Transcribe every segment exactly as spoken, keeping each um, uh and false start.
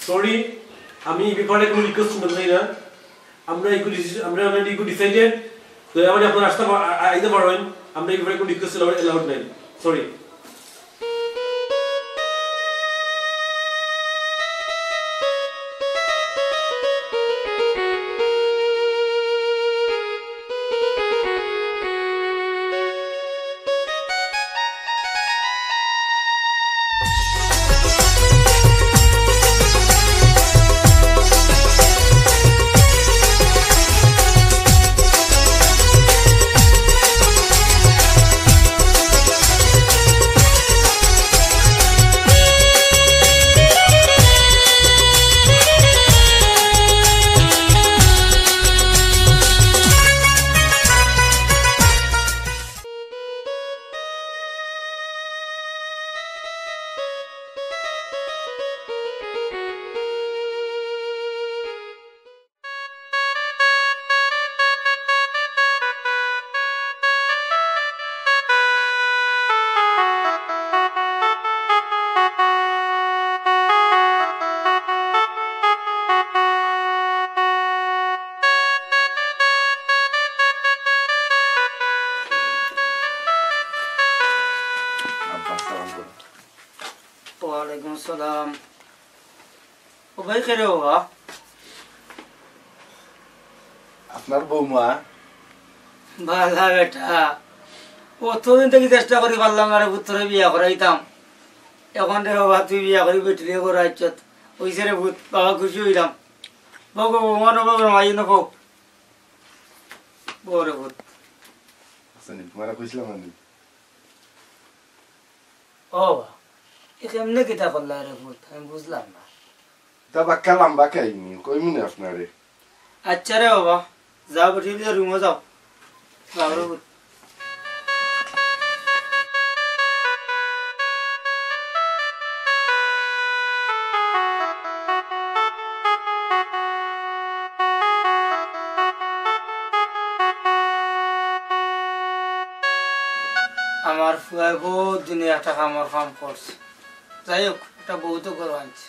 সরি, আমি এই ব্যাপারে কোনো রিকোয়েস্ট শুনতে চাই না। আমরা এগুলো ডিসি-, আমরা অলরেডি এগুলো ডিসাইডেড। তো এবার আপনারা আসতে পা-, আ-, আ-, আইতে পারবেন। আমরা এই ব্যাপারে কোনো রিকোয়েস্ট অ্যালাউড নাই। সরি। আব্বা, সালাম করো। ওয়ালাইকুম আসসালাম। ও ভাই, কে রে বাবা? আপনার বৌমা। বালা বেটা, অতদিন থাকি চেষ্টা করি পারলাম না রে পুত, তোরে বিয়া করাইতাম। এখন রে বাবা, তুই বিয়া করি বেটিরে করাইছত। অইছে রে পুত, বাবা খুশি অইলাম। বউ গো, বৌমা নবো, মাই নবো। বউ রে পুত। আচ্ছা, নি, তোমারে কইছিলাম না নি? ও বা, এ কেমনে কিতা করলা রে পুত? আমি বুঝলাম না। তা বাক্কা লম্বা কাহিনী, কইমু নে আপনারে। আচ্ছা রে বাবা, যাও বেটি, লিয়া রুমো যাও। যাও রে পুত। আমার ফুয়ায় বহুত দিনে একটা কামর কাম করছে। যাই হোক, একটা বউ তো ঘরো আনছে।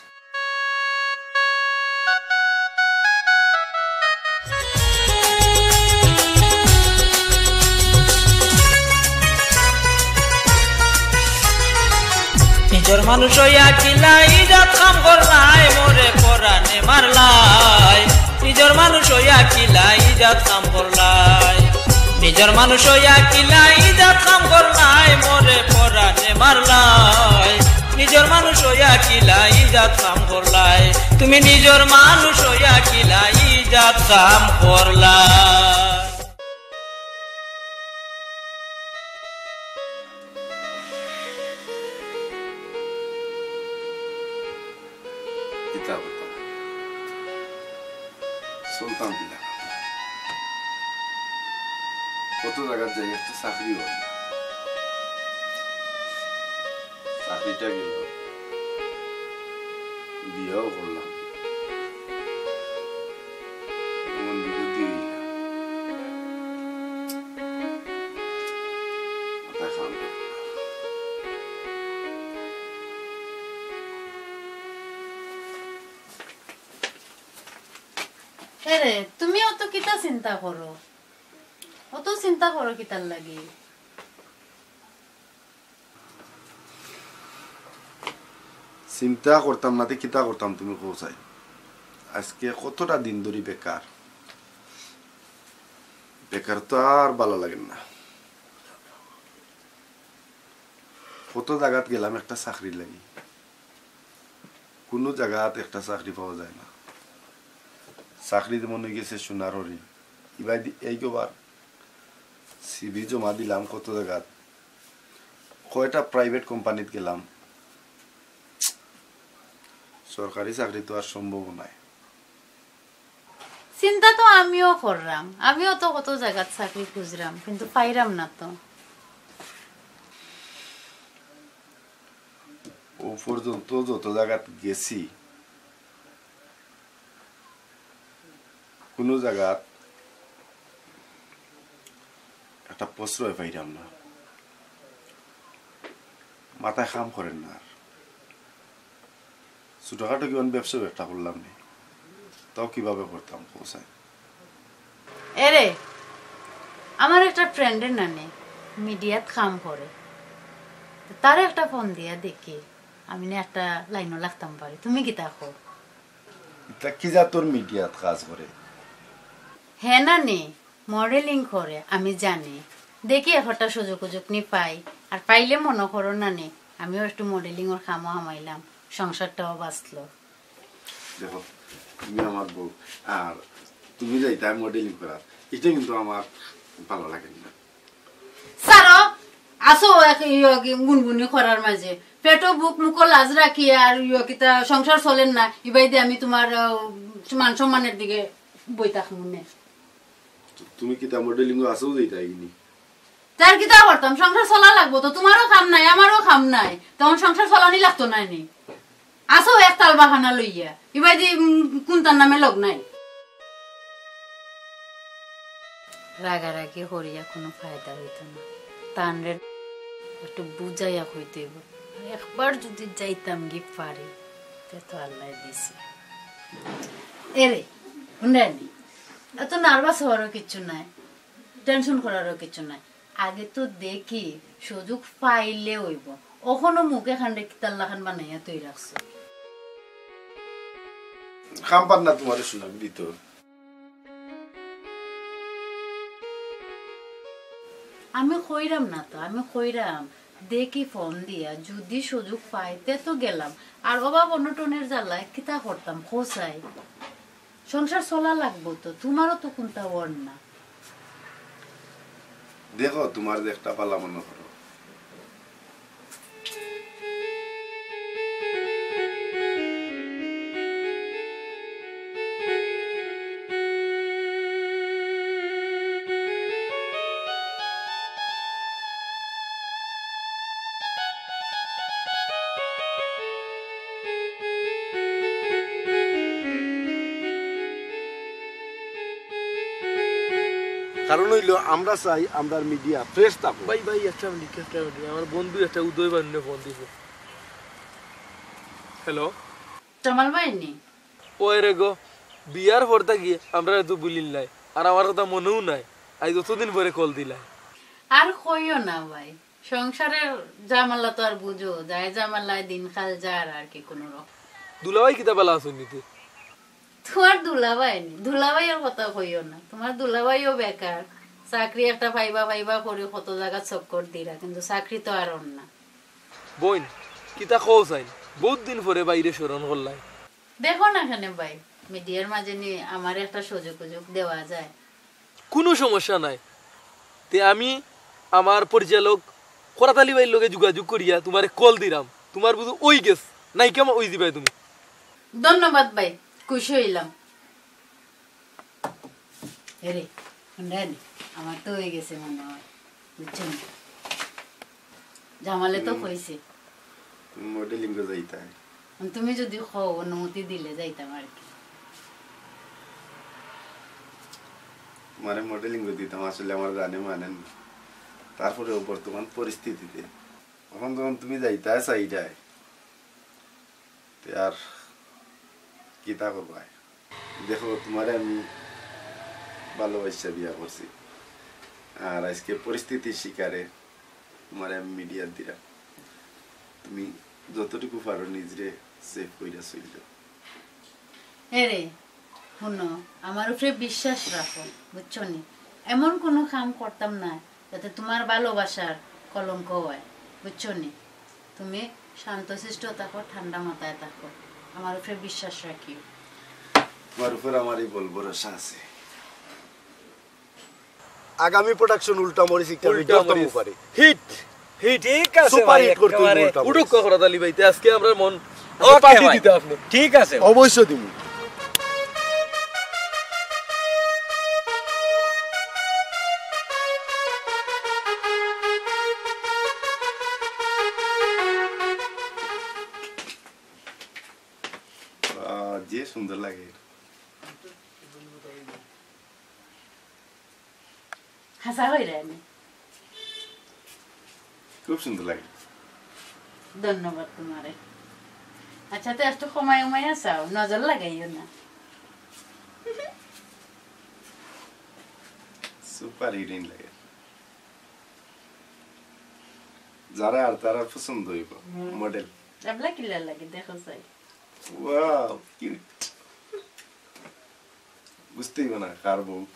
নিজর মানুষ অইয়া কিলা ইজাত কাম করলায়, মোরে পরানে মারলায়। নিজর মানুষ অইয়া কিলা ইজাত কাম করলায়। নিজর মানুষ অইয়া কিলা ইজাত কাম করলায়, মোরে পরানে মারলায়। নিজর মানুষ অইয়া কিলা ইজাত কাম করলায়, তুমি নিজর মানুষ অইয়া কিলা ইজাত কাম করলায়। কিতা করতাম? চলতাম কিলা? কত জাগাত যাই, একটা চাকরি অয় না। চাকরিটা গেল, বিয়াও করলাম, এমন বিপদই অইলাম। মাথা কাম করে না। এরে, তুমি অত কিতা চিন্তা করো? অত চিন্তা করো কিতার লাগি? চিন্তা করতাম না তে কিতা করতাম, তুমি কও চাই। আজকে কতটা দিন ধরি বেকার, বেকার তো আর ভালা লাগের না। কত জাগাত গেলাম একটা চাকরির লাগি, কুনু জাগাত একটা চাকরি পাওয়া যায় না। চাকরি যেমন অইগেছে সোনার হরিণ। ইবাদি এই গোবার সিভি জমা দিলাম কত জাগাত, কয়টা প্রাইভেট কোম্পানিত গেলাম, সরকারি চাকরি তো আর সম্ভব নায়। চিন্তা তো আমিও কররাম, আমিও তো কত জাগাত চাকরি খুঁজরাম, কিন্তু পাইরাম না তো। ও পর্যন্ত যত জাগাত গেছি, কুনু জাগাত একটা প্রশ্রয় পাইরাম না, মাথায় কাম করের না আর। ছোটখাটো কিমান ব্যবসা একটা করলাম নি, তাও কিভাবে করতাম, কও চাই। এরে, আমার একটা ফ্রেন্ডের নানি মিডিয়াত কাম করে, তারে একটা ফোন দিয়া দেখি, আমি না একটা লাইনও লাগতাম পারি। তুমি কিতা কও? ইতা কি জাতর মিডিয়াত কাজ করে? হে নানি, মডেলিং করে, আমি জানি। দেখি একটা সুযোগ উজুক নি পাই, আর পাইলে মনো করো নানি, আমিও একটু মডেলিংর কামও হামাইলাম, সংসারটাও বাঁচলো। দেখো, তুমি আমার বউ, আর তুমি যাইতায় মডেলিং করার, ইটা কিন্তু আমার ভালা লাগে না। ছাড়ো, আছো এক ইয়ো কি গুনগুনি করার মাঝে, পেটো বুক মুখো লাজ রাখি আর ইয়ো কিতা সংসার চলের না, ইবাইদি আমি তুমার, আহ, মান সম্মানের দিকে বই থাকমু নে। তো তুমি কিতা মডেলিং আছো যাইতায় নি? তার কিতা করতাম, সংসার চলা লাগবো তো, তুমারও কাম নাই, আমারও কাম নাই, তখন সংসার চলানি লাগতো না নি। আছো এক তাল বাহানা লইয়া, ইবাইদি, উম, কুনটার নামে লগ নাই। রাগারাগি করিয়া কুনু ফায়দা অইতো না। তানরে একটু বুঝাইয়া কইতে অইবো। একবার যুদি যাইতাম গি পারি, তে তো আল্লায় দিছে। এরে, হুনরায়নি, এত নার্ভাস অওয়ারও কিচ্ছু নাই, টেনশন করারও কিচ্ছু নাই। আগে তো দেখি, সুযোগ পাইলে অইবো। অখনো মুখে খান্ডে কিতার লাখান বানাইয়া তুই রাখছো। কাম পার না তুমারে সুযোগ দিত। আমি কইরাম না তো, আমি কইরাম, দেখি ফোন দিয়া, যুদি সুযোগ পাই, তে তো গেলাম। আর অভাব অনটনের জ্বালায় কিতা করতাম, কও চাই? সংসার চলা লাগবো তো, তুমারও তো কুনটা অর না। দেখো, তুমার যে একটা পালা মনো করো। কারণ অইলো আমরা চাই আমরার মিডিয়া ফ্রেশ থাকুক। ভাই, ভাই, একটা মিনিট, একটা মিনিট। আমার বন্ধু একটা উদয় বান্নে ফোন দিছে। হ্যালো। জামাল ভাই নি? ওই রে গো, বিয়ার পর থাকি আমরা তো ভুলিল নাই, আর আমার কথা মনেও নাই। আইজ অতদিন পরে কল দিলা। আর কইও না ভাই, সংসারের ঝামেলা তো আর বুঝো, যায় ঝামেলায় দিনকাল যার আর কি কুনু রকম। দুলাভাই কিতা বালা আছইন নি তে? তুমার দুলাভাই নি, দুলাভাইর কথা কইও না। তুমার দুলাভাইও বেকার, চাকরি একটা পাইবা পাইবা করি কত জাগা চক্কর দিরা, কিন্তু চাকরি তো আর অর না। বইন, কিতা কও চাইন? বউত দিন পরে ভাইরে স্মরণ করলায়। দেখো না কেনে ভাই, মিডিয়ার মাঝে নি আমারে একটা সুযোগ উজুগ দেওয়া যায়। কুনু সমস্যা নাই। তে আমি আমার পরিচালক করাত আলী ভাইর লগে যোগাযোগ করিয়া তুমারে কল দিরাম। তুমার বুঝি অই গেছে, নায়িকা অই যিবায় তুমি। ধন্যবাদ ভাই, খুশি অইলাম। এরে, হুনরায়নি, আমার তো অই গেছে মনে অয়, বুঝছো নি? জামালে তো কইছে। তুমি মডেলিং এ যাইতায়। তুমি যুদি কও, অনুমতি দিলে যাইতাম আর কি। মানে মডেলিং এ দিতাম, আসলে আমার জানে মানে না। তারপরেও বর্তমান পরিস্থিতিতে অখন যখন তুমি যাইতায় চাইরায়, তে আর কিতা করবায়? দেখো, তুমারে আমি ভালোবাসিয়া বিয়া করছি, আর আইজকে পরিস্থিতির শিকারে তুমারে আমি মিডিয়াত দিরাম। তুমি যতটুকু পারো নিজরে সেভ কইরা চইলো। এরে, হুনো, আমার উপরে বিশ্বাস রাখো, বুঝছো নি? এমন কুনু কাম করতাম না যাতে তুমার ভালোবাসার কলঙ্ক অয়, বুঝছো নি? তুমি শান্তশিষ্ট থাকো, ঠান্ডা মাথায় থাকো, আমার উপরে বিশ্বাস রাখিও। তুমার উপর আমার এই বল ভরসা আছে। আগামী প্রোডাকশন উল্টা মরিচ একটা উল্টা ভিডিও মরিচ। করতে পারে। Hit, hit. ঠিক আছে সুপার ভাই, হিট করতে একেবারে। উল্টা মরিচ। উঠুক করাত আলী ভাই, তে আইজকে আমরার মন ওকে পার্টি ভাই। দিতে আপনি। ঠিক আছে। অবশ্যই দিমু। আহ, যে সুন্দর লাগে। হাছা কইরায়নি? খুব সুন্দর লাগে। ধন্যবাদ তুমারে। আচ্ছা, তো একটু কমাই উমাইয়া চাও, নজর লাগাইও না। সুপার হিটিং লাগে। যারা আর তারা পছন্দ হইব। মডেল। এবলা কিলা লাগে, দেখো চাই। Wow, cute. বুঝতেই না কার বউ।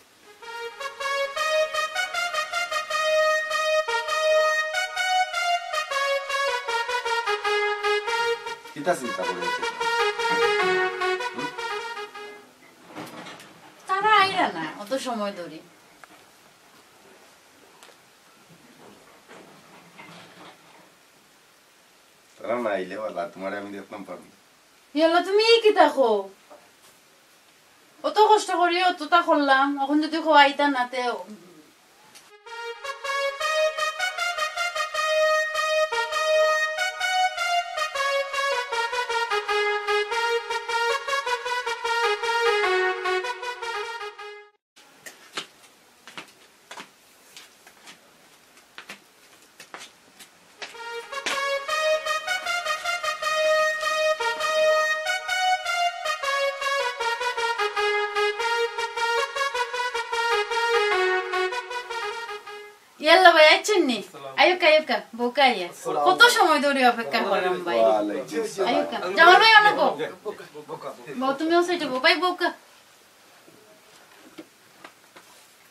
কিতা চিন্তা করে? তারা আইরা না অত সময় ধরে। তারা না আইলে বালা, তোমারে আমি দেখতাম পারবো। ইয়াল্লা, তুমি ই কিতা কও? অত কষ্ট করি অতটা করলাম, অখন যদি কও আইতা না তে। ইয়াল্লা ভাই, আইছেন নি? আইউক্কা, আইউক্কা, বউক্কা আইয়া। কত সময় ধরে অপেক্ষা করলাম ভাই। ওয়ালাইকুম আসসালাম। আইউক্কা। জামাল ভাই, অনো বও। বও, তুমিও সাইডে বও। ভাই, বউক্কা।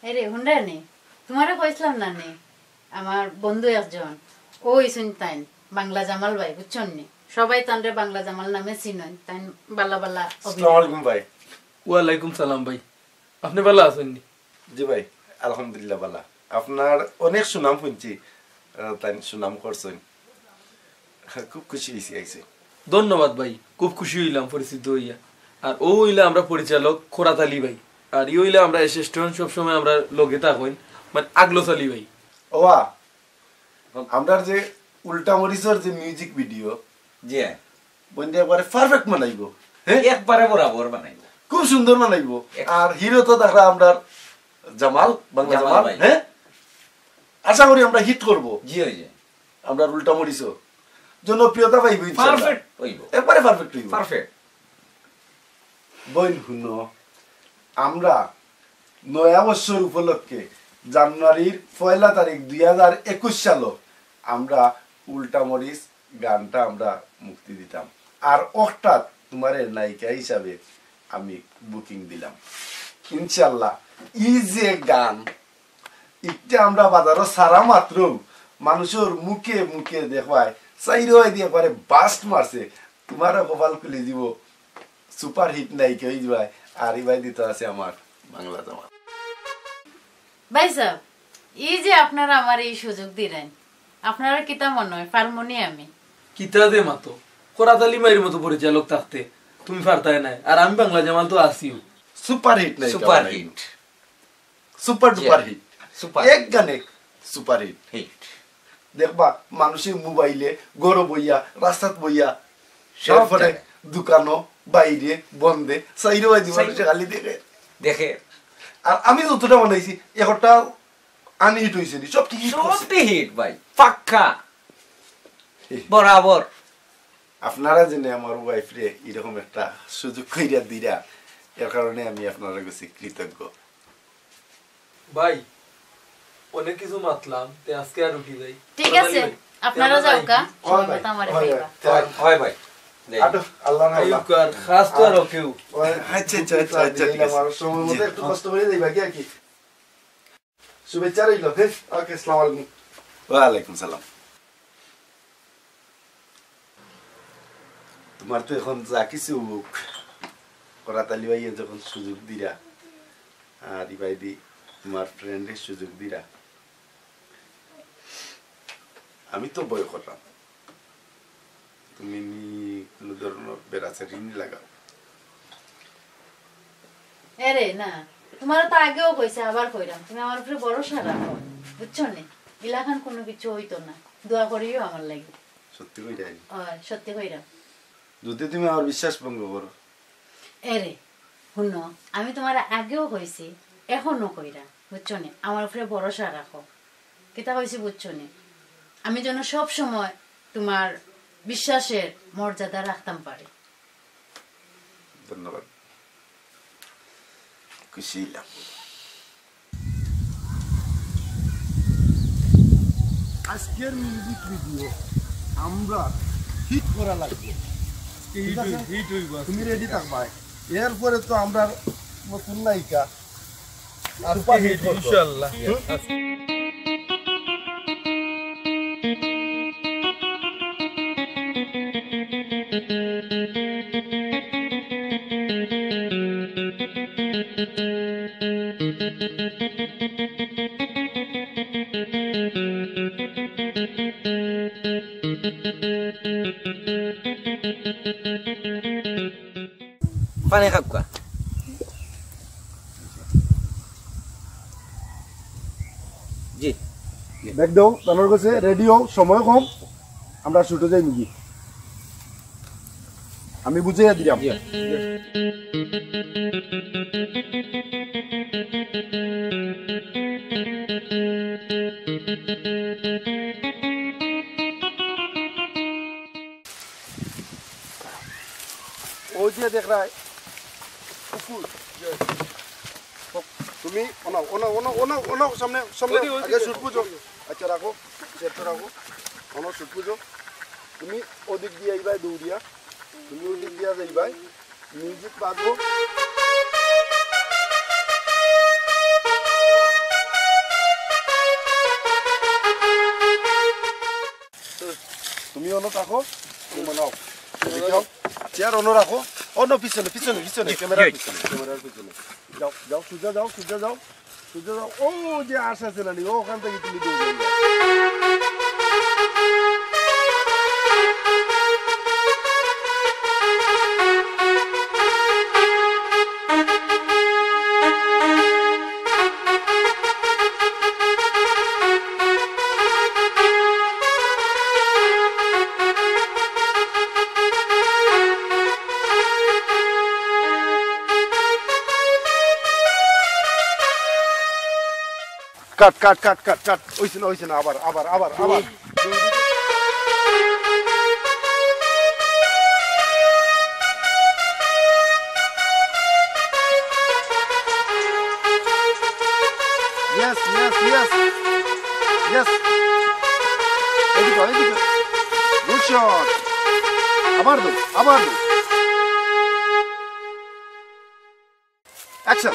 এরে, হুনরা নি? তোমারে কইছিলাম না নি? আমার বন্ধু একজন, ও ইসুন তাইন, বাংলা জামাল ভাই, বুঝছন নি? সবাই তানরে বাংলা জামাল নামে চিনইন, তাইন বালা বালা অভিনয়। আসসালামু আলাইকুম ভাই। ওয়ালাইকুম সালাম ভাই। আপনি বালা আছইন নি? জি ভাই, আলহামদুলিল্লাহ বালা। আপনার অনেক সুনাম হুনছি, আহ, তাইন সুনাম করছইন। খুব খুশি হইছি আইছইন। ধন্যবাদ ভাই, খুব খুশি হইলাম পরিচিত হইয়া। আর ও হইলা আমরা পরিচালক খোরাত আলী ভাই, আর ই হইলা আমরা অ্যাসিস্ট্যান্ট, সবসময় আমরা লগে থাকইন, মানে আগলো চালি ভাই। ওয়া, আমরার যে উল্টা মরিচর যে মিউজিক ভিডিও, জি। বন্ধু একবারে পারফেক্ট বানাইবো। হ্যাঁ? একবারে বরাবর বানাইবো। খুব সুন্দর বানাইবো। এক- আর হিরো তো দেখরা আমরার জামাল, বাংলা জামাল জামাল, ভাই। হ্যাঁ? আশা করি আমরা হিট করব। জি, ওই যে। আমরার উল্টা মরিচও জনপ্রিয়তা পাইবো ইনশাআল্লাহ। পারফেক্ট হইবো। একবারে পারফেক্ট হইবো। পারফেক্ট। বইন হুনো, আমরা নয়া বছর উপলক্ষে জানুয়ারির পয়লা তারিখ দুই হাজার একুশ সালো আমরা উল্টা মরিচ গানটা আমরা মুক্তি দিতাম। আর অর্থাৎ তোমারে নায়িকা হিসাবে আমি বুকিং দিলাম। ইনশাআল্লাহ, ই যে গান, ইটা আমরা বাজারো সারা মাত্র মানুষর মুখে মুখে দেখবায়, চাইরোবায়দি একবারে বাস্ট মারছে। তোমারও কপাল খুলি দিব, সুপার হিট নায়িকা হয়ে যাবায়। আর ইবায়দি তো আছে আমার বাংলা জামাল। ভাই সাহেব, এই যে আপনারা আমার এই সুযোগ দিলেন, আপনারা কিতা মনে হয়, পারমুনি আমি? কিতা যে মাতো, খোরাত আলী ভাইর মতো পরিচালক থাকতে তুমি পারতায় নায়, আর আমি বাংলা জামাল তো আছিউ। সুপার হিট নায়িকা সুপার বানাইবো। হিট। সুপার জি। Duper hit. সুপার। এক গানে সুপার হিট। হিট। দেখবা, মানুষে মোবাইলে, ঘরো বইয়া, রাস্তাত বইয়া, সব এরপরে জায়গায়। দোকানো, বাইরে, বন্দে, চাইরোবায়দি চাইরো- মানুষে খালি দেখে। দেখে। আর আমি যতটা বানাইছি, একটা আনহিট হইছে নি, সবটি হিট করছে। সবটি হিট ভাই, পাক্কা। এই। বরাবর। আপনারা যেন আমার ওয়াইফরে এরকম একটা সুযোগ কইরা দিরা, এর কারণে আমি আপনারার কাছে কৃতজ্ঞ। ভাই, অনেক কিছু মাতলাম, তে আজকে আর উঠি যাই। ঠিক আছে, আপনারা যাও কা, হয় ভাই, সময় মতো আমারে হয় ভাই। পাইবা। হয়, হয় ভাই। যাই। আটো, আল্লাহ না আল্লাহ। আইউক্কা, খাস তো আর ওকেউ। ওই, আচ্ছা, আচ্ছা, আচ্ছা, আচ্ছা, ঠিক আছে। আমার সময় মতো জি। একটু কষ্ট করে যাইবা কি আর কি? শুভেচ্ছা রইল, হ্যাঁ? ওকে, আসসালামু আলাইকুম। ওয়ালাইকুম সালাম। তোমার তো এখন যা কিছু হোক, খোরাত আলী ভাইয়ে যখন সুযোগ দিরা, আর ইবায়দি তোমার ফ্রেন্ডে সুযোগ দিরা, আমি তো ভয় করলাম তুমি নি কোনো ধরনের বেড়াচারি নি লাগাও। এরে না, তোমারে তো আগেও কইছি, আবার কইরাম, তুমি আমার উপরে ভরসা রাখো, বুঝছো নি? ইলাখান কোনো কিছু হইতো না, দোয়া করিও আমার লাগি। সত্যি কইরায়? অয়, সত্যি কইরাম। যদি তুমি আমার বিশ্বাস ভঙ্গ করো। এরে, হুনো, আমি তোমারে আগেও কইছি, এখনো কইরাম, বুঝছো নি? আমার উপরে ভরসা রাখো। কিতা কইছি বুঝছো নি? আমি যেন সব সময় তোমার বিশ্বাসের মর্যাদা রাখতাম পারি। ধন্যবাদ, খুশি হইলাম। আজকের মিউজিক ভিডিও আমরা হিট করা লাগবে। ঠিক আছে? হিট হইব আজকে। তুমি রেডি থাকবায়। এরপরে তো আমরা নতুন নায়িকা আজকে হিট, ইনশাআল্লাহ। পানি খাউক্কা। জি। ব্যাগ দাও, তানোর কাছে রেডি হও, সময় কম, আমরা শুটে যাই নাকি? আমি বুঝাইয়া দিলাম। জি। ওই যে দেখরায় কুকুর। তুমি ওনাও, ওনাও, ওনাও, ওনাও, ওনাও, সামনে, সামনে। ওদিকে, ওদিকে। আগে শুট বুঝো। আচ্ছা, রাখো, চেয়ারটা রাখো। ওনাও শুট বুঝো। তুমি ওদিক দিয়া আইবায় দৌড়িয়া, তুমি ওদিক দিয়া যাইবায়। মিউজিক বাজবো। তুমি অনো থাকো, তুমি নাও। এদিকে আও। চেয়ার অনো রাখো। অনো পিছনে, পিছনে, পিছনে, ক্যামেরার পিছনে, ক্যামেরার পিছনে। যাও, যাও, সোজা যাও, সোজা যাও, সোজা যাও। ও যে আশ আছে না নি, ওখান থেকে তুমি দৌড়ে যাও। কাট, কাট, কাট, কাট, কাট। অইছে না, অইছে না, আবার, আবার, আবার, আবার। Yes, yes, yes. Yes. এদিকে, এদিকে। Good shot. আবার দাও, আবার দাও। Action.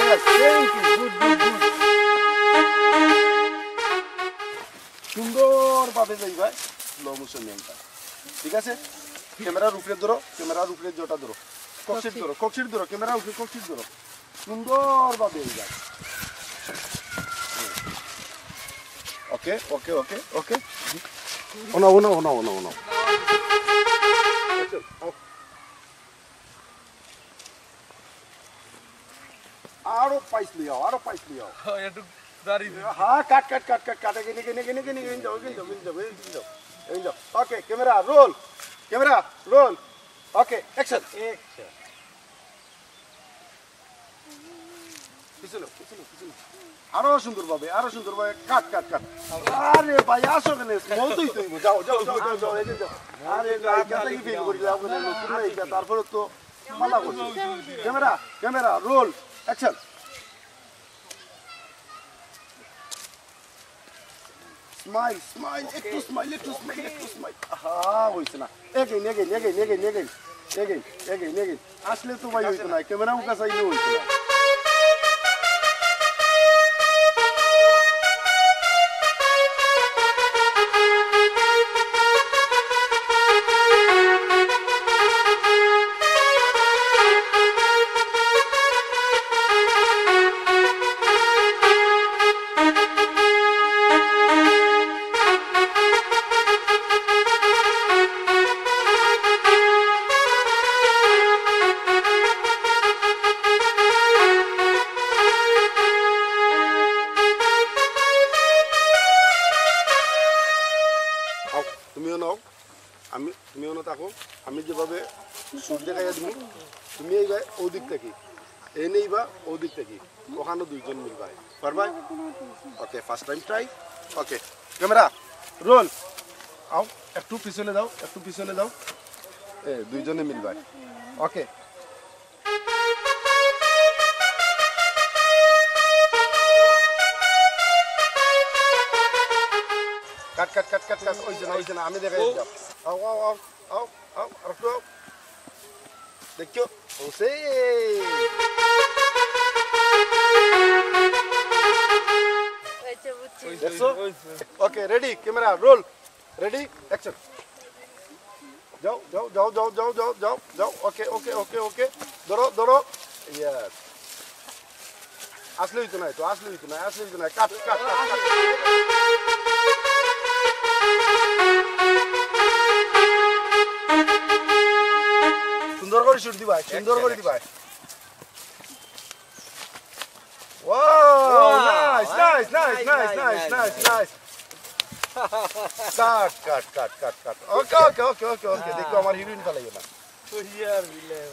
Yes, thank you. Good, good, good. সুন্দরভাবে যাইবা slow motion নিয়া। ঠিক আছে? ক্যামেরার উপরে ধরো, ক্যামেরার উপরে জটা ধরো। ককশিট ধরো, ককশিট ধরো, ক্যামেরার উপরে ককশিট ধরো। সুন্দরভাবে এই যাক। ওকে, ওকে, ওকে, ওকে। ওনা, ওনা, ওনা, ওনা, ওনা। আরো পাইস লিয়াও, আরো পাইস লিয়াও। হ্যাঁ, একটু দাঁড়িয়ে দিন। হ্যাঁ, কাট, কাট, কাট, কাট, কাট। এগিন, এগিন, এগিন, এগিন, এগিন যাও, এগিন যাও, এগিন যাও, এগিন যাও, এগিন যাও। Okay, camera, roll. Camera, roll. Okay, action. Action. পিছনে, পিছনে, পিছনে। আরো সুন্দরভাবে, আরো সুন্দরভাবে। কাট, কাট, কাট। আরে ভাই, আসো কেনে? স্মল তো অইতে অইবো। যাও, যাও, যাও, যাও, যাও, এগিন যাও। আরে ভাই, এটা কি ফিল করি লাভ নাই? নতুন না এটা, তারপরে তো মানা করছি। Camera, camera, roll, action. Smile, smile, একটু স্মাইল, একটু স্মাইল, একটু স্মাইল। আহা, অইছে না। Again, again, again, again, again. Again, again, again. আসলে তো ভাই অইতো না, ক্যামেরা মুখা চাইলে অইতো না। সুর দেখাইয়া দিমু। তুমি এইবা ওদিক থাকি, এনে এইবা ওদিক থাকি, ওখানো দুইজন মিলবায়। পারবায়? ওকে, ফার্স্ট টাইম ট্রাই। ওকে, ক্যামেরা, রোল। আও, একটু পিছনে যাও, একটু পিছনে যাও। এ, দুইজনে মিলবায়। ওকে। কাট, কাট, কাট, কাট, কাট। ওই যে না, ওই যে না, আমি দেখাই দিলাম। আও, আও, আও, আও, আও, আর একটু আও। দেখছো? ও সেই। হয়েছে, বুঝছি। দেখছো? Okay, ready, camera, roll. Ready, action. যাও, যাও, যাও। ওকে, ওকে, ওকে, ওকে। ধরো, ধরো। ইয়েস। আসলে হইতো না, তো আসলে হইতো না, আসলে হইতো না। কাট, কাট, কাট, কাট। সুন্দর করে শুট দিবা, সুন্দর করে দিবা। Wow, wow, nice, nice, nice, nice, nice, nice, nice, nice. কাট, কাট, কাট, কাট, কাট। ওকে, ওকে, ওকে, ওকে, ওকে। দেখো, আমার হিরোইন ফালাইও না। ওই আর বিলাই।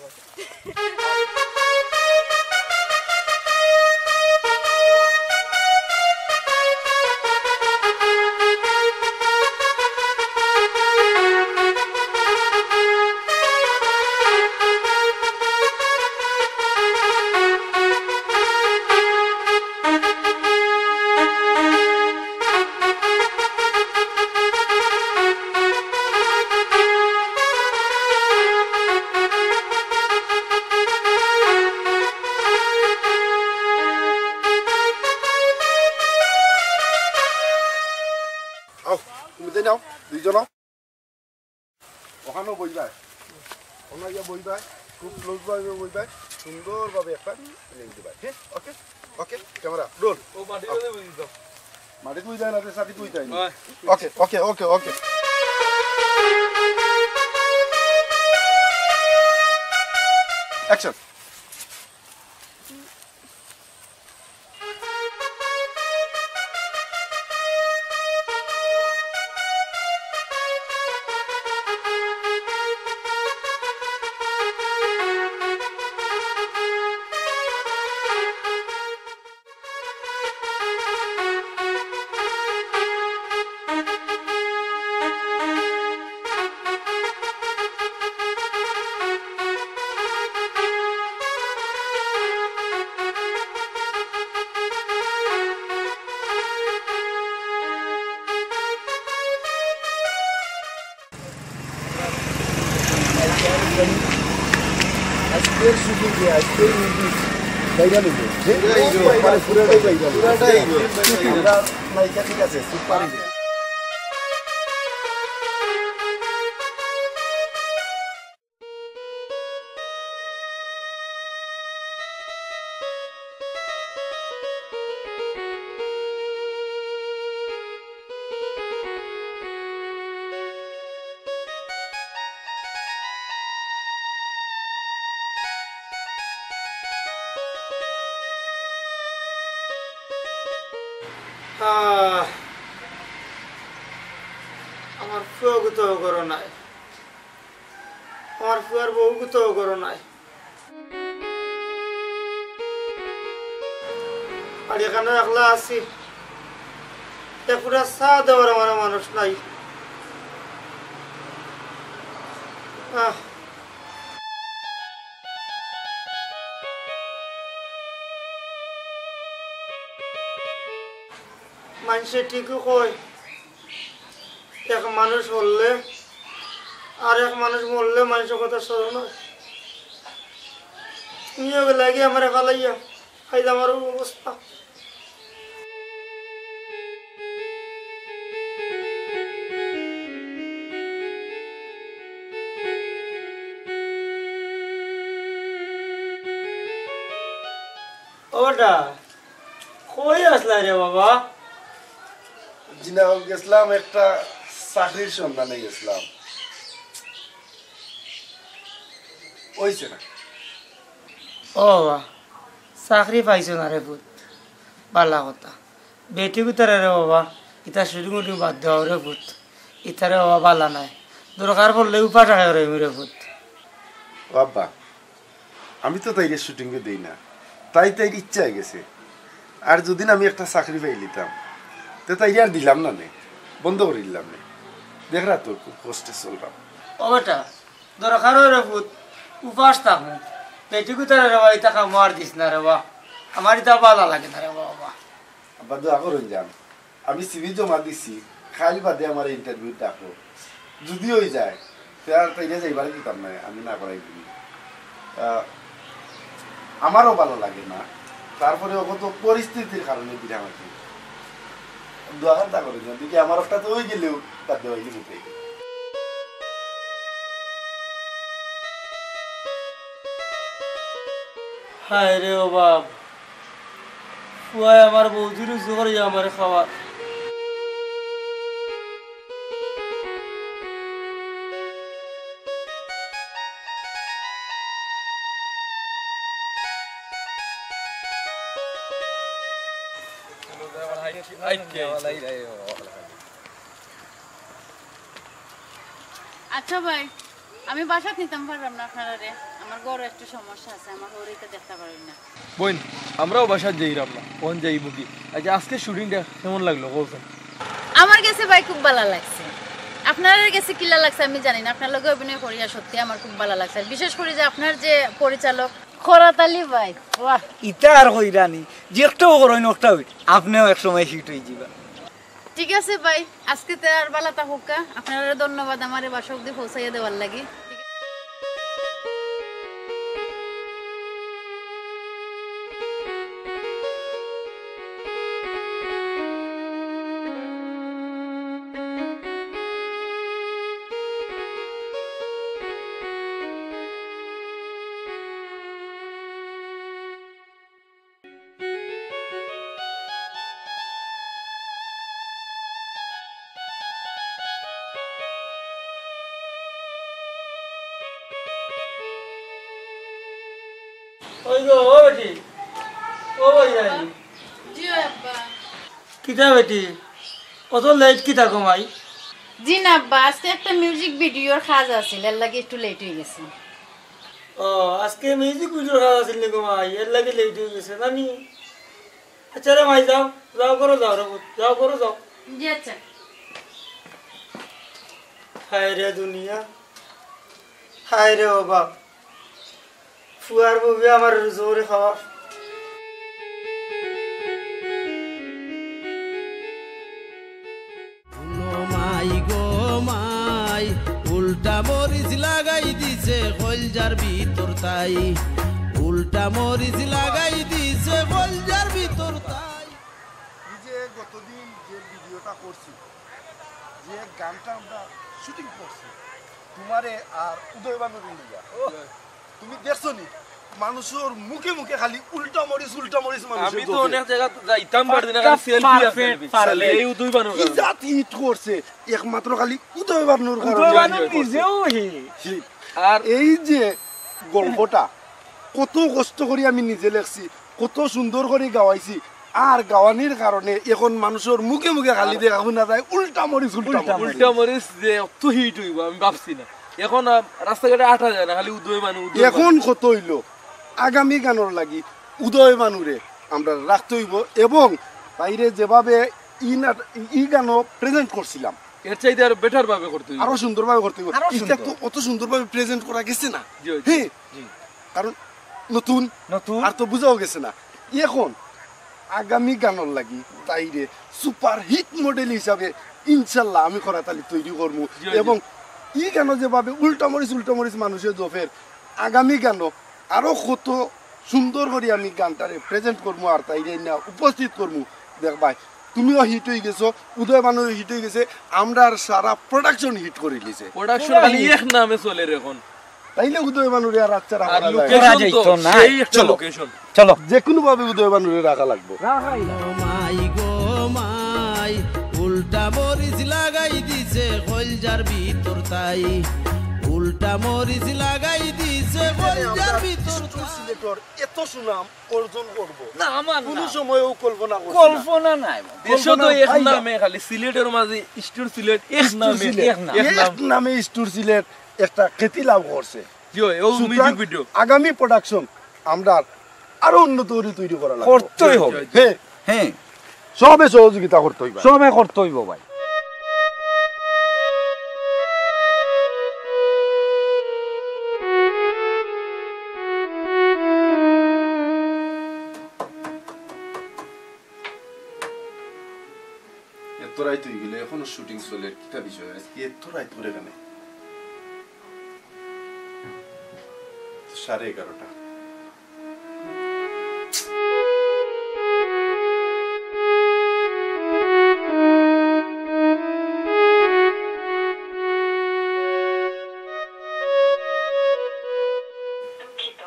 আও, তুমি তাই নাও, দুইজন আও। ওখানেও বইবায়, ওখানে গিয়া বইবায়, খুব ক্লোজ ভাবে বইবায়, সুন্দরভাবে একটা লেগ দিবায়। হ্যাঁ, ওকে, ওকে, ক্যামেরা রোল। ও মাটি করে বই দিতাম। মাটি তুই যায় না, তুই সাথে তুই যায় না। ওকে, ওকে, ওকে, ওকে। অ্যাকশন। আজকের শুটিং, আজকের মুভি ভাইরাল হইব। পুরাটাই ভাইরাল। পুরাটাই ভাইরাল। আমরা নায়িকা ঠিক আছে, সুপার হিরো। আহ, আমার ফুয়া গুতো করো নাই, আমার ফুয়ার বউ গুতো করো নাই। আর এখানে একলা আছি, এ পুরা চা দেওয়ার আমার মানুষ নাই। আহ। মানষে ঠিকউ কয়, এক মানুষ হরলে আর এক মানুষ মরলে মানষর কথা স্মরণ অয়। তুমিও গেলাগি আমারে ফালাইয়া, আইজ আমারও অবস্থা। ও বেটা, কই আছলায় রে বাবা? জি না, গেছলাম একটা চাকরির সন্ধানে গেছলাম, অইছে না। ও বাবা, চাকরি পাইছো না রে পুত, বালা কথা। বেটি গুতারে রে বাবা, ইতা শুটিং উটিং বাদ দেও রে পুত, ইতারে বাবা বালা নায়। দরকার পড়লে উপাস আয় রে, রে পুত। বাবা, আমি তো তাইরে শুটিংয়ে দেই না, তাই তাইর ইচ্ছায় গেছে। আর যুদি আমি একটা চাকরি পাইলিতাম, তে তাইরে আর দিলাম না নে, বন্ধ করি দিলাম নে। দেখরা তো খুব কষ্টে চলরাম। ও বেটা, দরকার অয় রে পুত, উপাস থাকমু। বেটিগুতারে রে বা, ইতা কামো আর দিস না রে বা। আমার ইতা বালা লাগে না রে বাবা। আব্বা, দোয়া করইন যান। আমি সিভি জমা দিছি, কাইল বাদে আমারে ইন্টারভিউ ডাকো। যুদি অই যায়, তে আর তাইরে যাইবার দিতাম নায়, আমি না করাই দিমু। আহ, আমারও বালা লাগে না, তারপরে অগত পরিস্থিতির কারণে দিরাম আর কি। দোয়া খান্তা করইন যান, দেখি আমার একটা তো অই গেলেও বাদ দেওয়াই দিমু তাই। হায় রে ও বাপ, ফুয়ায় আমার বউজির উজু করিয়া আমারে খাওয়ার। আচ্ছা ভাই, আমি বাসাত নিতাম পাররাম না আপনারারে। আমার ঘরো একটু সমস্যা আছে, আমার হউরে ইতা দেখতা পারইন না। বইন, আমরাও বাসাত যাইরাম না, অন যাইমু কি? আচ্ছা, আজকে শুটিংটা কেমন লাগলো, কও চাইন? আমার গেছে ভাই খুব বালা লাগছে। আপনারার গেছে কিলা লাগছে আমি জানি না, আপনার লগে অভিনয় করিয়া সত্যি আমার খুব বালা লাগছে। আর বিশেষ করি যে আপনার যে পরিচালক খরাত আলী ভাই, ওয়াহ। ইতা আর কইরানি, যে একটাও করইন, ওটাও আপনেও এক সময় হিট অই যিবা। ঠিক আছে ভাই, আজকে তে আর বালা থাকউক্কা। আপনারারে ধন্যবাদ আমারে বাসা অবধি পৌঁছাইয়া দেওয়ার লাগি। ওই গো, ও বেটি, ও ভাই রে। জি আব্বা। কিতা বেটি, অত লেট কিতা গো মাই? জি না আব্বা, আজকে একটা মিউজিক ভিডিওর কাজ আছিল, এর লাগি একটু লেট অই গেছে। ও, আজকে মিউজিক ভিডিওর কাজ আছিল নি গো মাই, এর লাগি লেট অই গেছে, জানি। আচ্ছা রে মাই, যাও, যাও ঘরো যাও রে পুত, যাও ঘরো যাও। জি আচ্ছা। হায় রে দুনিয়া, হায় রে ও বাপ, ফুয়ার বউয়ে আমার জোরে খাওয়া। হুনো মাই গো মাই, উল্টা মরিচ লাগাই দিছে কইলজার ভিতর তাই, উল্টা মরিচ লাগাই দিছে কইলজার ভিতর তাই। এই যে গতদিন যে ভিডিওটা করছি, যে গানটা আমরা শুটিং করছি, তোমারে আর উদয় বানুরে লইয়া, তুমি দেখছো নি? মানুষর মুখে মুখে খালি উল্টা মরিচ, উল্টা মরিচ মানুষে আমি তো জোরে। অনেক জায়গা যাইতাম পারি না, খালি পাক্কা সেলফি আর perfect, সেলফি। Perfect। এই উদয় বানুর কি কারণে। জাত হিট করছে, একমাত্র খালি উদয় বানুর কারণে। উদয় বানু নিজেও হিট। হিট। আর এই যে গল্পটা কত কষ্ট করি আমি নিজে লেখছি, কত সুন্দর করি গাওয়াইছি, আর গাওয়ানির কারণে এখন মানুষর মুখে মুখে খালি দেখা হুনা যায় উল্টা মরিচ, উল্টা মরিচ। উল্টা মরিচ যে অত হিট অইবো আমি ভাবছি না। এখন আর রাস্তাঘাটে আটা যায় না, খালি উদয় বানু, উদয় বানু। এখন কত অইলো, আগামী গানর লাগি উদয় বানুরে আমরা রাখতে অইবো, এবং বাইরে যেভাবে ই নাট-, ই গানও প্রেজেন্ট করছিলাম, এর চাইতে আরো বেটার ভাবে করতে অইবো। আরো সুন্দরভাবে করতে অইবো। আরো ইটা সুন্দর। তো অত সুন্দরভাবে প্রেজেন্ট করা গেছে না। জি, জি, হ্যাঁ। জি। কারণ নতুন, নতুন। আর তো বুঝাও গেছে না। এখন আগামী গানর লাগি তাইরে সুপার হিট মডেল হিসাবে ইনশাল্লাহ আমি খরাত আলী তৈরি করমু। জি, জি। এবং ই গানও যেভাবে উল্টা মরিচ, উল্টা মরিচ মানুষে জফের, আগামী গানও আরো কত সুন্দর করি আমি গানটারে প্রেজেন্ট করমু আর তাইরে না উপস্থিত করমু। দেখবায়, তুমিও হিট অই গেছো, উদয় বানুও হিট অই গেছে, আমরার সারা প্রোডাকশন হিট করি লিছে। প্রোডাকশন খালি এক নামে চলের এখন। তাইলে উদয় বানুরে আর আচ্ছা রাখা যায়। আর লোকেশন তো সেই একটা লোকেশন। চলো। যে কোনো ভাবে উদয় বানুরে রাখা লাগবো। মাই গো মাই, উল্টা মরিচ লাগাই দিছে কইলজার ভিতর তাই, উল্টা মরিচ লাগাই দিছে কইলজার ভিতর তাই। সিলেটর এত সুনাম অর্জন করব। না, আমার কোনো সময়েও কল্পনা করছি না। কল্পনা নাই। দেশো তো এক নামে খালি সিলেটর মাঝে স্টোর সিলেট, এক নামে, এক নামে স্টোর সিলেট একটা খ্যাতি লাভ করছে। জি, ও সুতরাং music video। আগামী production আমরা আরো উন্নত করি তৈরি করা লাগবে। করতেই হবে। হ্যাঁ, হ্যাঁ। সবে সহযোগিতা করতে হইবে। সবে করতে হইব ভাই। এত রাইত হয়ে গেলে এখনো শুটিং চলে, কিতা বিষয়? আজকে এত রাইত করে কেন? সাড়ে এগারোটা। দুঃখিত,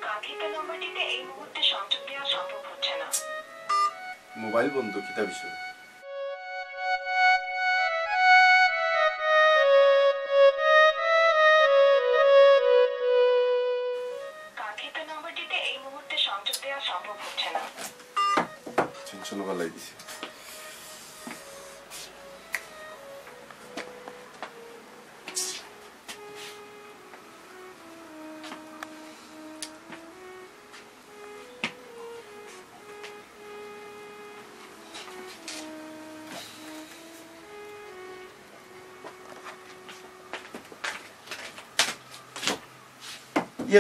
কাঙ্ক্ষিত নম্বরটিতে এই মুহূর্তে সংযোগ দেওয়া সম্ভব হচ্ছে না। মোবাইল বন্ধ, কিতা বিষয়? কাঙ্ক্ষিত নম্বরটিতে এই মুহূর্তে সংযোগ দেওয়া সম্ভব হচ্ছে না। টেনশন বাড়াই দিছে।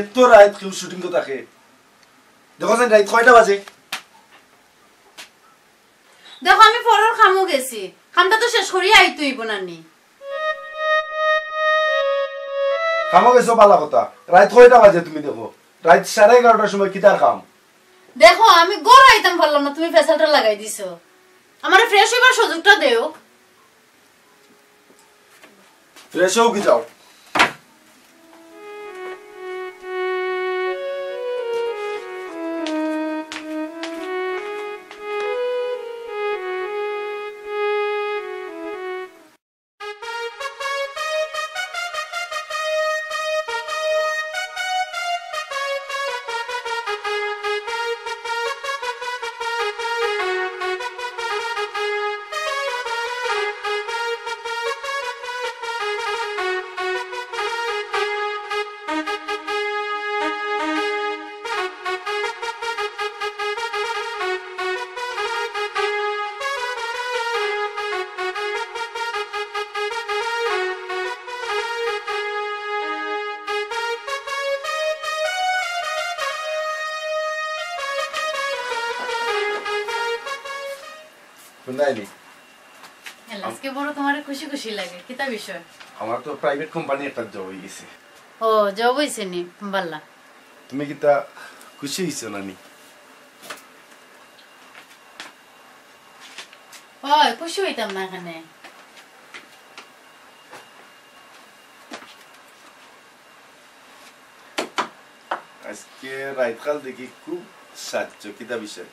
এত রাইত কেউ শুটিং তো থাকে? দেখো যেন রাইত কয়টা বাজে? দেখো, আমি পরর কামো গেছি, কামটা তো শেষ করিয়া আইতে অইবো না নি? কামো গেছো, ভালা কথা। রাইত কয়টা বাজে তুমি দেখো? রাইত সাড়ে এগারোটার সময় কিতার কাম? দেখো, আমি ঘরো আইতাম পারলাম না, তুমি পেশালটা লাগাই দিছো। আমারে ফ্রেশ হইবার সুযোগটা দেও। ফ্রেশ হও কি যাও। হুন্দাইনি। হ্যালো, আজকে বড় তোমার খুশি খুশি লাগে, কিতা বিষয়? আমার তো প্রাইভেট কোম্পানি একটা জব হয়ে গেছে। ও, জব হইছে নি? বাল্লা। তুমি কিতা খুশি হইছো না নি? ওই, খুশি হইতাম না এখানে। আজকে রাইতকাল দেখি খুব সাজছো, কিতা বিষয়?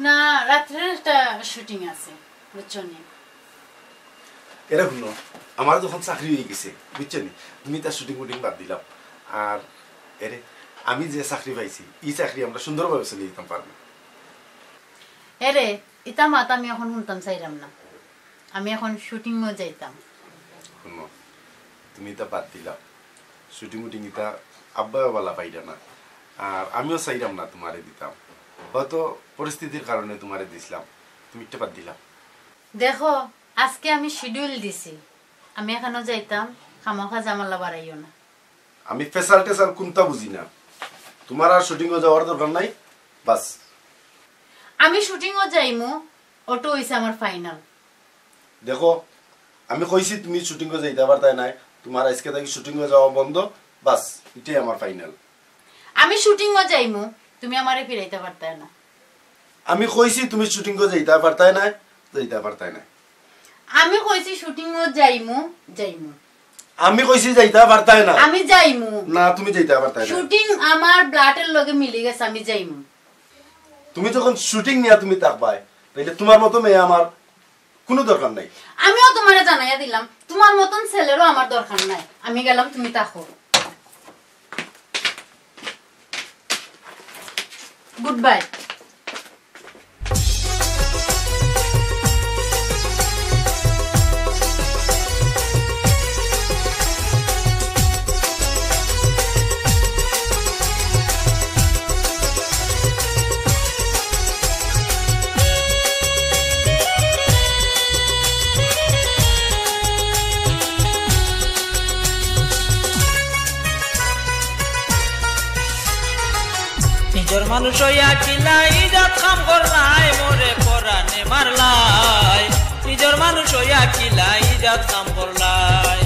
না, রাত্রে একটা শুটিং আছে, বুঝছো নি? এরে হুনো, আমার যখন চাকরি হয়ে গেছে, বুঝছো নি, তুমি তার শুটিং উটিং বাদ দিলাও। আর এরে, আমি যে চাকরি পাইছি, এই চাকরি আমরা সুন্দরভাবে চালিয়ে দিতাম পারবো। এরে, ইতা মাত আমি এখন শুনতাম চাইরাম না। আমি এখন শুটিংও যাইতাম। হুনো, তুমি ইতা বাদ দিলাও। শুটিং উটিং ইতা আব্বাও বালা পাইরা না। আর আমিও চাইরাম না তোমারে দিতাম। হয়তো পরিস্থিতির কারণে তোমারে দিছিলাম। তুমি ইটা বাদ দিলাও। দেখো, আজকে আমি শিডিউল দিছি। আমি এখানো যাইতাম, খামোখা ঝামেলা বাড়াইও না। আমি ফেসাল টেসাল কুন্তা বুঝি না। তোমার আর শুটিংও যাওয়ার দরকার নাই, বাস। আমি শুটিংও যাইমু, ওটা হইছে আমার ফাইনাল। দেখো, আমি কইছি তুমি শুটিংও যাইতা পারতায় নায়, তোমার আজকে থাকি শুটিংও যাওয়া বন্ধ, বাস, ইটাই আমার ফাইনাল। আমি শুটিংও যাইমু, তুমি আমারে ফিরাইতা পারতায় না। আমি কইছি তুমি শুটিংও যাইতা পারতায় নায়, যাইতা পারতায় নায়। আমি কইছি শুটিংও যাইমু, যাইমু। আমি কইছি যাইতা পারতায় না। আমি যাইমু। না, তুমি যাইতা পারতায় না। শুটিং আমার ব্লাডের লগে মিলি গেছে, আমি যাইমু। তুমি যখন শুটিং নিয়া তুমি থাকবায়, তাইলে তোমার মতো মেয়ে আমার কোনো দরকার নাই। আমিও তোমারে জানাইয়া দিলাম, তোমার মতন ছেলেরও আমার দরকার নাই। আমি গেলাম, তুমি থাকো। Good bye. নিজর মানুষ অইয়া কিলা ইজাত কাম করলায়, মোরে পরানে মারলায়। নিজর মানুষ অইয়া কিলা ইজাত কাম করলায়।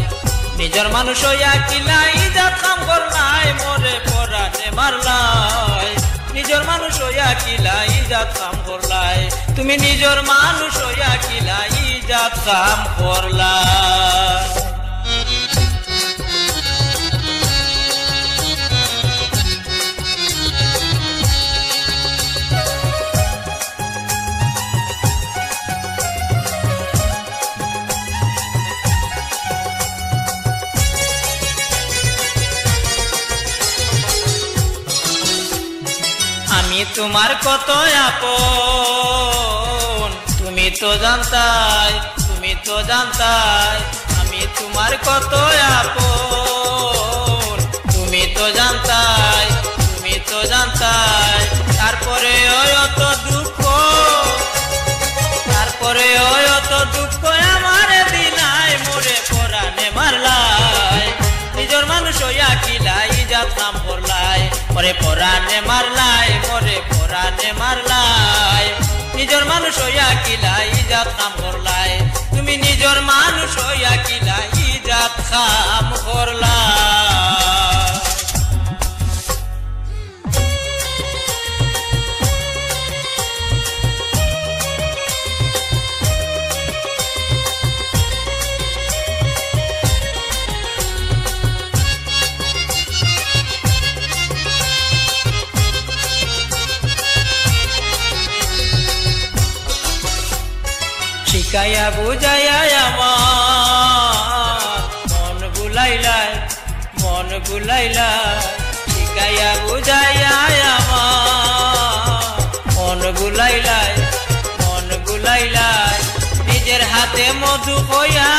নিজর মানুষ অইয়া কিলা ইজাত কাম করলায়, মোরে পরানে মারলায়। নিজর মানুষ অইয়া কিলা ইজাত কাম করলায়। তুমি নিজর মানুষ অইয়া কিলা ইজাত কাম করলায়। আমি তুমার কত আপন, তুমি তো জানতায়, তুমি তো জানতায়। আমি তুমার কত আপন, তুমি তো জানতায়, তুমি তো জানতায়। তারপরেও অত দুঃখ, তারপরেও অত দুঃখ আমারে দিলায়, মোরে পরানে মারলায়। নিজর মানুষ অইয়া কিলা ইজাত কাম করলায়, মোরে পরানে মারলায়, মোরে পরানে মারলায়। নিজর মানুষ অইয়া কিলা ইজাত কাম করলায়। তুমি নিজর মানুষ অইয়া কিলা ইজাত কাম করলায়। শিখাইয়া বুঝাইয়া আমার মন ভুলাইলায়, মন ভুলাইলায়। শিখাইয়া বুঝাইয়া আমার মন ভুলাইলায়, মন ভুলাইলায়। নিজর হাতে মধু কইয়া,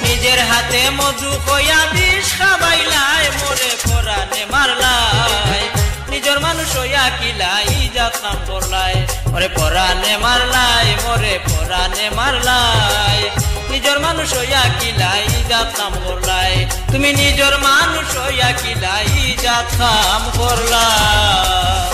নিজর হাতে মধু কইয়া বিষ খাবাইলায়, মোরে পরানে মারলায়। নিজর মানুষ অইয়া কিলা ইজাত কাম করলায়, মোরে পরানে মারলায়, মোরে পরানে মারলায়। নিজর মানুষ অইয়া কিলা ইজাত কাম করলায়। তুমি নিজর মানুষ অইয়া কিলা ইজাত কাম করলায়।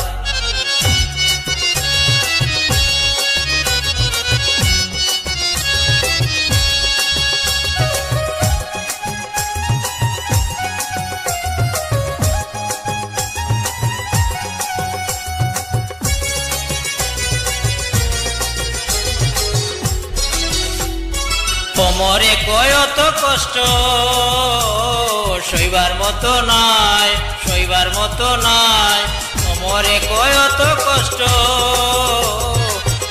কমরে কয় অত কষ্ট, সইবার মতো নায়, সইবার মতো নায়। কমরে কয় অত কষ্ট,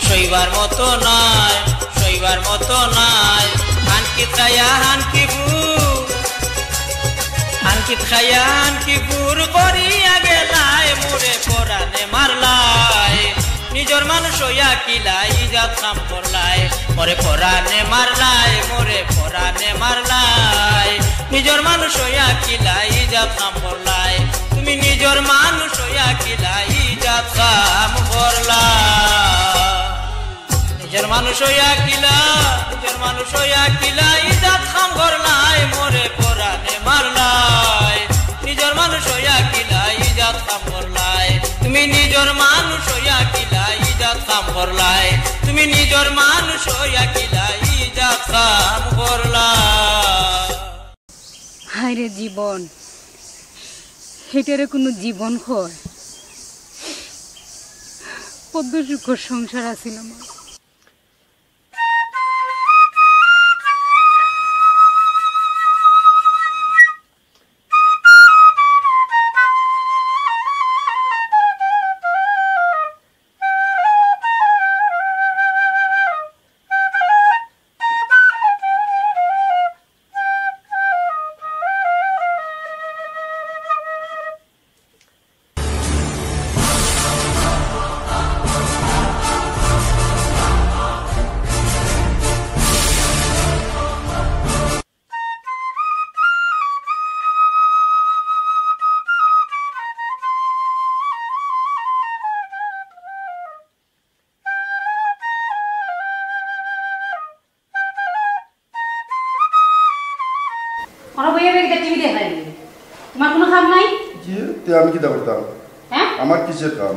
সইবার মতো নায়, সইবার মতো নায়। হানকি খায়া হানকি ফুর, আনকিত খাইয়া আনকি পুর করিয়া গেলায়, মোরে পরানে মারলায়। নিজর মানুষ অইয়া কিলা ইজাত কাম করলায়, মোরে পরানে মারলায়, মোরে পরানে মারলায়। নিজর মানুষ অইয়া কিলা ইজাত কাম করলায়, তুমি নিজর মানুষ অইয়া কিলা ইজাত কাম করলায়। নিজর মানুষ অইয়া কিলা, নিজর মানুষ অইয়া কিলা ইজাত কাম করলায়, মোরে পরানে মারলায়। নিজর মানুষ অইয়া কিলা ইজাত কাম করলায়, তুমি নিজর মানুষ অইয়া কিলা ইজাত কাম করলায়, তুমি নিজর মানুষ অইয়া কিলা ইজাত কাম করলায়। হায় রে জীবন, হেটারে কুনু জীবন কয়? কত সুখর সংসার আছিল আমার। ওরা বইয়া বইয়া কিতা টিভি দেখরায় নি? তোমার কুনু কাম নাই? জি, তে আমি কিতা করতাম? আমার কিসের কাম?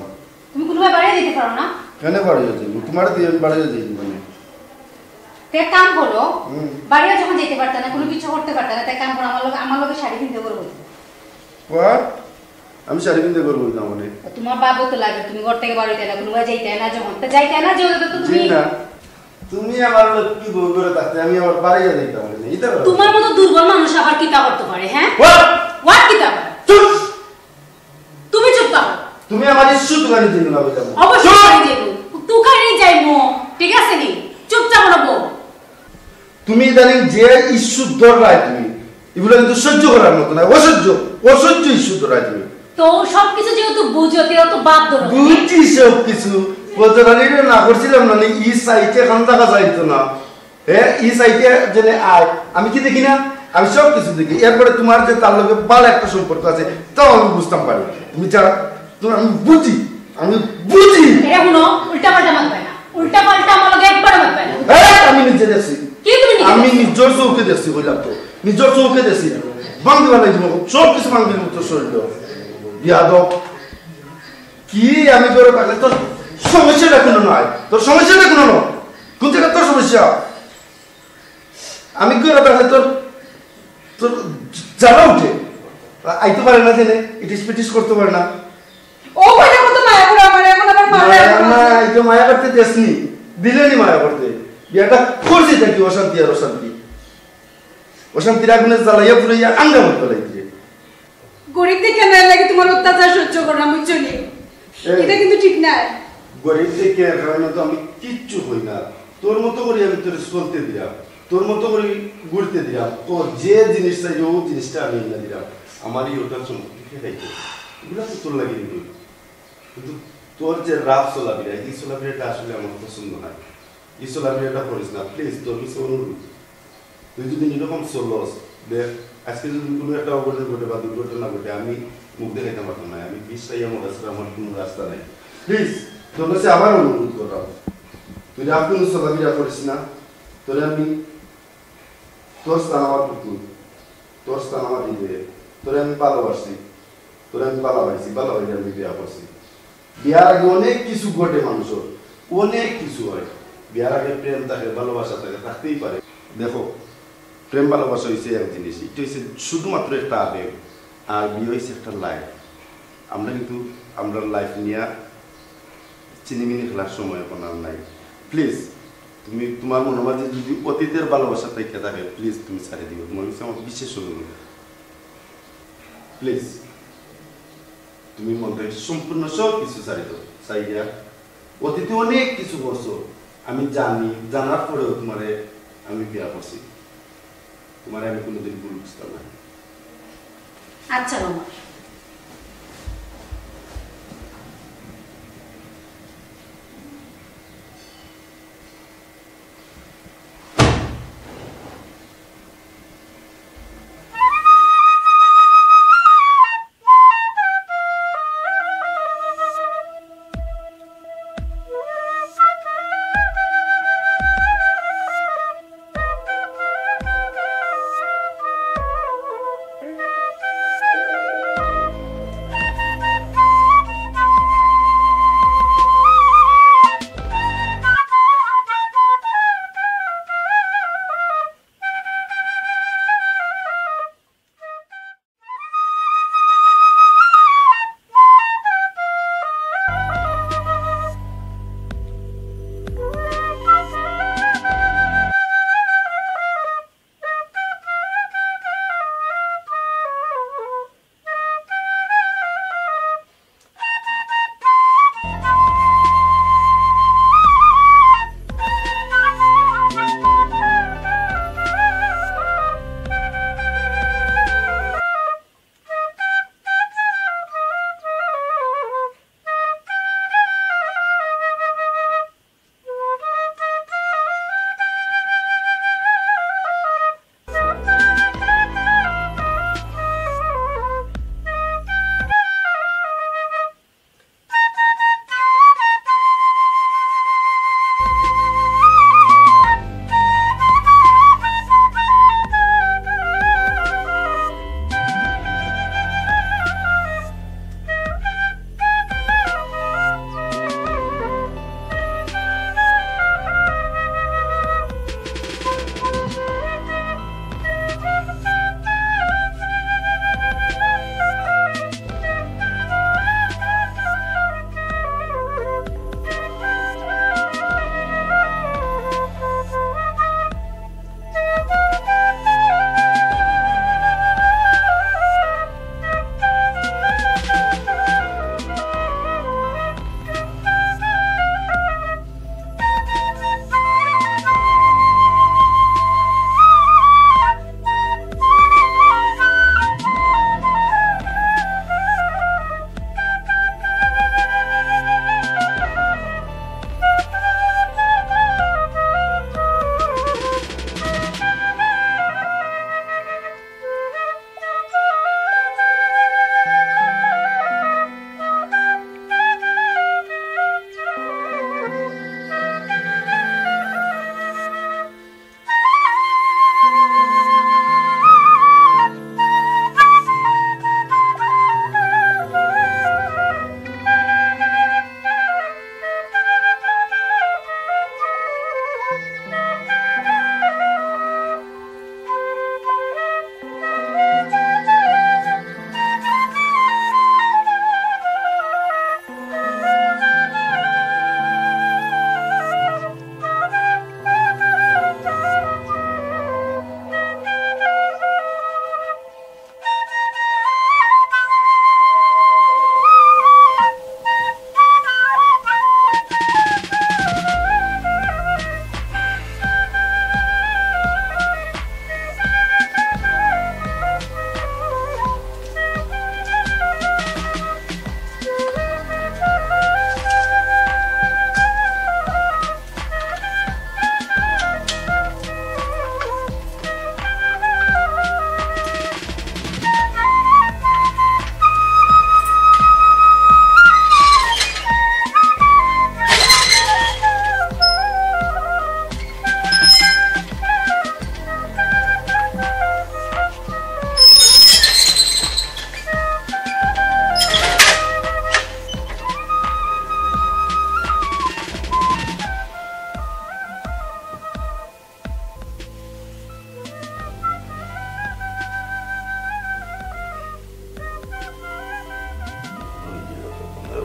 তুমি কুনুবায় বাড়িয়া যাইতে পারো না? কেনে বাড়িয়া যাইমু? তুমারে দিয়া আমি বাড়িয়া যাইমু কেনে? তে এক কাম করো, হুম। বাড়িয়া যখন যাইতে পারতা না, কুনু কিছু করতে পারতা না, তে এক কাম করো, আমার লগে, আমার লগে শাড়ি পিন্দে ঘরো বইতে। What? আমি শাড়ি পিন্দে ঘরো বইতাম মানে? তুমার বাপও তো লাগে, তুমি ঘর থাকি বাড়িতে না, কুনুবায় যাইতে না যখন, তে যাইতে না যে তো তুমি জি না, তুমি আমার লক্ষ্মী বউ ঘরো থাকতে আমি আবার বাড়িয়া যাইতাম মানে, ইতা করো। তুমার মতো দুর্বল মানুষ আবার কিতা করতে পারে, হ্যাঁ? What? What কিতা পারে? চুপ! তুমি চুপ থাকো। তুমি আমার ইস্যু তুকানি দিও না, বুঝলাম? অবশ্যই চুপ! তুকানি যাইবো। তুকানি যাইবো, ঠিক আছে নি? চুপচাপ অনো বও। তুমি ইদানিং যে ইস্যু ধররায় তুমি, ইগুলা কিন্তু সহ্য করার মতো না, অসহ্য, অসহ্য ইস্যু ধররায় তুমি। তো সবকিছু যেহেতু বুঝো, তেও তো বাদ ধরো। বুঝি সব কিছু। বলতে পারি না, না করছিলাম না, ই সাইটে খান থাকা যাইতো না। হ্যাঁ, ই সাইটে জেনে আয়। আমি কি দেখি না? আমি সব কিছু দেখি। এরপরে তুমার যে তার লগে ভালা একটা সম্পর্ক আছে, তাও আমি বুঝতাম পারি। তুমি যা, তুমি, আমি বুঝি, আমি বুঝি। এটা হুনো, উল্টা পাল্টা মাতবায় না। উল্টা পাল্টা আমার লগে একবারও মাতবায় না। এই, আমি নিজে দেখছি। কি তুমি নিজে আমি দেখছো? নিজর চউখে দেখছি, কইলাম তো। নিজর চউখে দেখছি। ভাঙ্গি ফালাই দিমু, সব কিছু ভাঙ্গি দিমু তোর শরীর। বিয়াদব। কি আমি ঘরো থাকলে তোর সমস্যাটা কুনু নাই? তোর সমস্যাটা কুনু না? কুন জাগাত তোর সমস্যা? আমি ঘরো থাকলে তোর, তোর জ্বালা উঠে। আইতে পারে না জেনে, ইটিস পিটিস করতে পারে না। ও কইলে কত মায়া করে আমারে, এখন আবার মায়া মায়া করে না, আমারে। এই তো মায়া করতে দেসনি, দিলে নি মায়া করতে। বিয়াটা করছি থাকি অশান্তি আর অশান্তি। অশান্তির আগুনে জ্বালাইয়া পুড়াইয়া আঙ্গার মতো লাগছে। গরিব দেখিয়া না লাগে তুমার অত্যাচার সহ্য করলাম, বুঝছো নি? এই। এটা কিন্তু ঠিক নায়। গরিব দেখিয়া এর কারণে তো আমি কিচ্ছু কই না। তোর মতো করি আমি তোরে চলতে দিলাম, তোর মতো করি ঘুরতে দিলাম, ও যে জিনিস চাইবে ও জিনিসটা আমি এনে দিলাম। আমার এই হোটেল সম্পত্তি খাইতে, এগুলা তো তোর লাগি নিবি। কিন্তু তোর যে রাফ চলাফেরা, এই চলাফেরাটা আসলে আমার পছন্দ নায়। এই চলাফেরাটা করিস না, প্লিজ, তোর কাছে অনুরোধ। তুই যদি এরকম চলস, দেখ, আজকে যদি কুনু একটা অঘটন ঘটে বা দুর্ঘটনা ঘটে, আমি মুখ দেখাইতাম পারতাম না। আমি বিষ খাইয়া মরা ছাড়া আমার কুনু রাস্তা নাই। প্লিজ, তোর কাছে আবার অনুরোধ করলাম, তুই রাফ কুনু চলাফেরা করিস না। তোরে আমি, তোর স্থান আমার পুতুল, তোর স্থান আমার হৃদয়ে। তোরে আমি ভালোবাসি, তোরে আমি ভালোবাসি, ভালোবাসি আমি বিয়া করছি। বিয়ার আগে অনেক কিছু ঘটে মানুষর, অনেক কিছু হয়। বিয়ার আগে প্রেম থাকে, ভালোবাসা থাকে, থাকতেই পারে। দেখো, প্রেম ভালোবাসা হইছে এক জিনিস, এটা হইছে শুধুমাত্র একটা আবেগ, আর বিয়া হইছে একটা লাইফ। আমরা কিন্তু আমরার লাইফ নিয়া চিনিমিনি খেলার সময় এখন আর নাই। প্লিজ, তুমি তুমার মনর মাঝে যদি অতীতের ভালোবাসা থেকে থাকে, প্লিজ তুমি ছাড়ি দিও। তুমার কাছে আমার বিশেষ অনুরোধ, প্লিজ। তুমি মন থেকে সম্পূর্ণ সব কিছু ছাড়ি দাও। ছাড়িয়া অতীতে অনেক কিছু করছো, আমি জানি, জানার পরেও তুমারে আমি বিয়া করছি। তুমারে আমি কোনোদিন ভুল বুঝতাম না। আচ্ছা মামা।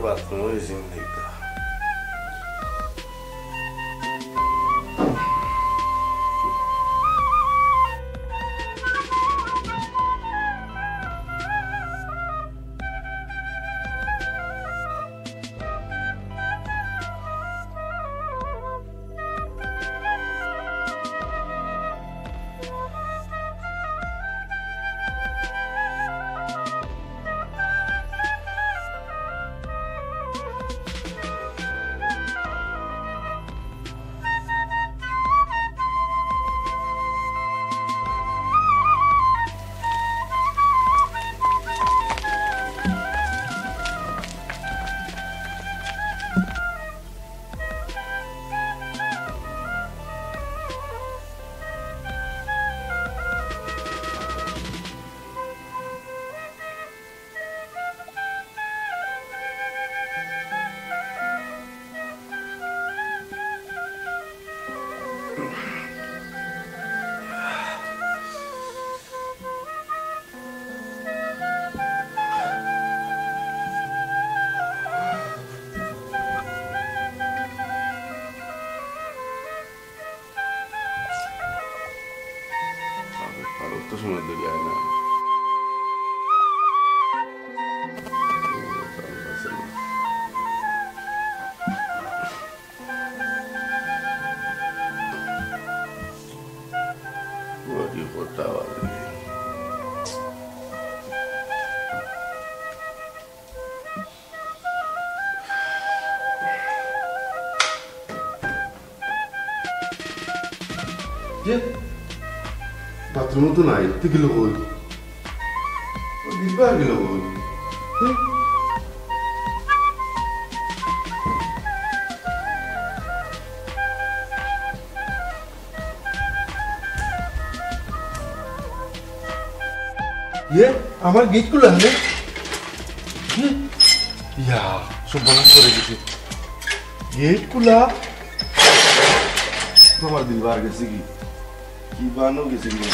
বাথরুমে গেছি দেখি। আর তো সময় দেরি হয় না। ওরে কথা বলে। কে? বাথরুমে তো নাই, তে গেল কই? ও দিলবার গেল কই? হুম? ইয়ে, আমার গেট খুলা, হ্যাঁ? ইয়ে, ইয়া, সব বন্ধ করে দিছে। গেট খুলা। আমার দিলবার গেছে কি? কি বানো গেছে কি?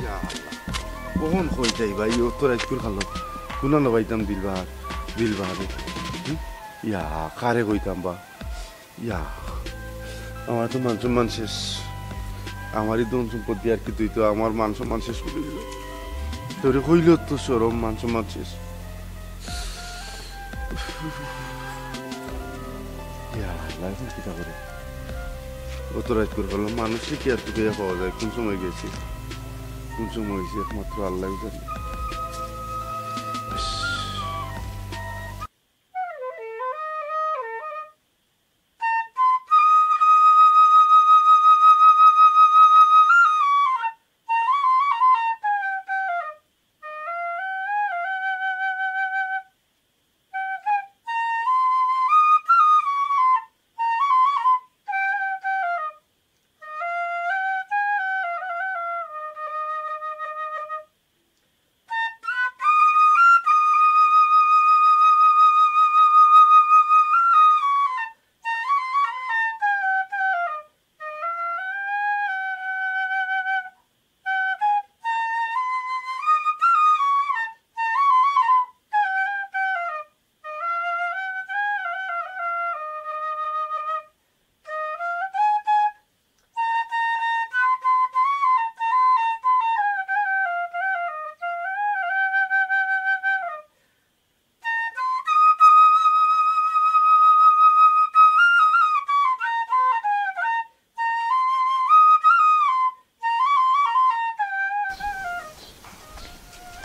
ইয়া আল্লাহ। কখন কই যাই ভাই, ও তো রাইতকুর খালো। কুনা না পাইতাম দিলবার, দিলবার। হুম? ইয়া, কারে কইতাম বা? ইয়া, আমার তো মান সম্মান শেষ। আমারই ধন সম্পত্তি আর কি, তুই তো আমার মান সম্মান শেষ করে দিল। তোরে কইলেও তো শরম, মান সম্মান শেষ। ইয়া, লাইফ কিতা করে? অত রাইত করে ফেললাম, মানুষে কি আর তুকে পাওয়া যায়? কোন সময় গেছি, কোন সময় হয়েছে, একমাত্র আল্লাহ জানে।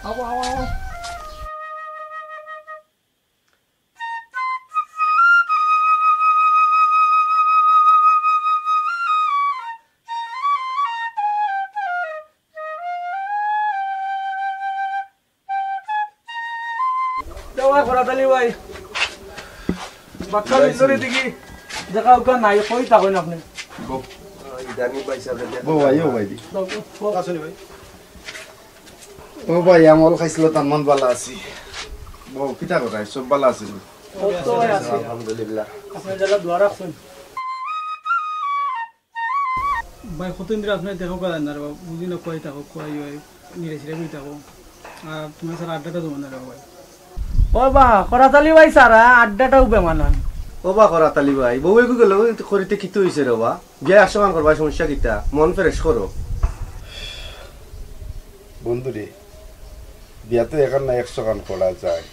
আবো, আবো, আবো। দেওয়া করা তালি ভাই। বাক্কা ভিতরে দেখি দেখা উকা নাই, কই থাকইন আপনি? বউ। ইদানি ভাই সাহেব দেখা বউ ভাই, ও ভাই দি। বউ, বউ। আসুন ভাই। ও ভাই, আমল খাইছিল, তার মন ভালা আছি। বউ, কিতা কথা, সব ভালা আছে? ও তো ভাই আছে। আলহামদুলিল্লাহ। আপনি যারা দোয়া রাখছেন। ভাই, কতদিন ধরে আপনি দেখা করা না রে বাবা, বুঝি না কই থাকো, কই হয়। নিরে ছিরে কই থাকো। আর তুমি স্যার আড্ডাটা জমে না রে ভাই। ও বা, করাতালি ভাই সারা আড্ডাটাও বেমানান। ও বা করাতালি ভাই, বউ এগু গেল করিতে কিতা অইছে রে বা? বিয়া একশো খান করবা, সমস্যা কিতা? মন ফ্রেশ করো। বন্ধুরে, বিয়া তো এখান না একশো খান করা যায়।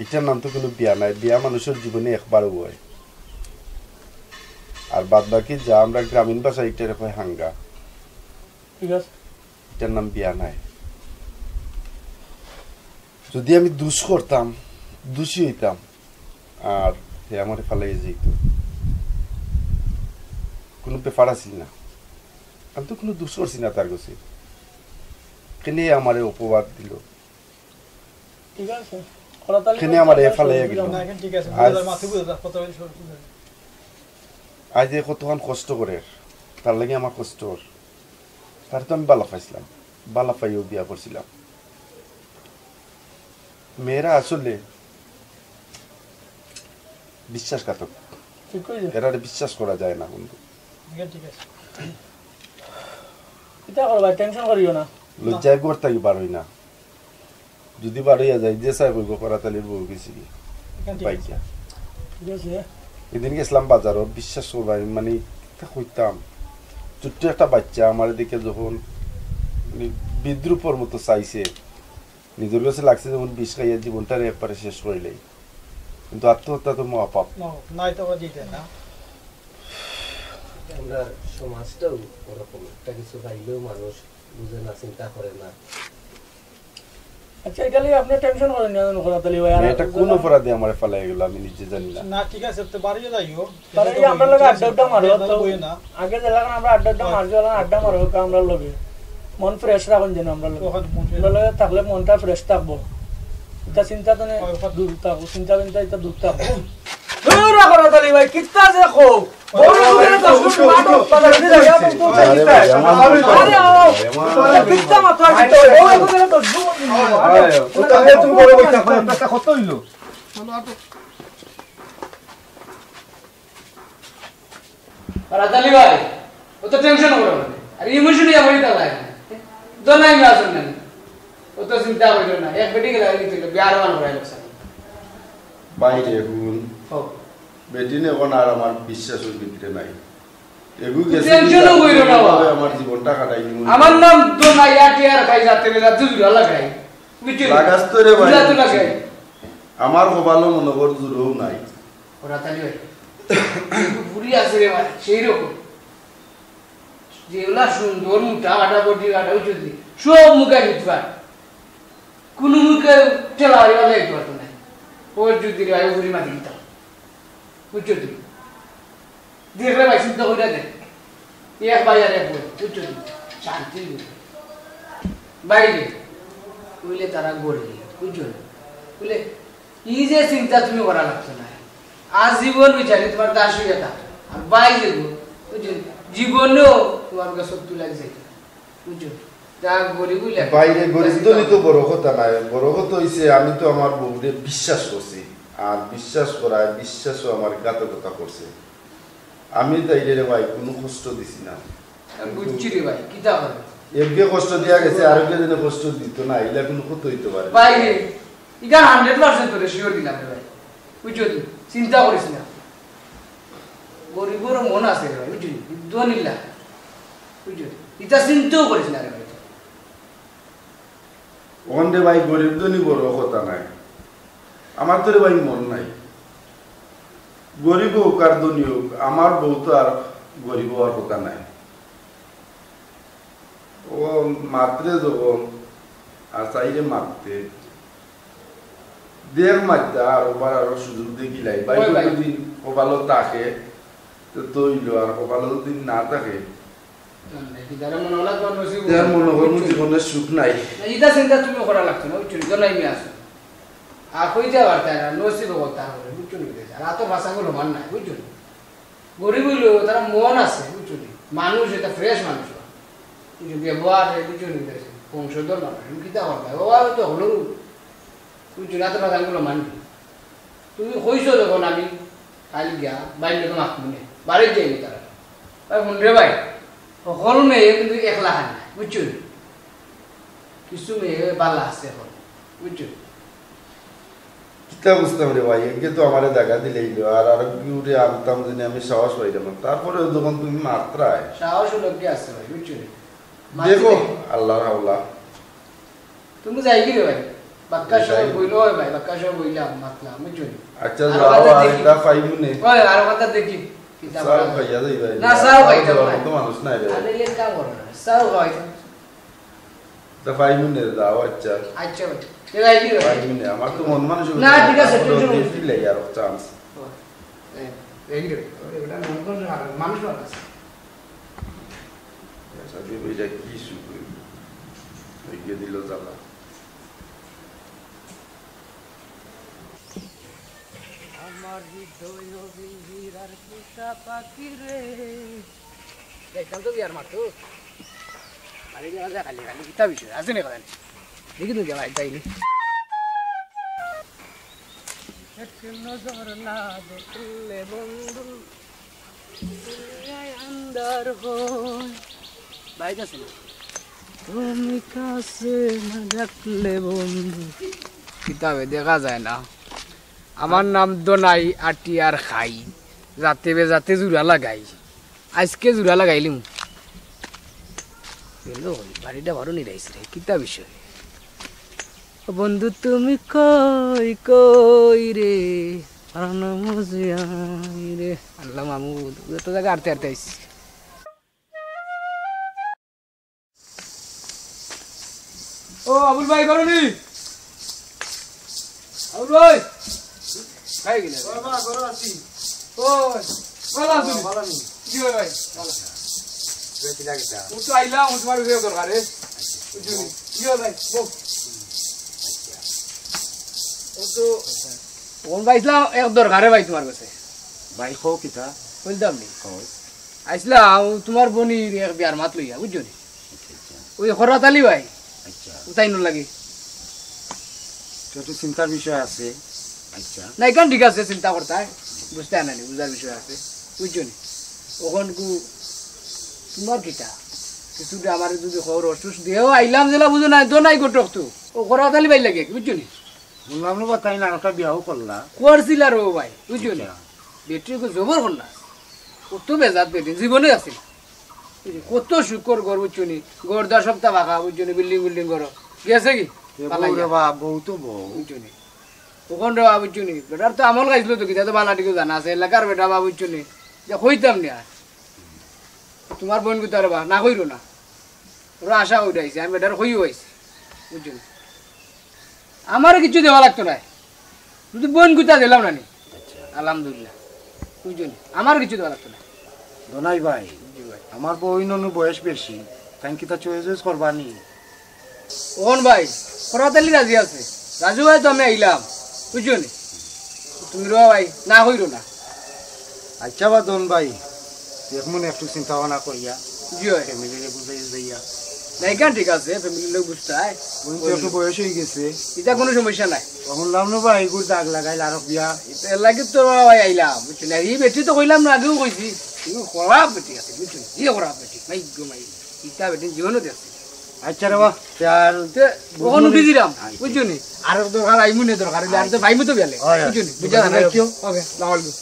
ইটার নাম তো কোনো বিয়া নাই, বিয়া মানুষের জীবনে একবারও হয়। আর বাদ বাকি যা আমরা গ্রামীণ ভাষায় ইটারে কয় হাঙ্গা। ঠিক আছে। ইটার নাম বিয়া নাই। যদি আমি দুষ করতাম, দোষী হইতাম, আর হে আমারে ফালাইয়া যাইত, কোনো ব্যাপার আছিল না। আমি তো কোনো দুষ করছি না তার কাছে। কেনে আমারে অপবাদ দিল? ঠিক আছে। কেনে আমারে ফালাইয়া গেল? না, এখন ঠিক আছে। আজ বুঝলাম, মাথা বুঝলাম, কথা বলি, সব বুঝলাম। আজ যে কতক্ষণ কষ্ট করে, তার লাগি আমার কষ্ট ওর। তার তো আমি বালা পাইছিলাম, বালা পাইও বিয়া করছিলাম। মেয়েরা আসলে বিশ্বাসঘাতক। ঠিক কইছো। এরারে বিশ্বাস করা যায় না বন্ধু। ঠিক আছে, ঠিক আছে। কিতা করবা, টেনশন করিও না। লজ্জায় ঘর থাকি বার হই না। যদি বার হইয়া যাই, যে সাহেব হইব করাতালির বউ গেছি কি? ঠিক আছে। বাইকটা। ঠিক আছে। এদিন গেছিলাম বাজারও, বিশ্বাস করবা, আমি মানে কিতা কইতাম, ছোট্ট একটা বাচ্চা আমার দিকে যখন মানে বিদ্রূপর মতো চাইছে, নিজের কাছে লাগছে যেমন বিষ খাইয়া জীবনটা একবারে শেষ করিলাই, কিন্তু আত্মহত্যা তো মহাপাপ। না, নাই তো ওরা দিতে না। আমরা সমাজটাও ওরকম, একটা কিছু পাইলেও মানুষ বুঝে না, চিন্তা করে না। আচ্ছা, এটা নিয়ে আপনি টেনশন করেন না, জানো, করাতালি ভাই। আর এটা কোন অপরাধে আমারে ফালাই গেল, আমি নিজে জানি না। না, ঠিক আছে, তো বাড়িও যাইও। তাহলে এই আমরা লগে আড্ডা উড্ডা মারো, তো বই না। আগে যে লাগান আমরা আড্ডা উড্ডা মারছি, ওলা আড্ডা মারো, তো আমরা লগে। মন ফ্রেশ রাখুন যেন আমরা লগে। ওখানে মন ফ্রেশ। আমরা লগে থাকলে মনটা ফ্রেশ থাকবো। এটা চিন্তা তো নেই, হয়, ওখানে। দূর থাকবো, চিন্তা চিন্তা এটা দূর থাকবো। দূর রাখো করাতালি ভাই, কিত্তা যে কও? বড় লোকের তো শুধু মাঠে বাজারে দিয়ে যাই, এখন তো আরে ভাই, এমন আরে আও। এমন আরে, কিত্তা মাত্র আর কিত্তা? বড় লোকের তো জুন। আরে, ও তো আগে তুমি বড় বইটা, একটা কত হইলো? করাতালি ভাই, ও তো টেনশন করে না। আর ইমোশনাল হয়ে গেল। দোনাই না শুনলেন। ও তো চিন্তা করলো না। এক বেটি গেলে আর কিছু বিয়ার মান করাই লোকসান। বাইরে হুন। হোক। বেটি নে এখন আর আমার বিশ্বাসের ভিতরে নাই। এগু তুই গেছে টেনশনও কইরো না বাবা। আমার জীবনটা কাটাই নিমু। আমার নাম দোনাই আটি আর খাই যাতে বেলা জুজুরা লাগাই। বুঝলি? লাগাস তো রে ভাই। জুরা তো লাগাই। আমার কপালও মনে কর জুরও নাই। করাতালি ভাই। একটু বুড়ি আছে রে ভাই, সেই রকম। যেগুলা সুন্দর, মোটা, কাটা, বডি, কাটা, উঁচু দি, সব মুখে নিতে পারে। কোনো মুখে ঠেলা হারি বাজাই দিতে পারতো না। ওর যদি রে ভাই, বুড়ি মাটি দিতাম। বুঝছো তুই? দেখলে ভাই, শুদ্ধ করে দে। এক ভাই আর এক বোন, বুঝছো তুই? শান্তি। বাইরে, বুঝলে তারা গরিব, বুঝছো? বুঝলে, এই যে চিন্তা তুমি করা লাগতো না। আজীবন বিচারি তোমার দাস হইয়া থাকো। আর ভাই যে গো, বুঝছো? জীবনেও তোমার কাছে তুলে যেত না। বুঝছো? যা গরিব হইলে বাইরে গরিব ধনী তো বড় কথা নাই, বড় কথা হইছে আমি তো আমার বউরে বিশ্বাস করছি, আর বিশ্বাস করায় বিশ্বাসও আমার ঘাতকতা করছে। আমি তাইলে রে ভাই কোনো কষ্ট দিছি না। আমি বুঝছি রে ভাই, কিতা করে? একগে কষ্ট দিয়া গেছে, আরেকগে যেন কষ্ট দিত না, ইলা কোনো কথা হইতে পারে না। ভাই রে, ইটা হান্ড্রেড পার্সেন্ট তোরে শিওর দিলাম রে ভাই, বুঝছো তুই? চিন্তা করিস না, গরিবর মন আছে রে ভাই, বুঝলি? ধনীলা, বুঝছো? ইটা চিন্তাও করিস না রে ভাই। ওখান রে ভাই, গরিব ধনী বড় কথা নাই, আমার তো রে ভাই মন নাই। গরিব হোক আর ধনী হোক, আমার বউ তো আর গরিব হওয়ার কথা নাই। ও মাতরে যখন আর চাইরে মাততে, দেখ মাততা আর ওবার আরো সুযোগ দেখিলাই। ভাই ওই ভাই। যদি কপালো থাকে, তো তৈল, আর কপালো যদি না থাকে, তার মনে হলো তোমার নসিব তার মনে হয় জীবনের সুখ নাই। না, ইটা চিন্তা তুমি করা লাগতো না, বুঝছো? তো নাই মেয়ে আসো। আর কইতে পারতায় না, নসিব হবো তার বলে, বুঝছো নি? আর তো ভাষা গুলো মান নাই, বুঝছো নি? গরিব হইলেও তারা মন আছে, বুঝছো নি? মানুষ, এটা ফ্রেশ মানুষ। বুঝছো? ব্যবহার, বুঝছো নি? বংশধর মানুষ, আমি কিতা করতাম? বাবা তো হলো, বুঝছো নি? আর তো ভাষা গুলো মানি। তুমি কইছো যখন আমি কাল গিয়া বাইরে তো মাত মনে, বাড়ির যাইনি তারা। ভাই, হুন রে ভাই, হকল মেয়ে কিন্তু একলা খান না, বুঝছো? কিছু মেয়ে বালা আছে এখন, বুঝছো? কিতা বুঝতাম রে ভাই, একে তো আমারে জাগা দিলাইলো, আর আর কিউরে আনতাম জানি আমি সাহস পাইলাম না। তারপরে যখন তুমি মাতরায়। সাহস অইলো কি আছে ভাই, বুঝছো নি? মাতছি দেখো, দেখি। আল্লাহর হাওলা। তুমি যাই কি রে ভাই? বাক্কা যাই। সময় বইলো হয় ভাই, বাক্কা সময় বইলাম, মাতলাম, বুঝছো নি? আচ্ছা, আর যাও, কথা আর দেখি। এটা পাইমু নে। ওই, আর কথা দেখি। কিতা চাও বলা? খাইয়া যাই ভাই। না, চাও খাইতাম না। মতো মানুষ নাই ভাই। আমি লেখা বড় না, চাও খাইতাম। তা পাইমু নে, যাও, আচ্ছা। আচ্ছা ভাই। এ ভাই, কি ভাই? পাইমু নে, আমার তো মন মানসিকতা না, ঠিক আছে, নাই, tension দিন নাই। দিলে আর chance। ও, এই, এই রে, ওরে, ওটা মন তো আর মানুষ আর আছে। আচ্ছা, তুই ওই যে কি শুরু করবি? এই গিয়ে দিল জ্বালা। আমার হৃদয় নবীর আর পোষা পাখি রে। যাইতাম তো বিয়ার মাঠো। খালি দেখা যায়, খালি, খালি কিতা বিষয়? আছে নি কথা নি? দেখি তো যাওয়া, তাই নি? এক নজর না দেখলে বন্ধু, দুনিয়ায় আন্ধার হয়। বাইক আছে না? তুমি কাছে না ডাকলে বন্ধু। কিতাবে দেখা যায় না। আমার নাম দোনাই, আটি আর খাই। রাতে বেজাতে জুড়া লাগাই। আজকে জুড়া লাগাইলিম। গেল, বাড়িটা বারো নিরাইছে রে। কিতা বিষয়? ও বন্ধু, তুমি কই, কই রে? আর না বুঝি আমি রে। আল্লাহ মামু, যত জায়গা আটতে আটতে আইছি। ও আবুল ভাই, করো নি? আবুল ভাই। খাই গেলে। বাবা, করো আছি। ও, ভালো আছো নি? ভালো আছি। জি ভাই, ভাই। ভালো। ও তো আইলাম, ও তোমার বিয়ে দরকারে। বুঝলি? জি ভাই, বল। ও তো, কোন ভাই ইসলাম, এক দরকারে ভাই তোমার কাছে। ভাই, কও কিতা? বলতাম নি। কও। আইসলাম, ও তোমার বনির এক বিয়ার মাত লইয়া, বুঝছো নি? আচ্ছা, আচ্ছা। ওই হরাত আলী ভাই। আচ্ছা। উতাই নু লাগি। তো একটু চিন্তার বিষয় আছে। আচ্ছা। না, এখান ঠিক আছে, চিন্তা করতে হয়। বুঝতে হয় না নি, বুঝার বিষয় আছে। বুঝছো নি? ওখান কু তোমার কিতা? কিছুটা আমার যদি খবর অসুস দিয়েও আইলাম যেলা বুঝো না, তো নাই গোটক তো। ও হরাত আলী ভাই লাগে, বুঝছো নি? শুনলাম না বা তাই না, একটা বিয়াও করলা। করছিলা রে ভাই, বুঝছো নি? আচ্ছা। বেটি কো জবর করলা। কত বেজাত বেটি, জীবনে আছে না। এই যে কত সুখর ঘর, বুঝছো নি? ঘর দশ সপ্তাহ ফাঁকা, বুঝছো নি? বিল্ডিং বিল্ডিং ঘর। গেছে কি? এ পালাই বউ রে গেছে। বাপ, বউ তো বউ। বুঝছো নি? ওখান রে বাবা, বুঝছো নি? বেটার তো আমল খাইছিল তো, কিতা তো বালা ঠিক জানা আছে। এলাকার বেটা বাবা, বুঝছো নি? যে কইতাম নি আর। তোমার বোন গুতারে বা, না কইরো না। ওরা আশা উঠাইছে, আমি বেটার কইও আইছি। বুঝছো নি? আমারে কিচ্ছু দেওয়া লাগতো না। শুধু বোন গুতা দিলাম না নি। আচ্ছা। আলহামদুলিল্লাহ। বুঝছো নি? আমার কিচ্ছু দেওয়া লাগতো না। দোনাই ভাই, জি ভাই। আমার বউ ননু বয়স বেশি, তাই কিতা চয়েস করবা নি? ওহন ভাই, ফরাত আলী রাজি আছে। রাজু ভাই তো আমি আইলাম, বুঝছো নি? তুমি রে ভাই, না কইরো না। আচ্ছা বা দন ভাই, দেখমু নে একটু চিন্তা ভাবনা করিয়া। জি ভাই। ফ্যামিলিরে বুঝাই যাইয়া। না, এখান ঠিক আছে, ফ্যামিলির লোক বুঝতে হয়। বোন তো একটু বয়স হয়ে গেছে। এটা কোনো সমস্যা নাই। শুনলাম না ভাই, এগুর দাগ লাগাইল আরো বিয়া। এর লাগি তো ভাই আইলাম, বুঝছো না? এই বেটি তো কইলাম না, আগেও কইছি। কিন্তু খারাপ বেটি আছে, বুঝছো না? এই খারাপ বেটি, মাই গো মাই। ইটা বেটি জীবনও দেখছি। আচ্ছা রে বা, তে আর তে, ওখানে উঠি দিলাম, আচ্ছা। বুঝছো নি? আর দরকার, আইমু নে দরকার, আর তো আচ্ছা। ভাইমু তো বেলে, হয়, হয়। বুঝছো নি? বুঝা দোকানে না। রাখিও। ওকে, আসসালামু আলাইকুম।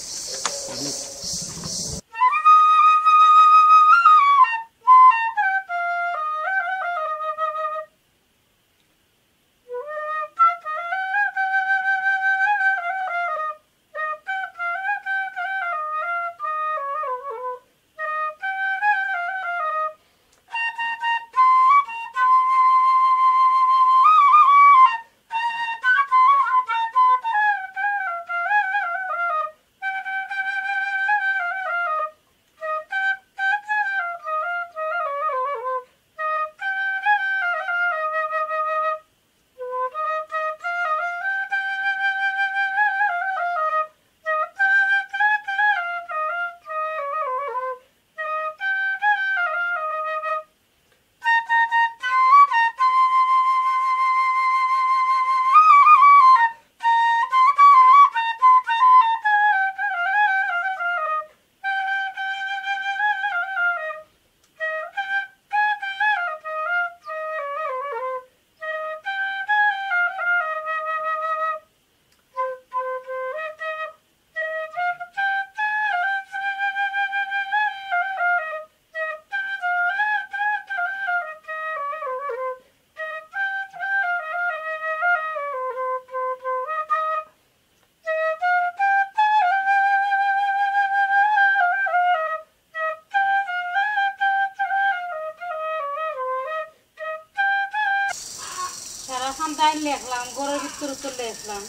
কাম তাই লেখলাম, ঘরর ভিতর তো লেখলাম,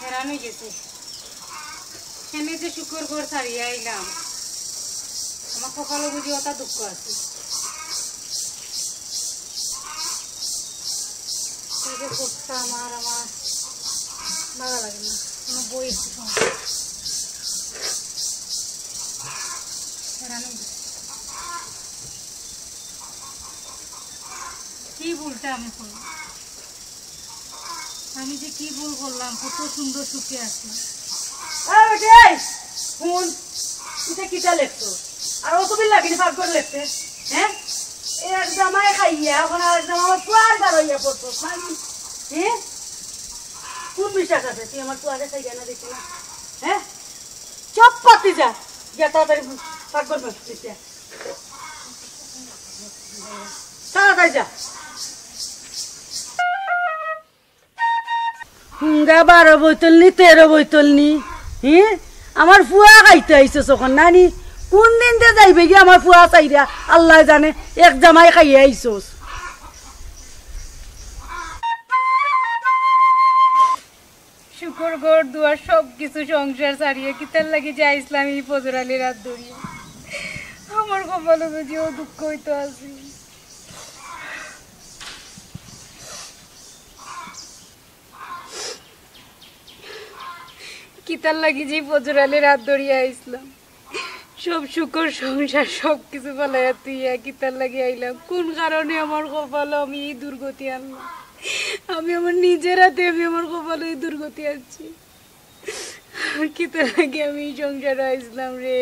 হেরান অই গেছি। এনে যে শুকর ঘর ছাড়িয়া আইলাম, আমার কপালো বুঝি অতা দুঃখ আছে। এই যে করতাম আর আমার ভালা লাগে না, কোনো বই একটু সময়। হেরান অই গেছি। কি ভুলটা আমি করলাম? আমি যে কি ভুল করলাম, কত সুন্দর সুখে আছি। এই বেটি, এই, হুন, ইটা কিতা লেখছো? আর অত বিল লাগেনি পাকঘর লেখতে, হ্যাঁ? এই এক জামাই খাইয়া, অখন আর এক জামাই আমার পুয়ার বার অইয়া পড়ছো, মানে, হ্যাঁ? কোন বিশ্বাস আছে তুই আমার পুয়ারে খাইয়া না দেখি না, হ্যাঁ? চুপ পাতি যা, গিয়া তাড়াতাড়ি পাকঘর লেখতে। তাড়াতাড়ি যা। হুঙ্গা বারো বোতল নি, তেরো বোতল নি, হি? আমার ফুয়া খাইতে আইছস অখন নানি? কোন দিন দে যাইবে গি আমার ফুয়া চাইরা? আল্লায় জানে, এক জামাই খাইয়া আইছস। শুকর ঘর দুয়ার সব কিছু সংসার ছাড়িয়া কিতার লাগি যে আইছলাম ই ফজর আলীর আত ধরিয়া। আমার কপালো বুঝি অউ দুঃখ অইতো আছে। কিতার লাগি যে ই ফজর আলীর আত ধরিয়া আইছলাম। সব শুকর সংসার সব কিছু ফালাইয়া থুইয়া কিতার লাগি আইলাম? কোন কারণে আমার কপালো আমি ই দুর্গতি আনলাম? আমি আমার নিজের আতে আমি আমার কপালো ই দুর্গতি আনছি। কিতার লাগি আমি ই সংসারো আইছলাম রে?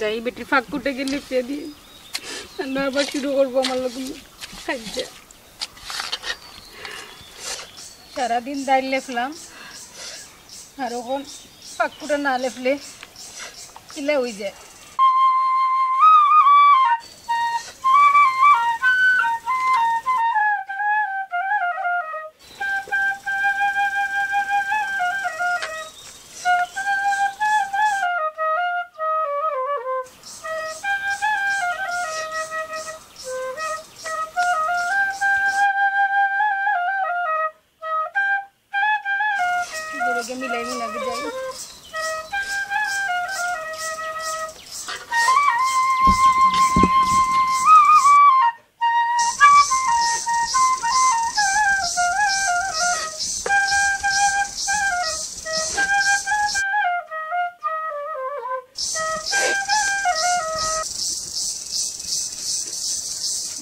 যাই বেটির ফাঁক কুটে গেলে ফিরে দিয়ে। আর না আবার শুরু করবো আমার লগে কাইজ্জা। সারাদিন দাইল লেফলাম, আর অখন ফাঁক কুটা না লেফলে কিলা অই যায়।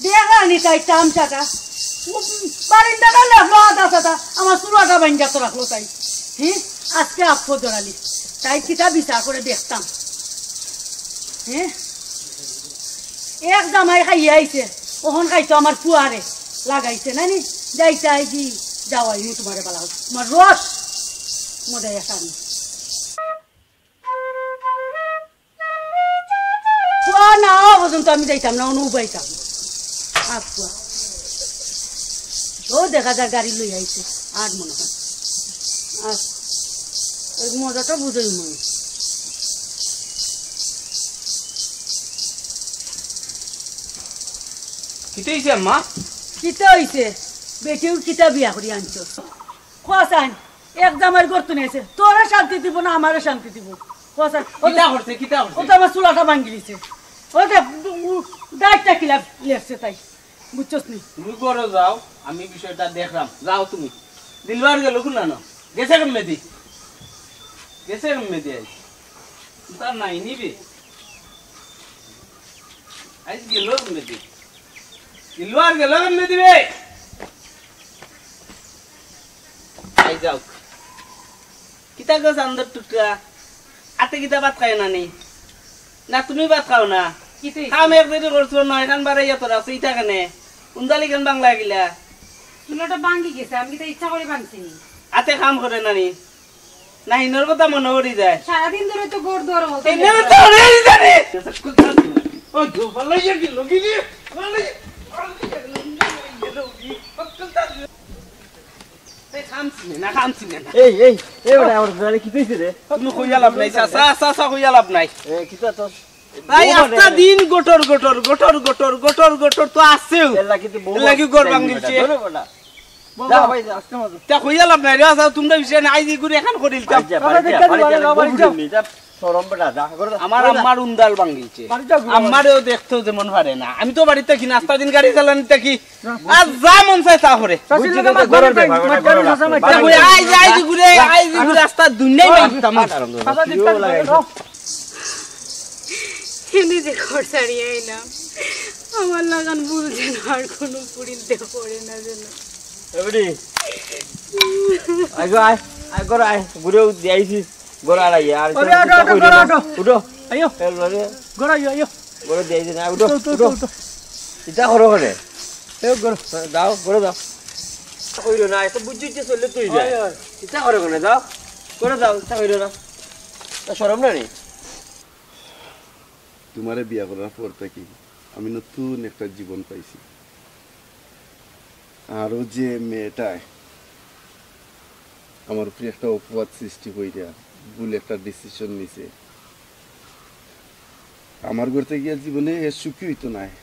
দেখানি তাই তামশাটা। বারিন্দাটা লেখলো আধা সাদা, আমার চুলাটা বাইন্দা তো রাখলো তাই। হ্যাঁ, আজকে আফো ধরালি। তাই কিতা বিচার করে দেখতাম। হ্যাঁ, এক জামাই খাইয়া আইছে, অখন খাইতো আমার ফুয়ারে লাগাইছে না নি? যাইতাই কি যাওয়াই নি তোমারে বালা, তোমার রস মজাই আসানি। ফুয়া না আওয়া পর্যন্ত আমি যাইতাম না, অনু উবাইতাম। আফুয়া। ও দেখা যার গাড়ি লই আইছে, আর মনে হয়। আর ওই মজাটা বুঝই মনে। কিতা অইছে আম্মা? কিতা অইছে? বেটিও কিতা বিয়া করি আনছো? খোয়াসান, এক জামাইর ঘর তো নিয়েছে, তোরা শান্তি দিব না, আমারে শান্তি দিব। খোয়াসান, ও কিতা করছে, কিতা করছে? ও তো আমার চুলাটা ভাঙ্গি দিছে। ও দে, উ, দায়িত্বটা কিলা লেখছে তাই, বুঝছস নি? তুমি ঘরো যাও, আমি বিষয়টা দেখলাম। যাও তুমি। দিলবার গেল কোন না? গেছে কেমনে দি? গেছে কেমনে দি আই? তার নাই নিবে। আইজ গেল কেমনে দি? দিলবার গেল কেমনে দিবে? আই যাও। কি ইতা গো চান্দর টুকরা, আতে কিতা ভাত খায় না নি? না তুমি ভাত খাও না? কিতা অইছে? কাম এক দেরি করছো, নয়খান বাড়াইয়া তোর আছে, ইতা কেনে? উন্দালি কেন বাংলা গিলা? চুলাটা ভাঙ্গি গেছে, আমি কিতা ইচ্ছা করি ভাঙছি নি? আতে কাম করে না নি? না, হিনর কথা মনে করি যায়। সারাদিন ধরে তো ঘর দুয়ার হতে ইনর তো হরে জানি। ওই তো, ভালো ইয়ে কি লগি দিয়ে, ভালো ইয়ে, ভালো ইয়ে, লগি দিয়ে, লগি দিয়ে, এই খামছি না, খামছি না। এই, এই, এই বেটা, আমার গাড়ি কি কইছে রে? তুমি কইয়া লাভ নাই, চাচা, চাচা, কইয়া লাভ নাই। এ, কিতা তোর? ভাই, আস্তা দিন গটর, গটর, গটর, গটর, গটর, গটর তো আছেও। এর লাগি তো বউ এর লাগি ঘর ভাঙি দিছে। ধরো বেটা। যা ভাই, আস্তে মতো। তা কইয়া লাভ নাই রে, আচ্ছা, তোমরা বিষয় না, আইজ ইগুরে এখান করিল তা। বাড়ি যা, বাড়ি যা, বাড়ি যা, বাড়ি যা। বউ নেই, যা, শরম বেটা, যা, করে যা। আমার আম্মার উন্দাল ভাঙিছে। বাড়ি যা, ঘুরে। আম্মারেও দেখতেও যেমন পারে না। আমি তো বাড়িত থাকি না, আস্তা দিন গাড়ি চালানি থাকি। আর যা মন চায় তা করে। চাচির লগে মাত মারে, মাত মারে, মাত মারে। দেখো, আইজ, আইজ ঘুরে, আইজ ঘুরে আস্তা দুনিয়াই মারতাম। চাচা, দেখতে পারো। এনে যে ঘর ছাড়িয়া আইলাম, আমার লাখান ভুল যেন আর কোনো পুরিন্তে করে না যেন। এ বেটি, আয় গো, আয়, আয় গো, আয়, ঘুরে দিয়াইছি, ঘর আড়াইয়া, আর ওরে, আটো, আটো, ঘর আটো। উঠো। আইও। এ, ঘরে। ঘর আইও, আইও। ঘরে দিয়াইছি না, উঠো, উঠো, উঠো, উঠো। উঠো। ইতা করো কেনে? এ, ঘর। যাও, ঘরে যাও। ইতা কইরো না, এত বুঝছি যে চললে তুই যায়। হয়, হয়। ইতা করো কেনে, যাও। ঘরে যাও, ইতা কইরো না। তা শরম না নি? তোমারে বিয়া করার পর থাকি আমি নতুন একটা জীবন পাইছি। আরও যে মেয়েটায় আমার উপরে একটা অপবাদ সৃষ্টি কইরা ভুল একটা decision নিছে, আমার ঘর থাকি আর জীবনে হে সুখী অইতো নায়,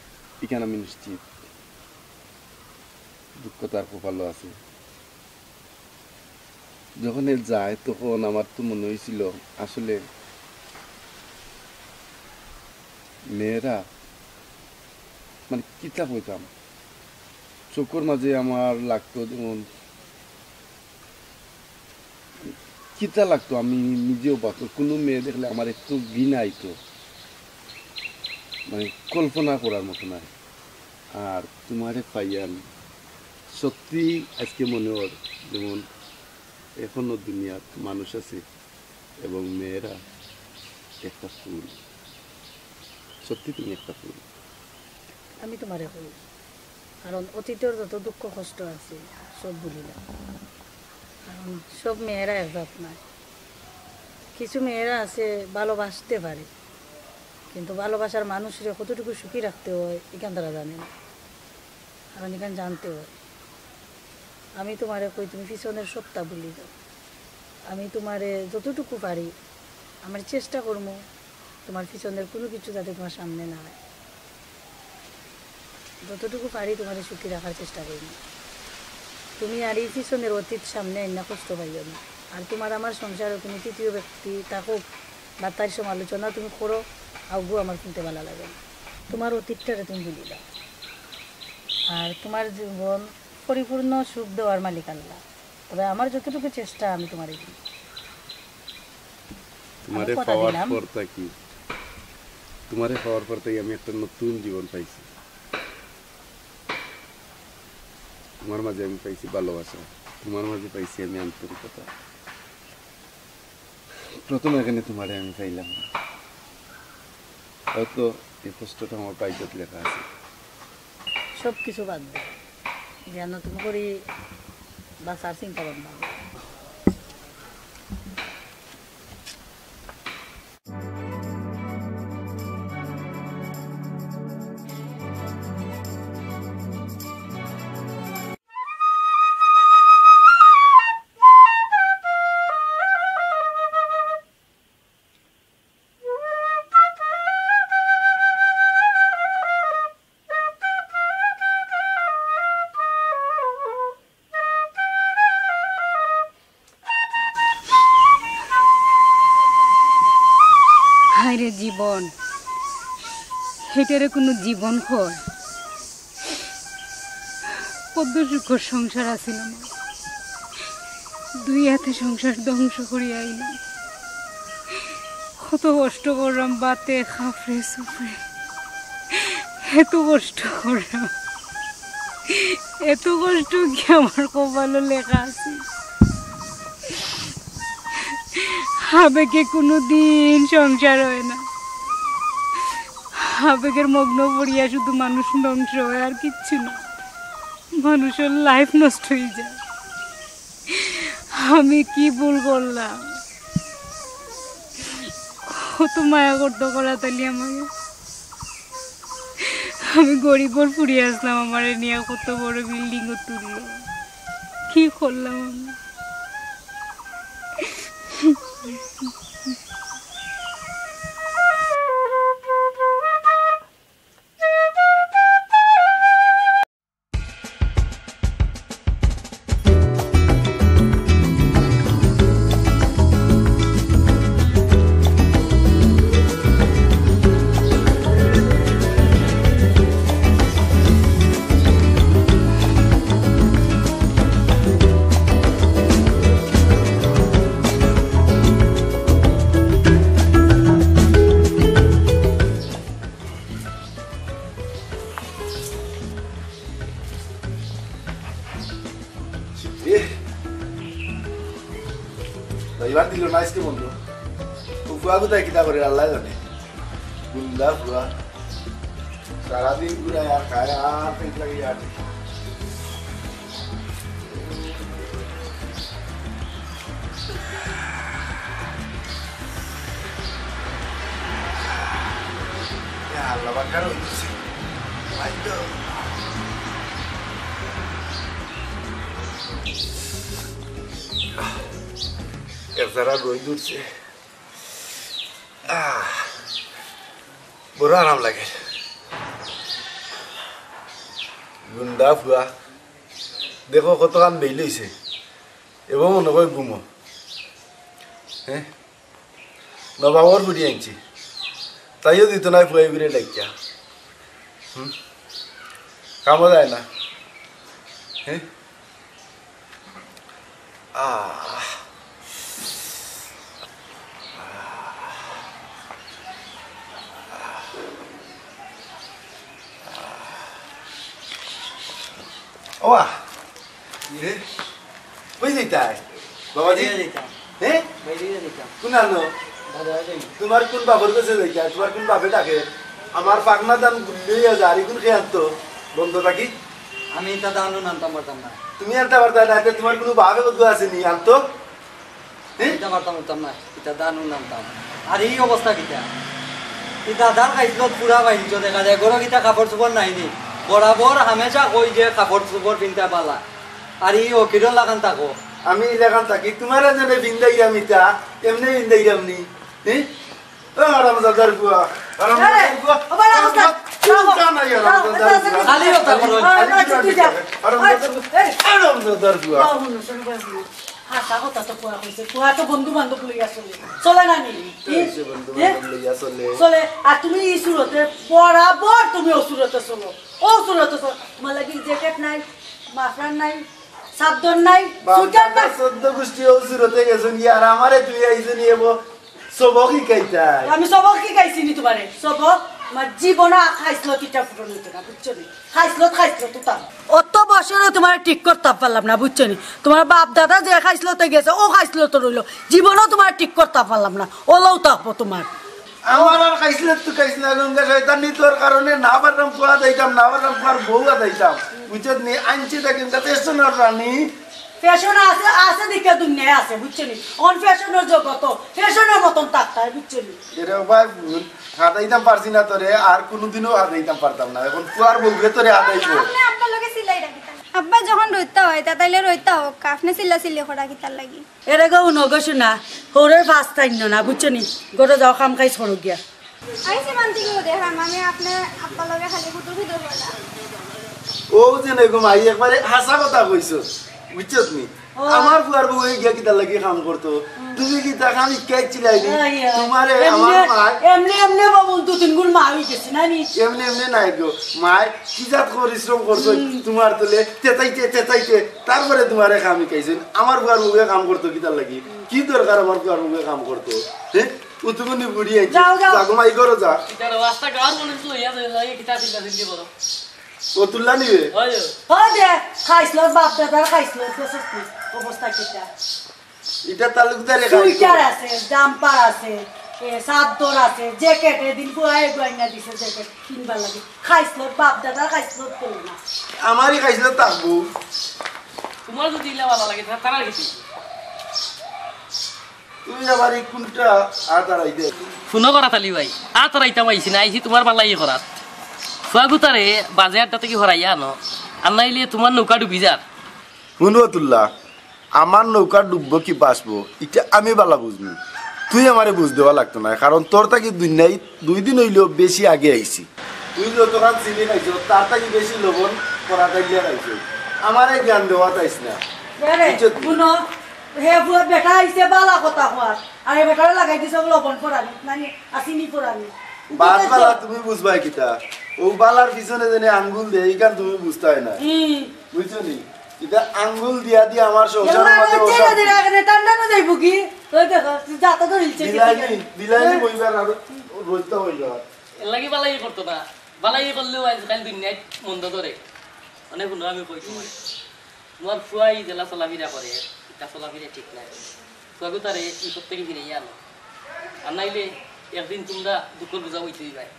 ইখান আমি নিশ্চিত। দুঃখ তার কপালো আছে। যখন এ যায়, তখন আমার তো মনে অইছিল, আসলে মেয়েরা, মানে, কিতা কইতাম, চোখর মাঝে আমার লাগতো যেমন, কিতা লাগতো, আমি নিজেও পারতো, কোনো মেয়ে দেখলে আমার একটু ঘৃণা আইতো, মানে, কল্পনা করার মতো নায়। আর তোমারে পাইয়া আমি সত্যি আজকে মনে অর যেমন এখনো দুনিয়াত মানুষ আছে এবং মেয়েরা একটা ফুল। সত্যি তুমি একটা ফুল। আমি তোমারে কই, কারণ অতীতর যত দুঃখ কষ্ট আছে সব ভুলিলাম, কারণ সব মেয়েরা এক জাত নায়। কিছু মেয়েরা আছে ভালোবাসতে পারে, কিন্তু ভালোবাসার মানুষরে কতটুকু সুখী রাখতে হয়, ইখান তারা জানে না, কারণ ইখান জানতে হয়। আমি তোমারে কই, তুমি পিছনের সবটা ভুলি যাও। আমি তোমারে যতটুকু পারি, আমার চেষ্টা করমু তোমার পিছনের কোনো কিছু যাতে তোমার সামনে না হয়। যতটুকু পারি তোমারে সুখী রাখার চেষ্টা করমু। তুমি আর এই পিছনের অতীত সামনে আইনা কষ্ট পাইও না। আর তোমার আমার সংসারে কোনো তৃতীয় ব্যক্তি থাকুক বা তার সমালোচনা তুমি করো, অগু আমার শুনতে ভালো লাগে না। তোমার অতীতটারে তুমি ভুলি যাও। আর তোমার জীবন পরিপূর্ণ সুখ দেওয়ার মালিক আল্লাহ। তবে আমার যতটুকু চেষ্টা আমি তোমারে দিমু। তোমারে আমি কথা পাওয়ার দিলাম। পর থাকি, তোমারে পাওয়ার পর থাকি আমি একটা নতুন জীবন পাইছি। তোমার মাঝে আমি পাইছি ভালোবাসা, তোমার মাঝে পাইছি আমি আন্তরিকতা। প্রথম এখানে তোমারে আমি পাইলাম না। হয়তো এই কষ্টটা আমার ভাগ্যত লেখা আছে। সব কিছু বাদ দে, দিয়া নতুন করি বাঁচার চিন্তা ভাবনা। হায় রে জীবন, হেটারে কোনো জীবন কয়? কত সুখর সংসার আছিল আমার, দুই হাতে সংসার ধ্বংস করিয়া আইলাম। কত কষ্ট করলাম, বাতে খাফরে সুফরে, এত কষ্ট করলাম, এত কষ্ট কি আমার কপালো লেখা আছে? আবেগে কোনো দিন সংসার হয় না। আবেগের মগ্ন পড়িয়া শুধু মানুষ ধ্বংস হয়, আর কিচ্ছু না। মানুষের লাইফ নষ্ট হয়ে যায়। আমি কি ভুল করলাম? কত মায়া করতো করাতালি আমারে। আমি গরিবর ফুরি আসলাম, আমারে নিয়া কত বড় বিল্ডিং তুললো। কি করলাম আমি? এ, রবিবার দিল না আজকে বন্ধ। ও ফুয়া কোথায় কিতা করে আল্লাহ জানে। গুন্ডা ফুয়া। সারাদিন ঘুরায় আর খায় আর পেট লাগে আর। এ আল্লাহ বাকার হইছে। ভাই তো। এর দ্বারা রই দূরছে। আহ, বড় আরাম লাগে। গুন্ডা ফুয়া, দেখো কতখান বেইল হইছে। এবং মনে হয় ঘুমো। হ্যাঁ, নবাবর ফুড়ি আনছি, তাইও দিত না ফুয়াই ঘুরে ডাকিয়া। হুম, কামও যায় না। হ্যাঁ। আহ। ওয়া। এ? কই যাইতায়? বাবাজি? বাইরে যাইতাম। হ্যাঁ? বাইরে যাইতাম। কোন আনো? বাজারে যাই। তোমার কোন বাপর কাছে যাইতায়? তোমার কোন বাপে ডাকে? আমার ফাকনা দান গুল্লি হইয়া যার, ইগুন কে আনতো? বন্ধ থাকি? আমি ইতা দান আনতাম পারতাম না। তুমি আনতে পারতায় না, তে তোমার কোনো বাপে বন্ধু আছে নি আনতো? হ্যাঁ? ইতা পারতাম, পারতাম না, ইতা দান আনতাম। আর এই অবস্থা কিতা? এই দাদার খাইছলত পুরা বাইঞ্চ দেখা যায়, গরো কিতা কাপড় চোপড় নাই নি। বরাবর হামেশা কই যে কাপড় চোপড় পিনতা বালা। আর এই অকিরর লাখান থাকো। আমি ইলাখান থাকি, তোমার এজনে বিন্দাইরাম ইতা, এমনে বিন্দাইরাম নি। হ্যাঁ? ও হারামজাদার ফুয়া, হারামজাদার ফুয়া। ও বাবা, অবস্থা, চিন্তা নাই, হারামজাদার ফুয়া। খালি কথা বলো। খালি কথা বলো। হারামজাদার ফুয়া। হারামজাদার ফুয়া। বাবা, হুনো, শোনো, বাবা, হুনো। হাছা কথা তো ফুয়া কইছে। ফুয়া তো বন্ধু বান্ধব লইয়া চলে। চলে না নি? এই যে বন্ধু বান্ধব লইয়া চলে। চলে। আর তুমি এই সুরতে বরাবর তুমি ও সুরতে চলো। ও সুরতে চলো। তোমার লাগি জ্যাকেট নাই, মাফলার নাই, সাবধান নাই, বাপ সুটার দাদা নাই। চোদ্দ গোষ্ঠী ও সুরতে গেছেন কি? আর আমারে তুই আইছেন কি এবো? সবক শিকাইতায়। আমি সবক শিকাইছি নি তোমারে? সবক? আমার জীবনে খাইছলত ইটা ফুটন হইতো না, বুঝছো নি? খাইছলত, খাইছলত তো তাম। অত বছরে তোমারে ঠিক করতাম পারলাম না, বুঝছো নি? তোমার বাপ দাদা যে খাইছলতে গেছে, ও খাইছলত রইলো। জীবনেও তোমারে ঠিক করতাম পারলাম না। ওলাও থাকবো তোমার। আমার আর খাইছলত তো খাইছ না, গঙ্গা শয়তানি, তোর কারণে না পারলাম ফুয়া যাইতাম, না পারলাম ফুয়ার বউ যাইতাম। বুঝছত নি? আনছি দেখেন, তা ফ্যাশনর রানী। ফ্যাশন আছে, আছে দেখে দুনিয়ায় আছে, বুঝছো নি? অন ফ্যাশনর জগত, ফ্যাশনর মতন থাকতায়, বুঝছো নি? এরে ভাই, ভুল। হাতাইতাম পারছি না তোরে, আর কোনোদিনও হাতাইতাম পারতাম না। এখন ফুয়ার বউয়ে তোরে হাতাইবো। আপনি আব্বার লগে চিল্লাই রাখিতাম। আব্বা যখন রইতা হয়, তা তাইলে রইতা হোক। আপনি চিল্লা চিল্লি করা কিতার লাগি? এরে গো, উনো গো শোনা, হৌরের ফাঁস তাইন না, বুঝছো নি? গরো যাও, কাম কাজ করো গিয়া। আইসি মানতে গিয়ে দেখাম, আমি আপনি আব্বার লগে খালি হুদুর হুদুর করলাম। ও যে নে গো মাই, একবারে হাছা কথা কইছো, বুঝছস নি? ও। আমার ফুয়ার বউয়ে গিয়া কিতার লাগি কাম করতো? হুম। তুমি কিতা কাম শিখাইছিলাই নি? আইয়া। তোমারে এমনে, আমার মায় এমনে, এমনে বাবু দু তিন গুণ মা হই গেছে না নি? এমনে, এমনে নাই গো। মায় কি জাত পরিশ্রম করছো? হুম। তোমার তলে তেতাইতে, তেতাইতে, তারপরে তোমারে কাম শিখাইছেন। আমার ফুয়ার বউয়ে কাম করতো কিতার লাগি? হুম। কি দরকার আমার ফুয়ার বউয়ে কাম করতো? হ্যাঁ? উতুগুনি বুড়ি আইছে। যাও, যাও। যা গো মাই, ঘরো যা। ইতার রাস্তা গাঁর মানুষ লইয়া যায়, লাগে কিতা চিল্লা চিল্লি করো। ও তুল্লা নিবে? হয়। হয় দে, খাইছলত বাপ দাদার খাইছলত, দেখছস তুই, অবস্থা কিতা? ইটা তালুকদারে খাইছো? সুইটার আছে, জাম্পার আছে, এ, চাদর আছে, জ্যাকেট, এদিন পুয়া এগু আইনা দিছে জ্যাকেট কিনবার লাগি। খাইছলত, বাপ দাদার খাইছলত করো না। আমারই খাইছলত থাকবো। তোমার যদি ইলা ভালা লাগে, তা-, তারার কিছু। তুমি আবার এই কোনটা আত আড়াইতে? হুনো করাত আলী ভাই, আত আড়াইতাম আইছি না, আইছি তোমার বালাই করাত। ফুয়াগুতারে বাজে আড্ডা থাকি হরাইয়া আনো, আর নাইলে তোমার নৌকা ডুবি যার। হুনো তুল্লা, আমার নৌকা ডুববো কি বাঁচবো, ইটা আমি বালা বুঝমু। তুই আমারে বুঝ দেওয়া লাগতো না, কারণ তোর থাকি দুনিয়াত দুই দিন অইলেও বেশি আগে আইছি। তুই যতখান চিনি খাইছস, তার থাকি বেশি লবণ করাত আলী খাইছস। আমারে জ্ঞান দেওয়াত আইস না। এরে, বুঝছত নি? হুনো, হে ফুয়া বেটা আইছে বালা কথা কওয়ার, আর হে বেটারে লাগাই দিছে লবণ পরানি, নানি, আর চিনি পরানি। বাদ বালা তুমি বুঝবায় কিতা? অউ বালার পিছনে যেনে আঙ্গুল দেয়, ইখান তুমি বুঝতায় না। হুম। বুঝছো নি? ইটা আঙ্গুল দিয়া দিয়া আমার সংসারর মাঝে অশান্তি। ঠান্ডা না যাইব কি? ওই দেখো, যাতা ধরিলছে কি বিলাইনি, বিলাইনি হ্যাঁ। বইবার আর রইতে হইল আর। এর লাগি বালাই করতো না। বালাই করলেও আজকাল দুনিয়াত মন্দ ধরে। অনেক হুনো আমি কই তোমার। তোমার ফুয়াই যেলা চলাফিরা করে, ইটা চলাফিরা ঠিক নাই। ফুয়াগুতারে ই সব থাকি ফিরাইয়া আনো। আর নাইলে একদিন তোমরা দুঃখর বুঝা বইতে দিবায়।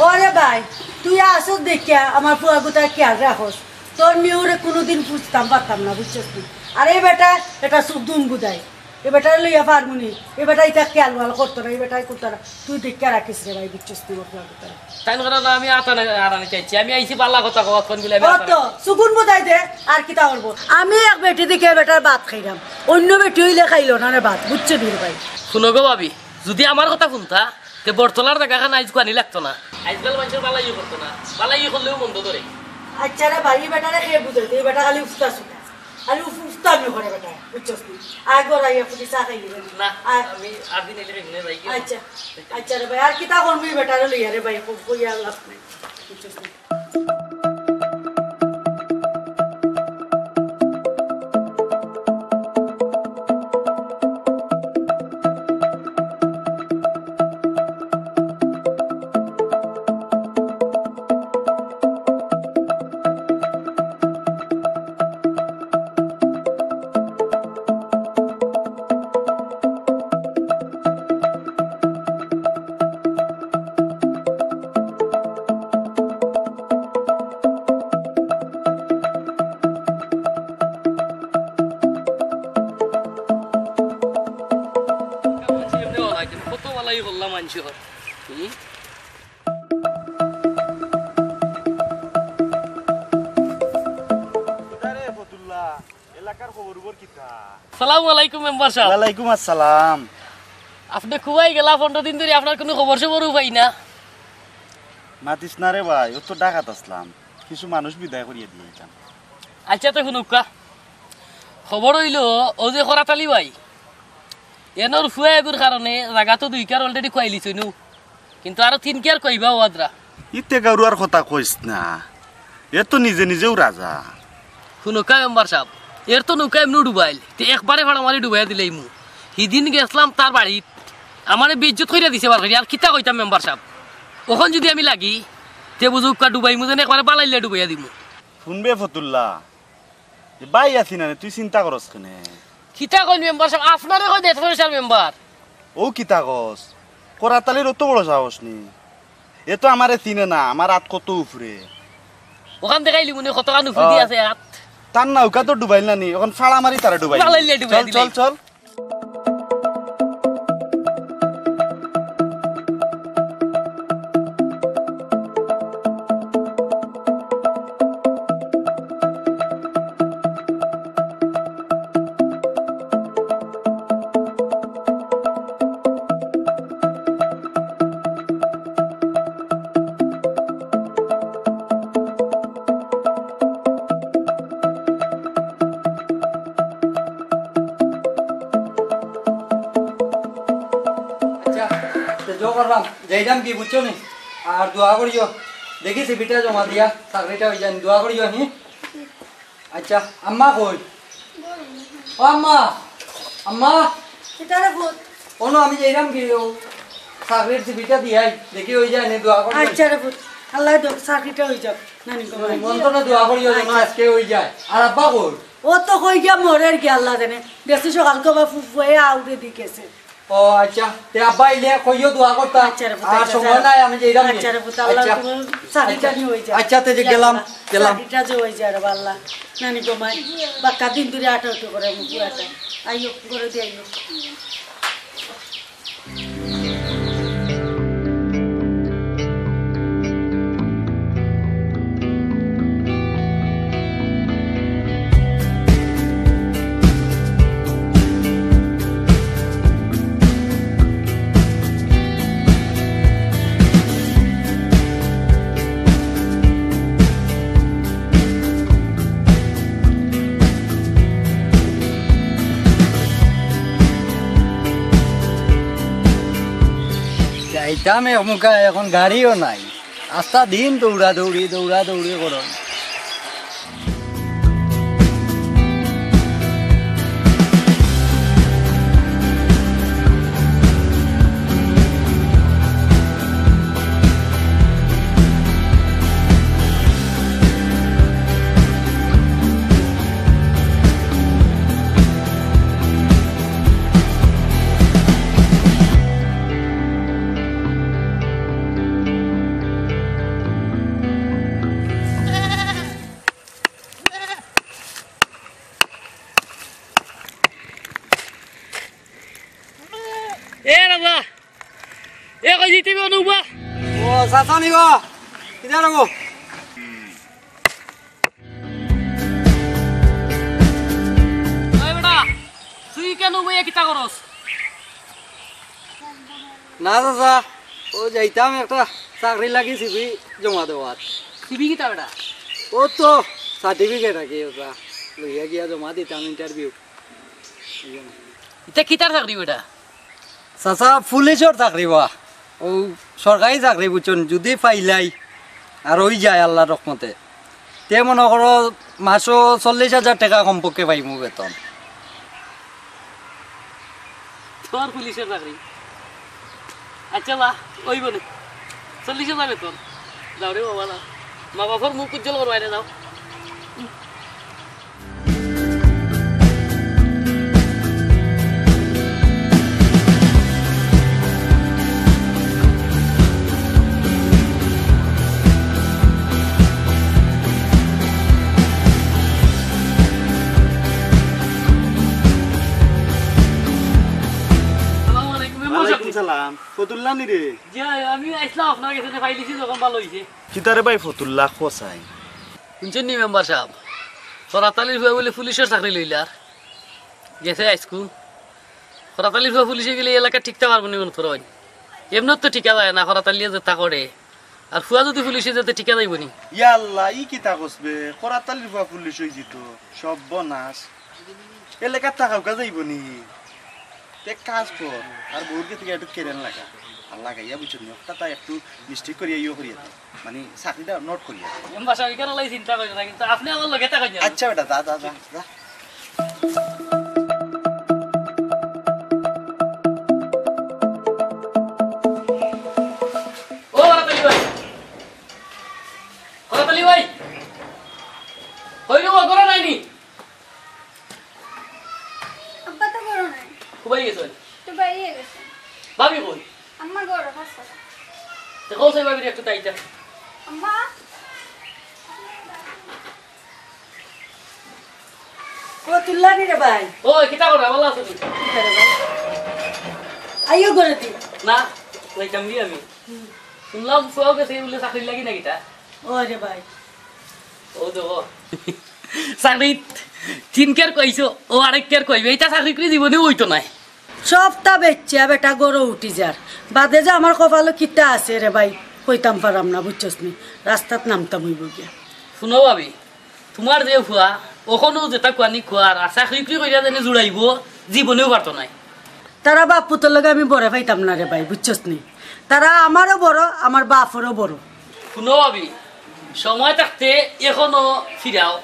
ওরে ভাই, তুই আসত দেখিয়া আমার ফুয়াগুতার খেয়াল রাখস। তোর মিউরে কোনোদিন বুঝতাম পারতাম না, বুঝছস তুই? আর এই বেটা, এটা সুখ দুন বুঝায়। এ বেটারে লইয়া পারমুনি, এ বেটা ইতা খেয়াল ওয়াল করতো না, এ বেটাই করতো না। তুই দেখিয়া রাখিস রে ভাই, বুঝছস তুই ওর কথা। তাই না, না, আমি আতা না, আড়ানি চাইছি। আমি আইছি বালা কথা কওয়া, কোন বিলে আমি ও আতা তো, না। সুগুন বুঝাই দে, আর কিতা করবো? আমি এক বেটি দেখে বেটার ভাত খাইলাম, অন্য বেটি হইলে খাইলো না রে ভাত, বুঝছো নি রে ভাই? হুনো গো ভাবি, যদি আমার কথা হুনতা, তে বটতলার জাগাখান আইজ কুয়ানি লাগতো না। আইজকাল মানষর বালাই করতো না, বালাই করলেও মন্দ ধরে। আচ্ছা রে ভাই, ই বেটারে কে বুঝাইতে, ই বেটা খালি উফতা শুনে। আরে উফ, উফতা আমি করে বেটা, বুঝছস তুই? আয় ঘর আইয়া ফুটি চা খাই দিবেন। না, আয়। আমি আর দিন এলে বেগুনে যাই কি? আচ্ছা, আচ্ছা রে ভাই, আর কিতা করবি বেটারে লইয়া রে ভাই, কইয়া লাভ নাই, বুঝছস তুই? কত বালাই করলাম মানষর। হুম? কিতা রে ফতুল্লা, এলাকার খবর উবর কিতা? সালামু আলাইকুম মেম্বার সাব। ওয়ালাইকুম আসসালাম। আপনে কুবাই গেলা পনরো দিন ধরি, আপনার কুনু খবর সবরও পাই না। মাতিস না রে ভাই, অউ তো ঢাকাত আছলাম, কিছু মানুষ বিদায় করিয়া দিয়া আইতাম। আচ্ছা, তে হুনুক্কা, খবর অইলো, অউ যে করাত আলী ভাই, এনর ফুয়া এগুর কারণে জাগা তো দুইকার already খুয়াইলিছইন নু। কিন্তু আরো তিন কিয়ার কইবা ওয়াদরা। ইতে গারুয়ার কথা কইস না, এ তো নিজে নিজেউ রাজা। হুনুক্কা মেম্বার সাব, এর তো নৌকা এমনেউ ডুবাইল, তে একবারে ফাড়া মারি ডুবাইয়া দিলাইমু। হিদিন গেছলাম তার বাড়িত, আমারে বেইজ্জত করিয়া দিছে বার করি, আর কিতা কইতাম মেম্বার সাব। অখন যুদি আমি লাগি, তে বুঝুক্কা ডুবাইমু যেন একবারে বালাইলে ডুবাইয়া দিমু। হুনবে ফতুল্লা, এ ভাই আছি না রে, তুই চিন্তা করস কেনে? কিতা কইন মেম্বার সাব, আপনারে কই দেড়শো পয়সার মেম্বার। অউ কিতা কস? করাত আলীর অত বড় সাহস নি? এ তো আমারে চিনে না, আমার আত কত উফরে। অখান দেখাইলিমুনে কতখান উফরে দি আছে আত। তার নৌকা তো ডুবাইল না নি, অখন ফাড়া মারি তারে ডুবাইল। ফালাইলে ডুবাই চল, দিলাই। চল, চল। আচ্ছা, তে জো করলাম, যাইলাম কি বুঝছো নি? আর দোয়া করিও, দেখি সিভিটা জমা দিয়া চাকরিটা অই যায়, দোয়া করিও নি। আচ্ছা, আম্মা কই? ও আম্মা, আম্মা। কিতা রে পুত? অনো আমি যাইলাম কি, অউ চাকরির সিভিটা দিয়াই, দেখি অই যায় নি, দোয়া করিও। আচ্ছা রে পুত, আল্লায় দেউক চাকরিটা অই যাউক। নানি গো, মন তো না দোয়া করিও যেন আচ্ছা। আজকে অই যায়। আর আব্বা কই? ও তো কই গিয়া মরের গিয়া আল্লাহ জানে। দেখছি সকাল কবা ফুফুয়ে আউরে দি গেছে। ও আচ্ছা, তে আব্বা আইলে কইও দোয়া করতা। আচ্ছা রে পুত, আর আচ্ছা, সময় নাই, আমি যাইরাম নি। আচ্ছা রে পুত, আল্লাহ আচ্ছা। তুমি সাথে আচ্ছা। জানি অই যায়। আচ্ছা, তে যে গেলাম, গেলাম। সাথীটা যে অই যায় রে আল্লাহ। নানি গো মাই, বাক্কা দিন ধরে আটাউটি করে আমি পুরাটা। আইও, করে দিয়ে আইও। যাইতাম এক মুখা, এখন গাড়িও নাই। আস্তা দিন দৌড়াদৌড়ি, দৌড়াদৌড়ি করো। এ রাজা, এ কই দিতে হবে অনুবা? ও, চাচা নি গো? কিতা রাখো? ওই বেটা, তুই কেন বইয়া কিতা করস? না চাচা, ও যাইতাম একটা চাকরি লাগি সিভি জমা দেওয়ার। সিভি কিতা বেটা? ও তো সার্টিফিকেট আর কি, ওটা লইয়া গিয়া জমা দিতাম ইন্টারভিউ। ইতা কিতার চাকরি বেটা? চাচা, পুলিশর চাকরি বা। ও সরকারি চাকরি বুঝছইন, যুদি পাইলাই আর অই যায় আল্লাহর রহমতে, তে মনো করো মাসো চল্লিশ হাজার টেকা কমপক্ষে পাইমু বেতন। তোর পুলিশর চাকরি? আচ্ছা বা, অইবো নে। চল্লিশ হাজার বেতন। যাও রে বাবা, যাও। মা বাপর মুখ উজ্জ্বল করবায় নে, যাও। আসসালামু আলাইকুম, মেম্বার সাব। ওয়ালাইকুম সালাম। ফতুল্লা নি রে? জি, আমি আইছলাম আপনার গেছে, পাইলিছি যখন ভালা অইছে। কিতা রে ভাই ফতুল্লা, কছাই? হুনছইন নি মেম্বার সাব, করাতালির ফুয়া বুলে পুলিশর চাকরি লইলার, গেছে হাইস্কুল। করাতালির ফুয়া পুলিশে গেলে ই এলাকা টিকতা পারবো নি মনো করইন? এমনে তো টিকা যায় না, করাতালিয়ে যেতা করে। আর ফুয়া যুদি পুলিশে যেতে টিকা যাইবো নি? ইয়া আল্লাহ, ই কিতা কছ বে? করাতালির ফুয়া পুলিশ অইযিতো। সর্বনাশ। এলাকাত থাকাউকা যাইবো নি? তে কাজ কর, আর বউর গেছে গিয়া একটু কেরেন লাগা। আর লাগাইয়া বুঝছত নি, অখটা তাই একটু মিষ্টি করিয়া ইয়ে করিয়া দে। মানে, চাকরিটা নোট করিয়া দে। মেম্বার সাব, ইখান লাগি চিন্তা করিও না, কিন্তু আপনে আমার লগে থাকইন যেন। আচ্ছা বেটা, যা, যা, যা, যা। ও, করাতালি ভাই। করাতালি ভাই। কই রে, ও ঘরো নাই নি? আব্বা তো ঘরো নাই। কুবাই গেছইন? তো বাইরে গেছে। ভাবি কই? আম্মা ঘরো, পাঁচ কথা। তো কও সেই ভাবিরে একটু তাইতা। আম্মা। ও, তুল্লা নি রে ভাই? ও, কিতা করো? ভালা আছো নি? কিতা রে ভাই? আইও ঘরো দি। না, যাইতাম দি আমি। হুম। হুনলাম ফুয়াও গেছে বুলে চাকরির লাগি না কিতা? ও রে ভাই। ও দেখো। চাকরিত তিন কের কইছো, ও আরেক কের কইবে। ইতা চাকরি করি জীবনেও অইতো নায়। সবতা বেচিয়া বেটা ঘরো উঠি যার। বাদে যে আমার কপালো কিতা আছে রে ভাই, কইতাম পারাম না, বুঝছস নি? রাস্তাত নামতাম অইবো গিয়া। হুনো ভাবি, তুমার যে ফুয়া, অখনও যেতা কুয়ানি কুয়ার, আর চাকরি উকরি করিয়া যেনে জুড়াইবো, জীবনেও পারতো নায়। তারা বাপ পুতর লগে আমি বরে পাইতাম না রে ভাই, বুঝছস নি? তারা আমারও বড়, আমার বাপরও বড়। হুনো ভাবি, সময় থাকতে অখনো ফিরাও।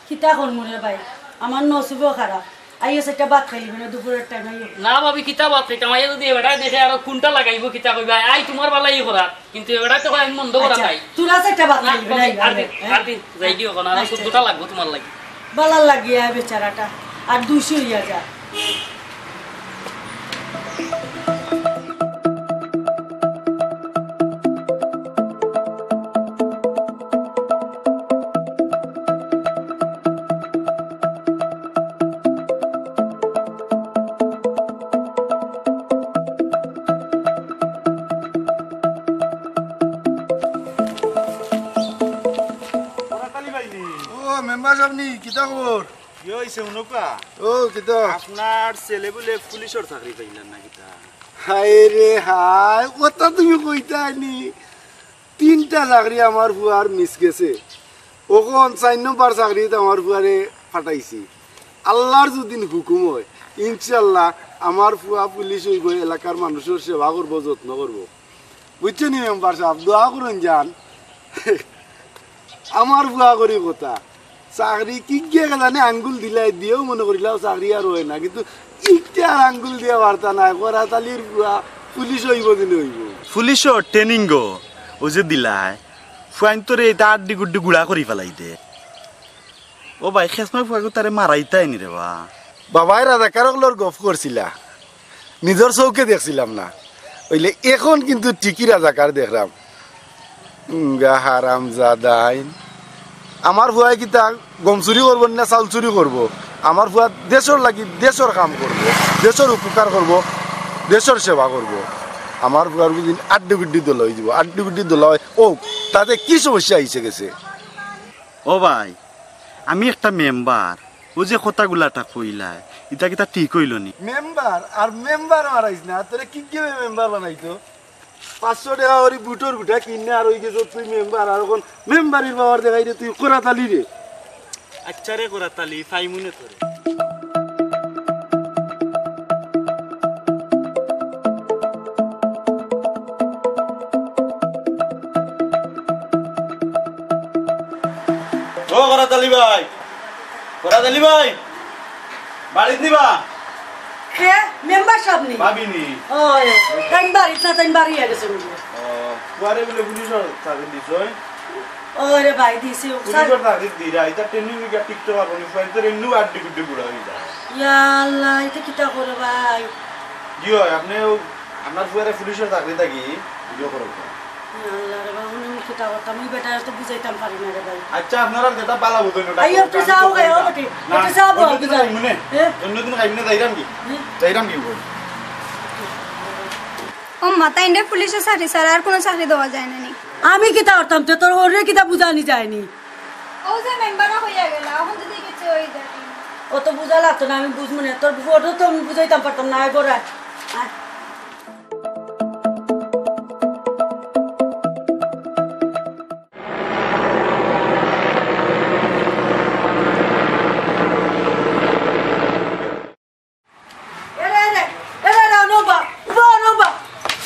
কিতা করমু রে ভাই, আমার নসিবও খারাপ। আইও, সেটা ভাত খাইলি না দুপুরের টাইম আইও। না ভাবি, কিতা ভাত খাইতাম? আইয়া যদি এবারে দেখে আরো কোনটা লাগাইবো, কিতা কইবা? আই, তুমার বালাই করা, কিন্তু এবারে তো কয় আমি মন্দ করা আচ্ছা, নাই। তোরা সেটা ভাত না, খাইলি না, ভাবি, আর দিন, হ্যাঁ? আর দিন, যাই দিও কোন, আর আচ্ছা। দুটা লাগবো তুমার লাগি। বালার লাগিয়া বেচারাটা, আর দুইশো ইয়া যা। ও, মেম্বার সাব নি, কিতা খবর? কি অইছে, হুনউক্কা? ও, কিতা? আপনার ছেলে বুলে পুলিশর চাকরি পাইলা না কিতা? হায় রে হায়, ওটা তুমি কইতায় নি? তিনটা চাকরি আমার ফুয়ার মিস গেছে। অখন চাইর নম্বর চাকরিত আমার ফুয়ারে ফাটাইছি। আল্লার যুদি হুকুম অয়, ইনশাল্লাহ আমার ফুয়া পুলিশ অইবো, এলাকার মানুষর সেবা করবো, যত্ন করবো। বুঝছো নি মেম্বার সাব, দোয়া করইন যান। আমার ফুয়া করি কথা, চাকরি কিগিয়ে জানে আঙ্গুল দিলাই দিয়াও মনে করিলাও চাকরি আর অয় না, কিন্তু ইকটা আর আঙ্গুল দিয়া বার্তা নাই। করাতালির ফুয়া পুলিশ অইবো দিনে অইবো। পুলিশর ট্রেনিং গো, ও যে দিলায়, ফুয়াইন্তরে ইতা আড্ডি গুড্ডি গুড়া করি ফালাই দে। ও ভাই, খেসমা ফুয়াগু তারে মারাইতায় নি রে বা। বাবায় রাজাকার অকলর গফ করছিলা, নিজর চউখে দেখছিলাম না, অইলে অখন কিন্তু ঠিকই রাজাকার দেখরাম। উঙ্গা হারামজাদাইন। আমার ফুয়ায় কিতা গম চুরি করবো না চাউল চুরি করবো? আমার ফুয়া দেশর লাগি দেশর কাম করবো, দেশর উপকার করবো, দেশর সেবা করবো। আমার ফুয়ার বুঝিন আড্ডি গুড্ডি দলা অইযিবো, আড্ডি গুড্ডি দলা অয়। ও, তাতে কি সমস্যা আইছে গেছে? ও ভাই, আমি একটা মেম্বার, ও যে কথাগুলাটা কইলায়, ইতা কিতা ঠিক অইলো নি? মেম্বার আর মেম্বার মারাইস না, তোরে কিগিয়ে মেম্বার বানাইতো? পাঁচশো টেকা করি বুটর গুটা কিনে আর অই গেছো তুই মেম্বার, আর অখন মেম্বারির পাওয়ার দেখাই রে তুই করাতালি রে। আচ্ছা রে করাতালি, ফাইমুনে তোরে। ও করাতালি ভাই, করাতালি ভাই, বাড়িত নিবা? কে? মেম্বার সাব নি? ভাবি নি? ও, এ, তাইন বাড়িত না, তাইন বাড়ি গেছে বুলে। ও, ফুয়ারে বুলে পুলিশর চাকরি দিছইন? ও রে ভাই, দিছে। পুলিশর চাকরি দিরা, ইতা ট্রেনিং নিকা টিকতে পারবো নি, ফুয়াইন্তর এমনেউ আড্ডি গুড্ডি গুড়া অই যায়। ইয়া আল্লাহ, ইতা কিতা করে ভাই? জি অয়, আপনে ও, আপনার ফুয়ারে পুলিশর চাকরি থাকি ইয়ে করো। আল্লাহ রে বাবা, আমি কিতা করতাম? ওই বেটারে তো বুঝাইতাম পারি না রে ভাই। আচ্ছা, আপনারা যেটা বালা বুঝইন, ওটা আই, করো, একটু আমি চাও তো গাই, করি ও না। বেটি, না, একটু চাও অন্যদিন বুঝাই। আইমুনে। হ্যাঁ? অন্যদিন আইমুনে যাইরাম কি? হ্যাঁ? যাইরাম কি বল? ও মা, তাইনরে পুলিশর চাকরি ছাড়া আর কুনু চাকরি দেওয়া যায় না নি? আমি কিতা করতাম? তে তোর ওরে কিতা বুঝানি যায়নি? ও যে মেম্বারও হইয়া গেল, এখন যদি কিছু হই যায়। অত বুঝা লাগতো না, আমি বুঝমু না। তোর ওরে তো আমি বুঝাইতাম পারতাম না, আয় বড় আয়। আয়। এরে, এরে, এরে, এরে, নবা, উবা, নবা।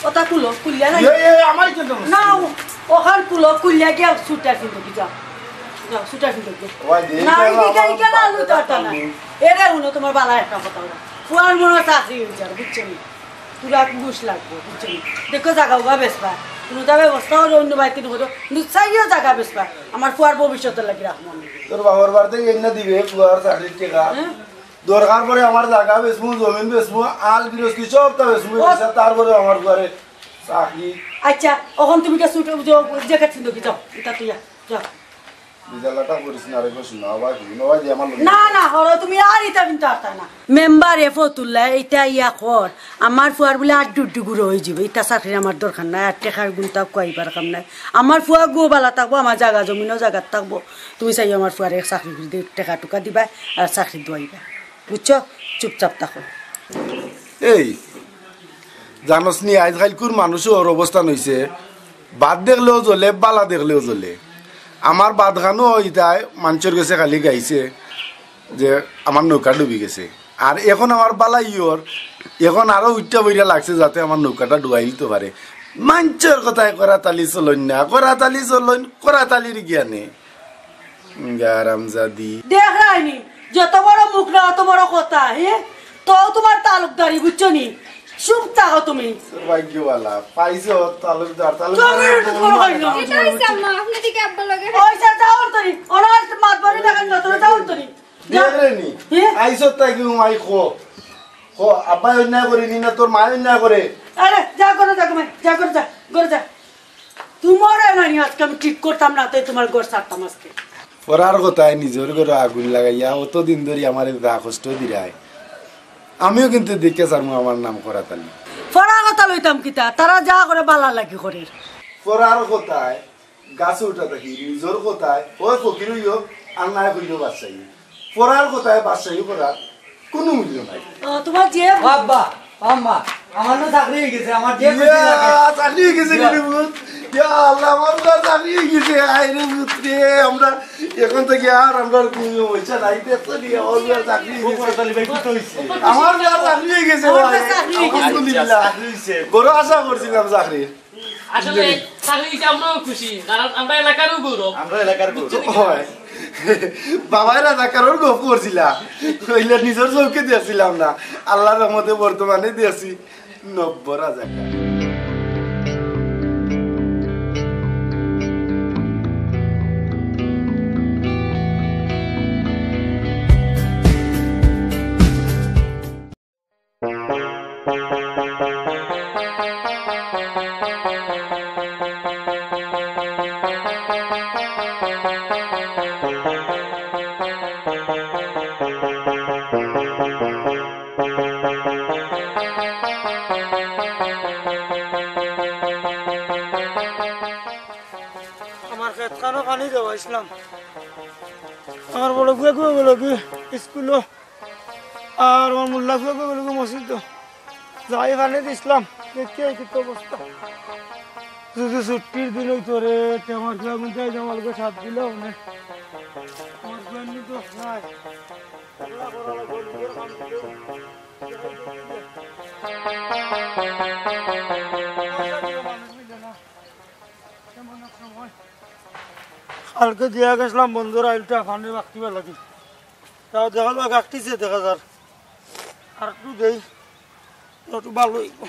ওটা খুলো, খুলিয়া নাই। এ, এ, আমায় কেন? না, ও-, ওখান খুলো, খুলিয়া গিয়া সুটার ফিন্দো কি যাও। যাও, সুটার ফিন্দো কি। ওই যে, না, এই এই যে, যে, এই যে, এই যে, আলু আমার তাতা না। এরে, হুনো, তোমার বালা একটা কথা হলো। ফুয়ার মনে হয় চাকরি হয়ে যাবে, বুঝছো নি? তোরা এক ঘুষ লাগবো, বুঝছো নি? দেখো, জাগা উগা বেচবা। কোনো তা ব্যবস্থা হলো অন্য বাড়িতে নিয়ে হলো। কিন্তু চাইও জাগা বেচবা। আমার ফুয়ার ভবিষ্যতের লাগি রাখবো আমি। তোর বাবার বাড়িতে এনে দিবে, ফুয়ার চাকরির টেকা। হ্যাঁ? দরকার পড়ে আমার জাগা বেচমু, জমিন বেচমু, আল গিরস্তি সবটা বেচমু, ও। বেচা তারপরে আমার ঘরে চাকরি। আচ্ছা, অখন তুমি কে ছুটো, যে, জ্যাকেট ছিন্দো কি, যাও, এটা তুই যা, যাও। বিজালাটা করিস না রে, করিস না, আবার কি, নয় যে আমার লগে। না, না, হরো তুমি আর এটা কিন্তু আরতা না। মেম্বার এ ফতুল্লা, এটা ইয়া কর, আমার ফুয়ার বুলে আর ডুডু গুঁড়ো হয়ে যাবে, এটা চাকরির আমার দরকার নাই, আর টেকার গুণটা কুয়াইবার কাম নাই। আমার ফুয়া গো বালা থাকবো, আমার জাগা জমিনও জাগাত থাকবো, তুমি চাই আমার ফুয়ারে চাকরি করে দিয়ে টেকা টুকা দিবা আর চাকরি দুয়াইবা। বুঝছো? চুপচাপ থাকো। এই, জানোস নি, আইজকাইলকুর মানুষর অবস্থান অইছে, বাদ দেখলেও জ্বলে, বালা দেখলেও জ্বলে। আমার বাদ খানো ইতায় মানষর গেছে খালি গাইছে যে আমার নৌকা ডুবি গেছে। আর এখন আমার বালা ইয়র, এখন আরো উঠা বইরা লাগছে যাতে আমার নৌকাটা ডুবাই দিতে পারে। মানষর কথায় করাতালি চলইন না, করাতালি চলইন, করাতালির জ্ঞানে। হারামজাদি। দেখ রাইনি, যত বড় মুখ না, অত বড় কথা, হে? তো তোমার তালুকদারি, বুঝছো নি? চুপ থাকো তুমি। তোর ভাগ্য ভালা, পাইছো তালুকদার, তালুকদার চুপ, একদম চুপ, অন্য চুপ, জায়গা। কিতা অইছে আম্মা? আপনে দিকে আব্বা লগে। ওই স্যার, যাও অন্তরি। ওনার মাত বড় দেখান না, তোরা যাও অন্তরি। যাও। বিয়ারে নি? হে? আইছো তাই কি মাই খো? খো, আব্বাই অন্যায় করিনি না, তোর মায় অন্যায় করে? আরে, যা করে যা, ঘুমাই, যা করে যা, করে যা। তোমারে নানি আজকে আমি ঠিক করতাম না, তাই তোমার ঘর ছাড়তাম আজকে। পরার কথায় নিজর ঘরো আগুন লাগাইয়া অতদিন ধরি আমারে যা কষ্ট দিরায়, আমিও কিন্তু দেখে ছাড়মু আমার নাম করা তালি। পরার কথা লইতাম কিতা, তারা যা করে বালা লাগি করে। পরার কথায় গাছে উঠা থাকি, নিজর কথায় হয় ফকির অইও, আর নায় অইও বাদশাহী। পরার কথায় বাদশাহী করার কোনো মূল্য নাই। ও, তোমার যে ও আব্বা, আম্মা, আমার না চাকরি অই গেছে, আমার যে খুশি লাগে। ইয়া, চাকরি অই গেছে ইয়া। রে পুত? ইয়া আল্লাহ, আমার না চাকরি অই গেছে। আয় রে পুত রে, আমরা এখন থাকি আর আমরা কোনো পয়সা নাই, দেখছো নি? আমার না চাকরি অই গেছে। ভাই, কত অইছে? আমার না চাকরি অই গেছে আমার ভাই। না চাকরি অই গেছে। আলহামদুলিল্লাহ। চাকরি অইছে। বড় আশা করছিলাম চাকরি। আসলে চাকরি অইছে, আমরাও খুশি, কারণ আমরা এলাকারও গৌরব। আমরা এলাকার গৌরব। বুঝছেন কি? হয়। বাবায় রাজাকারর গপ করছিলা, কইলে নিজর চউখে দেখছিলাম না, আল্লার রহমতে বর্তমানে দেখছি নব্য রাজাকার। আমার খেতখানো পানি দেওয়াইছিলাম। আমার বড় পুয়া গেলো গি স্কুলো, আর আমার মোল্লা পুয়া গেলো গি মসজিদো। যাই পানি দিছিলাম, দেখি এই কিতা অবস্থা। যদি ছুটির দিন অইতো রে, তে আমার পুয়া গুনতে আইজ আমার লগে সাথ দিল অনে। আমার পুয়া নি তো নাই। কালকে দিয়া গেছিলাম বন্ধুর আইলটা পানি বাকিবার লাগি। তাও দেখা যাক, আটকিছে দেখা যার। আর একটু দেই, একটু ভালো অইবো।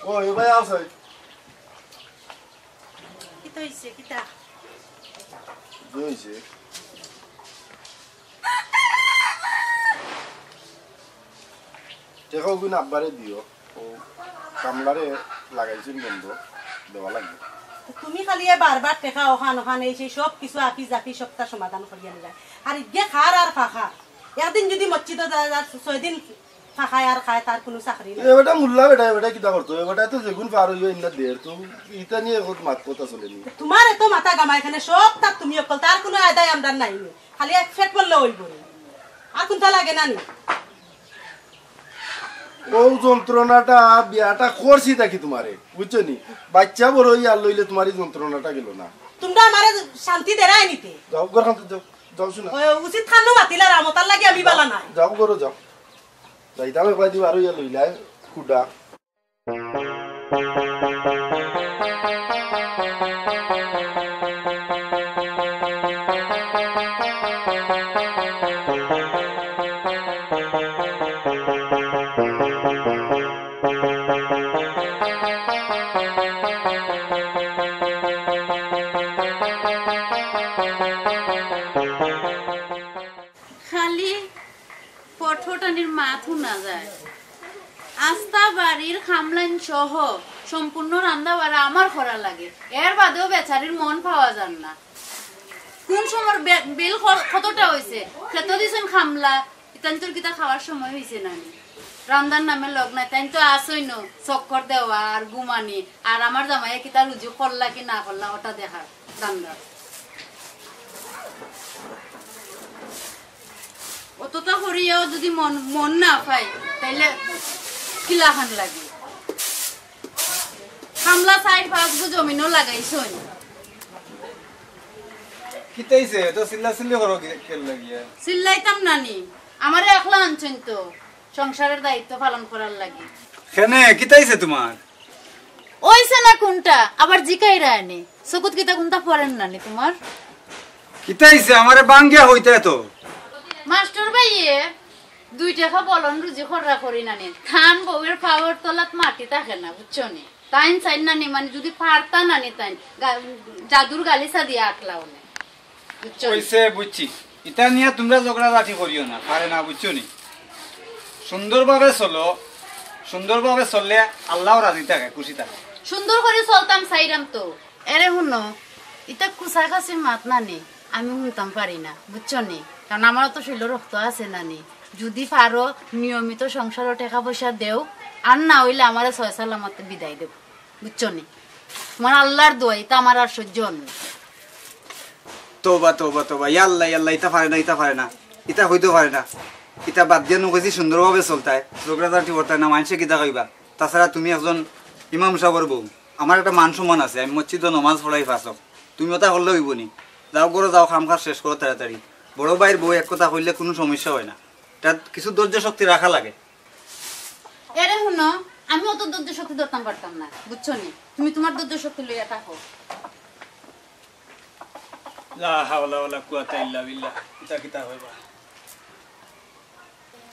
ও, এ ভাই আছে। কিতা অইছে, কিতা? কি অইছে? টেকা অগুন আব্বারে দিও, ও কামলারে লাগাইছইন বন্ধ, দেওয়া লাগবো। তো তুমি খালি এ বারবার টেকা অখান অখান এই সেই সব কিছু আফি জাফি সবতা সমাধান করিয়া নিলায়। আর ইগে খার আর ফাঁকা। একদিন যদি মসজিদো যায়, আর ছয় দিন খায় আর খায়, তার কুনু চাকরি নাই। এ বেটা মুল্লা বেটা, এ বেটা কিতা করতো? এ বেটা তো যেগুন পার অইবো ইমনা দের, তো ইতা নিয়ে এখন মাত কথা চলেনি। তুমার এত মাথা ঘামায় কেনে, সব তার তুমি অকল, তার কুনু আদায় আমরার নাই নি। খালি এক পেট ভরলে অইবো নি। আর কুনতা লাগে না নি? অউ যন্ত্রণাটা, বিয়াটা করছি দেখি তুমারে, বুঝছো নি? বাইচ্চা বড় অইয়া আর লইলে তুমার ই যন্ত্রণাটা গেল না। তুমরা আমারে শান্তি দেরায় নিতে। যাও, ঘর খান যাও, যাও শুনা। ওই উচিত খানু মাতিলা রামতার লাগি আমি বালা নাই। যাও, ঘরো যাও। যাইতাম একবার দিবা আরো ইয়া লইলায়, কুডা। খালি ফটফটানির মাত হুনা যায়। আস্তা বাড়ির খামলাইন সহ সম্পূর্ণ রান্দা বাড়া আমার করা লাগে, এর বাদেও বেচারির মন পাওয়া যার না। কুন সময় বে-, বিল খ-, কতটা অইছে, খেতো দিছইন খামলা, ইতানতর কিতা খাওয়ার সময় অইছে না নি? রান্দার নামে লগ নাই, তাইন তো আছইন চক্কর দেওয়া আর ঘুমানি, আর আমার জামাইয়ে কিতা রুজি করলা কি না করলা ওটা দেখার। দান্দার। অতটা করিয়াও যদি মন, মন না পাই, তাইলে কিলাখান লাগে? খামলা চাইর পাঁচ গু জমিনও লাগাইছইন। কিতাইছে? এত চিল্লাচিল্লি করো কি, কেন লাগিয়া? চিল্লাইতাম না নি, আমারে একলা আনছইন তো। সংসারের দায়িত্ব পালন করার লাগি। কেনে, কিতা অইছে তুমার? অইছে না কুনটা, আবার জিকাইরায় নি। চকুত কিতা কুনটা পড়ের না নি তুমার? কিতা অইছে, আমারে বাঙ্গিয়া কইতায় তো। মাস্টর ভাইয়ে দুই টেকা বলন রুজি কররা করি না নি। তান বউয়ের পাওর তলাত মাটি থাকে না, বুঝছো নি? তাইন চাইন না নি, মানে, যুদি পারতা না নি তাইন, গা-, জাদুর গালিচা দিয়া আটলাও নি। বুঝছো নি? অইছে, বুঝছি। ইতা নিয়া তুমরা ঝগড়াঝাটি করিও না, পারে না, বুঝছো নি? সুন্দরভাবে চলো, সুন্দরভাবে চললে আল্লাও রাজি থাকে, খুশি থাকে। সুন্দর করি চলতাম চাইরাম তো। এরে হুনো, ইতা কুচাকাচির মাত না নি, আমি হুনতাম পারি না, বুঝছো নি? কারণ আমারও তো শইলো রক্ত আছে না নি। যুদি পারো নিয়মিত সংসারো টেকা পয়সা দেও, আর না অইলে আমারে সয় সালামতে বিদায় দেও। বুঝছো নি? তুমার আল্লার দোয়াই, ইতা আমার আর সহ্য অর না। তওবা, তওবা, তওবা। ইয়া আল্লা, ইয়া আল্লা, ইতা পারে না, ইতা পারে না। ইতা কইতো পারে না। ইতা বাদ দিয়া নু কইছি সুন্দরভাবে চলতায়, ঝগড়াঝাটি করতায় না, মানষে কিতা কইবা? তাছাড়া তুমি একজন ইমাম সাবর বউ, আমার একটা মান সম্মান আছে, আমি মসজিদো নমাজ পড়াই পাঁচ ওয়াক্ত। তুমি ওটা করলে অইবো নি? যাও ঘরো যাও, কাম কাজ শেষ করো তাড়াতাড়ি। বড় ভাইর বউ এক কথা কইলে কুনু সমস্যা অয় না, তাত কিছু ধৈর্য শক্তি রাখা লাগে। এরে হুনো, আমি অত ধৈর্য শক্তি ধরতাম পারতাম না, বুঝছো নি? তুমি তুমার ধৈর্য শক্তি লইয়া থাকো। লা হাওলা ওয়ালা কুওয়াতা ইল্লা বিল্লাহ। ইতা কিতা কইবা?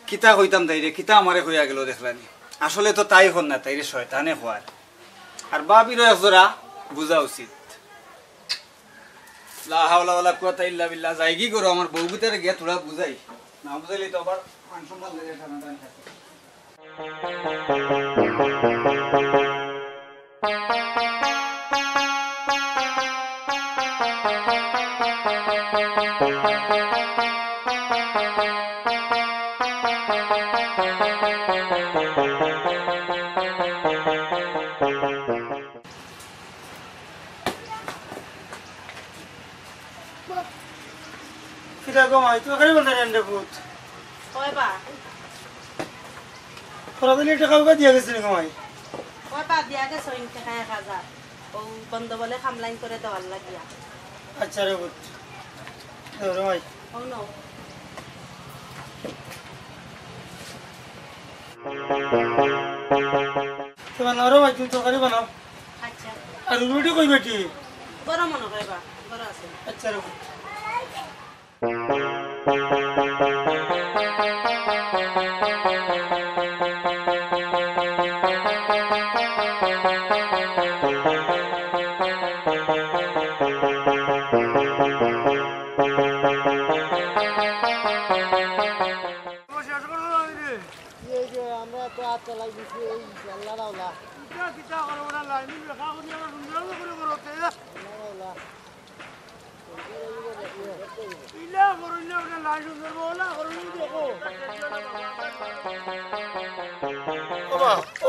কিতা কইতাম তাইরে, কিতা আমারে কইয়া গেল দেখলানি। আসলে তো তাই কর না, তাইরে শয়তানে কওয়ার। আর ভাবিরও এক জোড়া বুঝা উচিত। লা হাওলা ওয়ালা কুওয়াতা ইল্লা বিল্লাহ। যাইগি ঘরো, আমার বউ ভিতরে গিয়া থুড়া বুঝাই। না বুঝাইলে তো আবার মান সম্মান লইয়া টানাটানি থাকে। কিতা গো মাই, তুই এখানে বলতে রে পুত? কয় বা? ফরাদলি টেকা উকা দিয়া গেছে নি গো মাই? কয় বা দিয়া গেছে ইন টেকা এক হাজার। ও বন্ধ বলে খামলাইন করে দেওয়ার লাগিয়া। আচ্ছা রে পুত। দেও রে মাই। ও নো। তো বানাও রে মাই, তুমি তরকারি বানাও। আচ্ছা। আর রুটি কই বেটি? গরম মনে হয় বা, গরম আছে। আচ্ছা, রাখো। শেষ করে দিলাম রে। এই যে আমরা তো আটটা লাইন দিছি, এই আল্লাহ রাওলা। কিতা, কিতা করো ওরা লাইন দেখা করি আমরা সুন্দর করে করো তে। আল্লাহ রাওলা। ইলা করো না, ওরা লাইন সুন্দর বলা করো নি দেখো।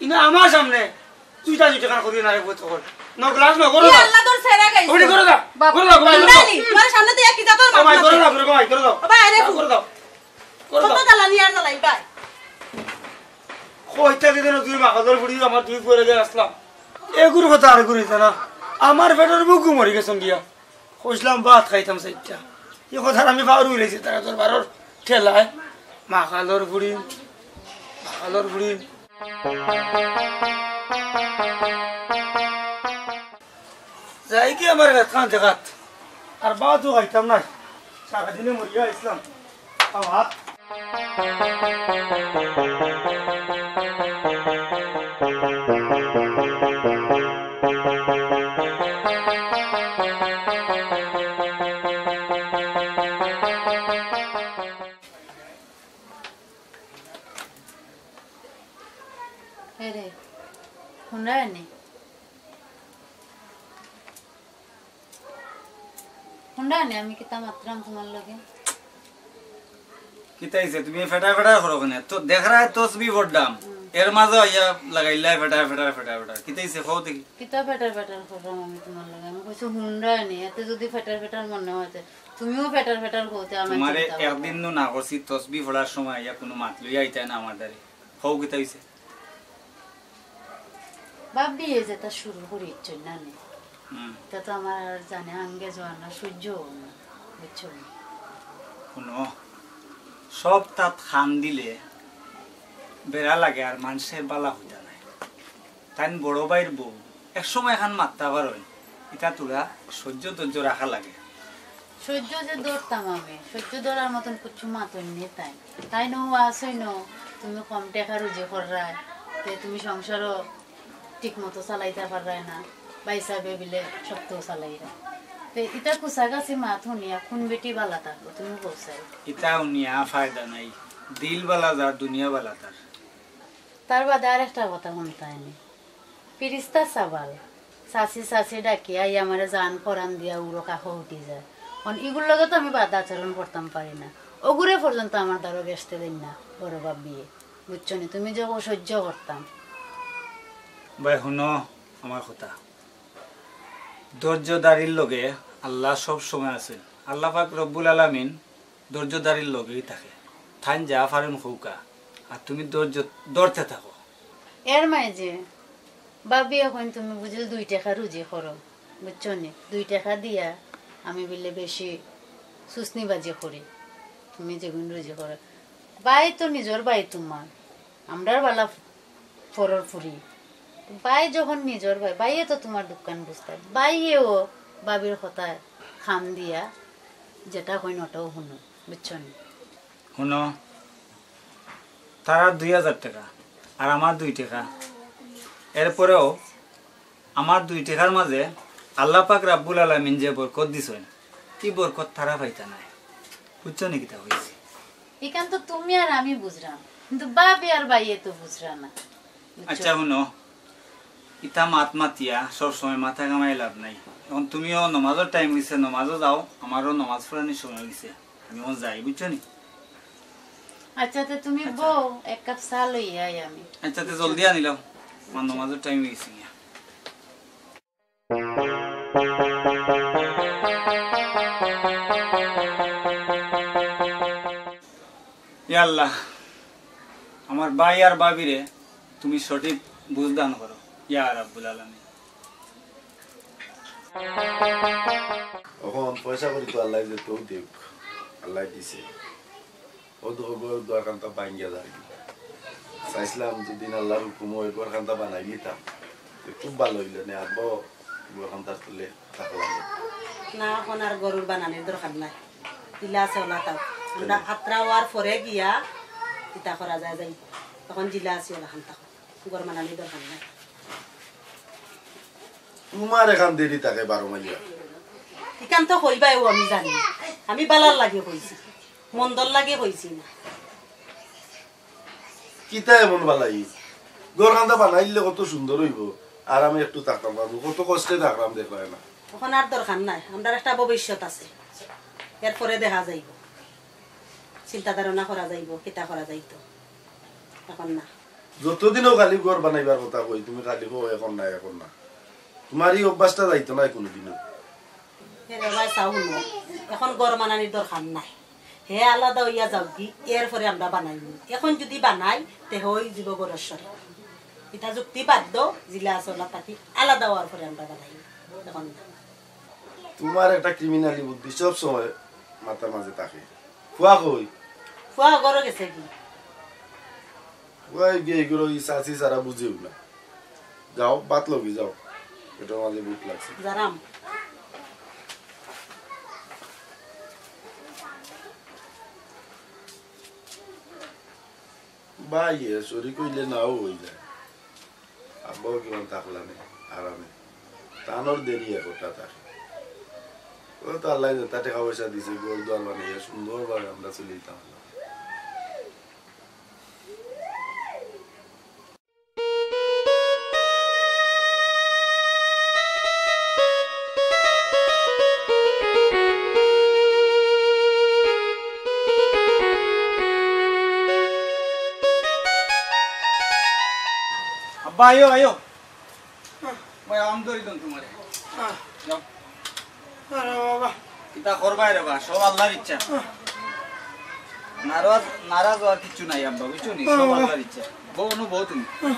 ইনো আমার সামনে। ইটা ইটা কান করিও না রে, বই তো কর। না, গ্লাস না, করো ই দাও। আল্লাহ তোর সেরা গাইছে। ওটি করো দাও। বাপ, করো দাও, করো দাও। ইন্দালি, তোমার সামনে তো একই জাতর ও মাত ভাই, করো মাতে। দাও, করো, ভাই, করো দাও। ও ভাই, আরে করো দাও। করো কত দাও। জ্বালানি আর জ্বালাই ভাই। কইতা দিতে না, তুই মাখাদর ফুড়ি, আমার দুই পরে গিয়া আসলাম। এগুর কথা আর করিস না। আমার পেটের ভুকু মরি গেছন গিয়া। কইছিলাম ভাত খাইতাম চাইরটা। ই কথার আমি পাউরু উড়াইছি, তারা তোর বারোর ঠেলায়। মাখালর ফুড়ি, মাখালর ফুড়ি। যাই কি আমার গাত খান জাগাত। আর ভাতও খাইতাম না। সারাদিনে মরিয়া আইসলাম। খাও ভাত। এরে, হুনরায় নি? হুনরায় নি, আমি কিতা মাতরাম তুমার লগে? কিতা অইছে? তুমি ফেটার ফেটার করো কেনে? তো দেখরায় তসবি পড়রাম, হুম। এর মাঝে আইয়া লাগাইলায় ফেটার ফেটার ফেটার ফেটার। কিতা অইছে? কও দেখি। কিতা ফেটার ফেটার কররাম আমি তুমার লগে? আমি কইছি হুনরায় নি, এতে যুদি ফেটার ফেটার মনে অয় তে তুমিও ফেটার ফেটার কও তে আমার তুমারে চিন্তা অইবো। একদিন নু না করছি, তসবি পড়ার সময় আইয়া কুনু মাত লইয়া আইতায় না আমার দ্বারে। কও কিতা অইছে? ভাবিয়ে যেটা শুরু করিছইন না নি, হুম। তা তো আমার আর জানে আঙ্গে যাওয়া না, সহ্য অয় না, বুঝছো নি? হুনো, সব তাত কান দিলে বেড়া লাগে আর মানষে বালা অইতা নায়। তাইন বড় ভাইর বউ, এক সময় এখান মাততা পারইন, ইতা থুড়া সহ্য ধৈর্য রাখা লাগে। সহ্য যে ধরতাম আমি, সহ্য ধরার মতন কিচ্ছু মাতইন নি তাইন। তাইন নু আছইন নু, তুমি কম টেকা রুজি কররায়, তে তুমি সংসারও ঠিক মতো চালাইতা পাররায় না, ভাইসাবে বিলে শক্ত চালাইরা। তে ইতা কুছাকাছি মাত হুনিয়া কুন বেটি বালা থাকবো, তুমি কও চাই? ইতা হুনিয়া ফায়দা নাই, দিল বালা যার, দুনিয়া বালা তার। তার বাদে আর একটা কথা হুনতায় নি। ফিরিস্তা সাবাল, চাচি চাচি ডাকিয়া ই আমারে জান পরান দিয়া উরো কাখো উঠি যায়। অন ইগুর লগে তো আমি বাদ আচরণ করতাম পারি না। অগুরে পর্যন্ত আমার দ্বারো বেসতে দেইন না, বড় ভাবিয়ে। বুঝছো নি? তুমি যে অসহ্য করতাম। ভাই, হুনো আমার কথা। ধৈর্যধারীর লগে আল্লাহ সব সময় আছইন। আল্লাহ পাক রব্বুল আলামিন ধৈর্যধারীর লগেই থাকে। তাইন যা পারইন কউক্কা, আর তুমি ধৈর্য ধরতে থাকো। এর মাঝে ভাবিয়ে কইন তুমি বুঝিল দুই টেকা রুজি করো, বুঝছো নি? দুই টেকা দিয়া আমি বিলে বেশি চুছনিবাজি করি, তুমি যেগুন রুজি করো। ভাই তো নিজর ভাই তুমার, আমরার বালা পরর ফুরি। ভাই যখন নিজর ভাই, ভাইয়ে তো তুমার দুঃখখান বুঝতায়। ভাইয়েও ভাবির কথায় কান দিয়া যেটা কইন ওটাও হুনো, বুঝছো নি? হুনো, তারার দুই হাজার টেকা আর আমার দুই টেকা, এরপরেও আমার দুই টেকার মাঝে আল্লাহ পাক রাব্বুল আলামিন যে বরকত দিছইন, ই বরকত তারা পাইতা নায়। বুঝছো নি কিতা কইছি? ইখান তো তুমি আর আমি বুঝরাম, কিন্তু ভাবি আর ভাইয়ে তো বুঝরা না। বুঝছো? আচ্ছা হুনো, ইতা মাত মাতিয়া সব সময় মাথা ঘামাই লাভ নাই। এখন তুমিও নমাজর টাইম অইছে, নমাজও যাও, আমারও নমাজ পড়ানির সময় অইছে, আমি এখন যাই, বুঝছো নি? আচ্ছা, তে তুমি আচ্ছা। বও, এক কাপ চা লইয়া আই আমি। আচ্ছা, তে জলদি আনিলাও, আমার নমাজর টাইম অইছে গিয়া। ইয়া আল্লাহ, আমার ভাই আর ভাবিরে তুমি সঠিক বুঝ দান করো, ইয়া রাব্বুল আলামিন। অখন পয়সা করি তো আল্লায় যে তৌফিক আল্লায় দিছে। ও তো ঘর দুয়ারখানতা ভাঙ্গিয়া যার কি। চাইছিলাম যদি আল্লাহর হুকুম অয় ঘরখানতা বানাই নিতাম। তো খুব ভালা অইলো নে, আর বড় ঘরখানতার তলে থাকলাম। না, অখন আর ঘরর বানানির দরকার নাই। ইলা আছে ওলা তাও। আমরা আত্রা অওয়ার পরে গিয়া ইতা করা যায় যাই। অখন জিলা আছে ওলা খান থাকো। ঘর বানানির দরকার নাই। তুমার এখান দেরি থাকে বারো মাইয়া। ইখান তো কইবায়, ও আমি জানি। আমি বালার লাগি কইছি, মন্দর লাগি কইছি না। কিতা এমন বালাই? ঘরখানতা বানাইলে কত সুন্দর অইবো, আর আমি একটু থাকতাম পারমু, কত কষ্টে থাকলাম দেখলায় না। অখন আর দরকার নাই, আমরার একটা ভবিষ্যৎ আছে, এরপরে দেখা যাইবো, চিন্তা ধারণা করা যাইবো, কিতা করা যাইতো, অখন না। যতদিনও খালি ঘর বানাইবার কথা কই, তুমি খালি কও এখন না, এখন না। তুমার ই অভ্যাসটা যাইতো নায় কুনুদিনও। এরে ভাই, চাও হুনো, এখন ঘর বানানির দরকার নাই। হে আলাদা অইয়া যাউক গি, এরপরে আমরা বানাইমু। এখন যুদি বানাই, তে অই যিবো ঘরর সরে। ইটা যুক্তি বাদ দেও, জিলা আছে অলা থাকি আলাদা অওয়ার পরে আমরা বানাইমু। এখন না। তুমার একটা criminally বুদ্ধি সব সময় মাথার মাঝে থাকে। ফুয়া কই? ফুয়া ঘরো গেছে গি। ওই গিয়া এগুলো ই চাচি ছাড়া বুঝেও না। যাও, ভাত লও গি, যাও। পেটর মাঝে ভুক লাগছে। যারাম। ভাই, এ শরিক অইলে নাও অই যায়। আব্বাও কিমান থাকলা নে, আরামে। তানর দেরি একটা থাকে। ও তো আল্লায় যেতা টেকা পয়সা দিছে, ঘর দুয়ার বানাইয়া সুন্দরভাবে আমরা চলিতাম। আব্বা, আইও, আইও। ভাই, আম ধরি দেন তোমারে। আহ। যাও। আরে বাবা। কিতা করবায় রে বা, সব আল্লার ইচ্ছা। আহ। নারাজ, নারাজ অওয়ার কিচ্ছু নাই আব্বা, বুঝছো নি? আহ, সব বাবা। আল্লার ইচ্ছা। বও, অনু বও তুমি। আহ।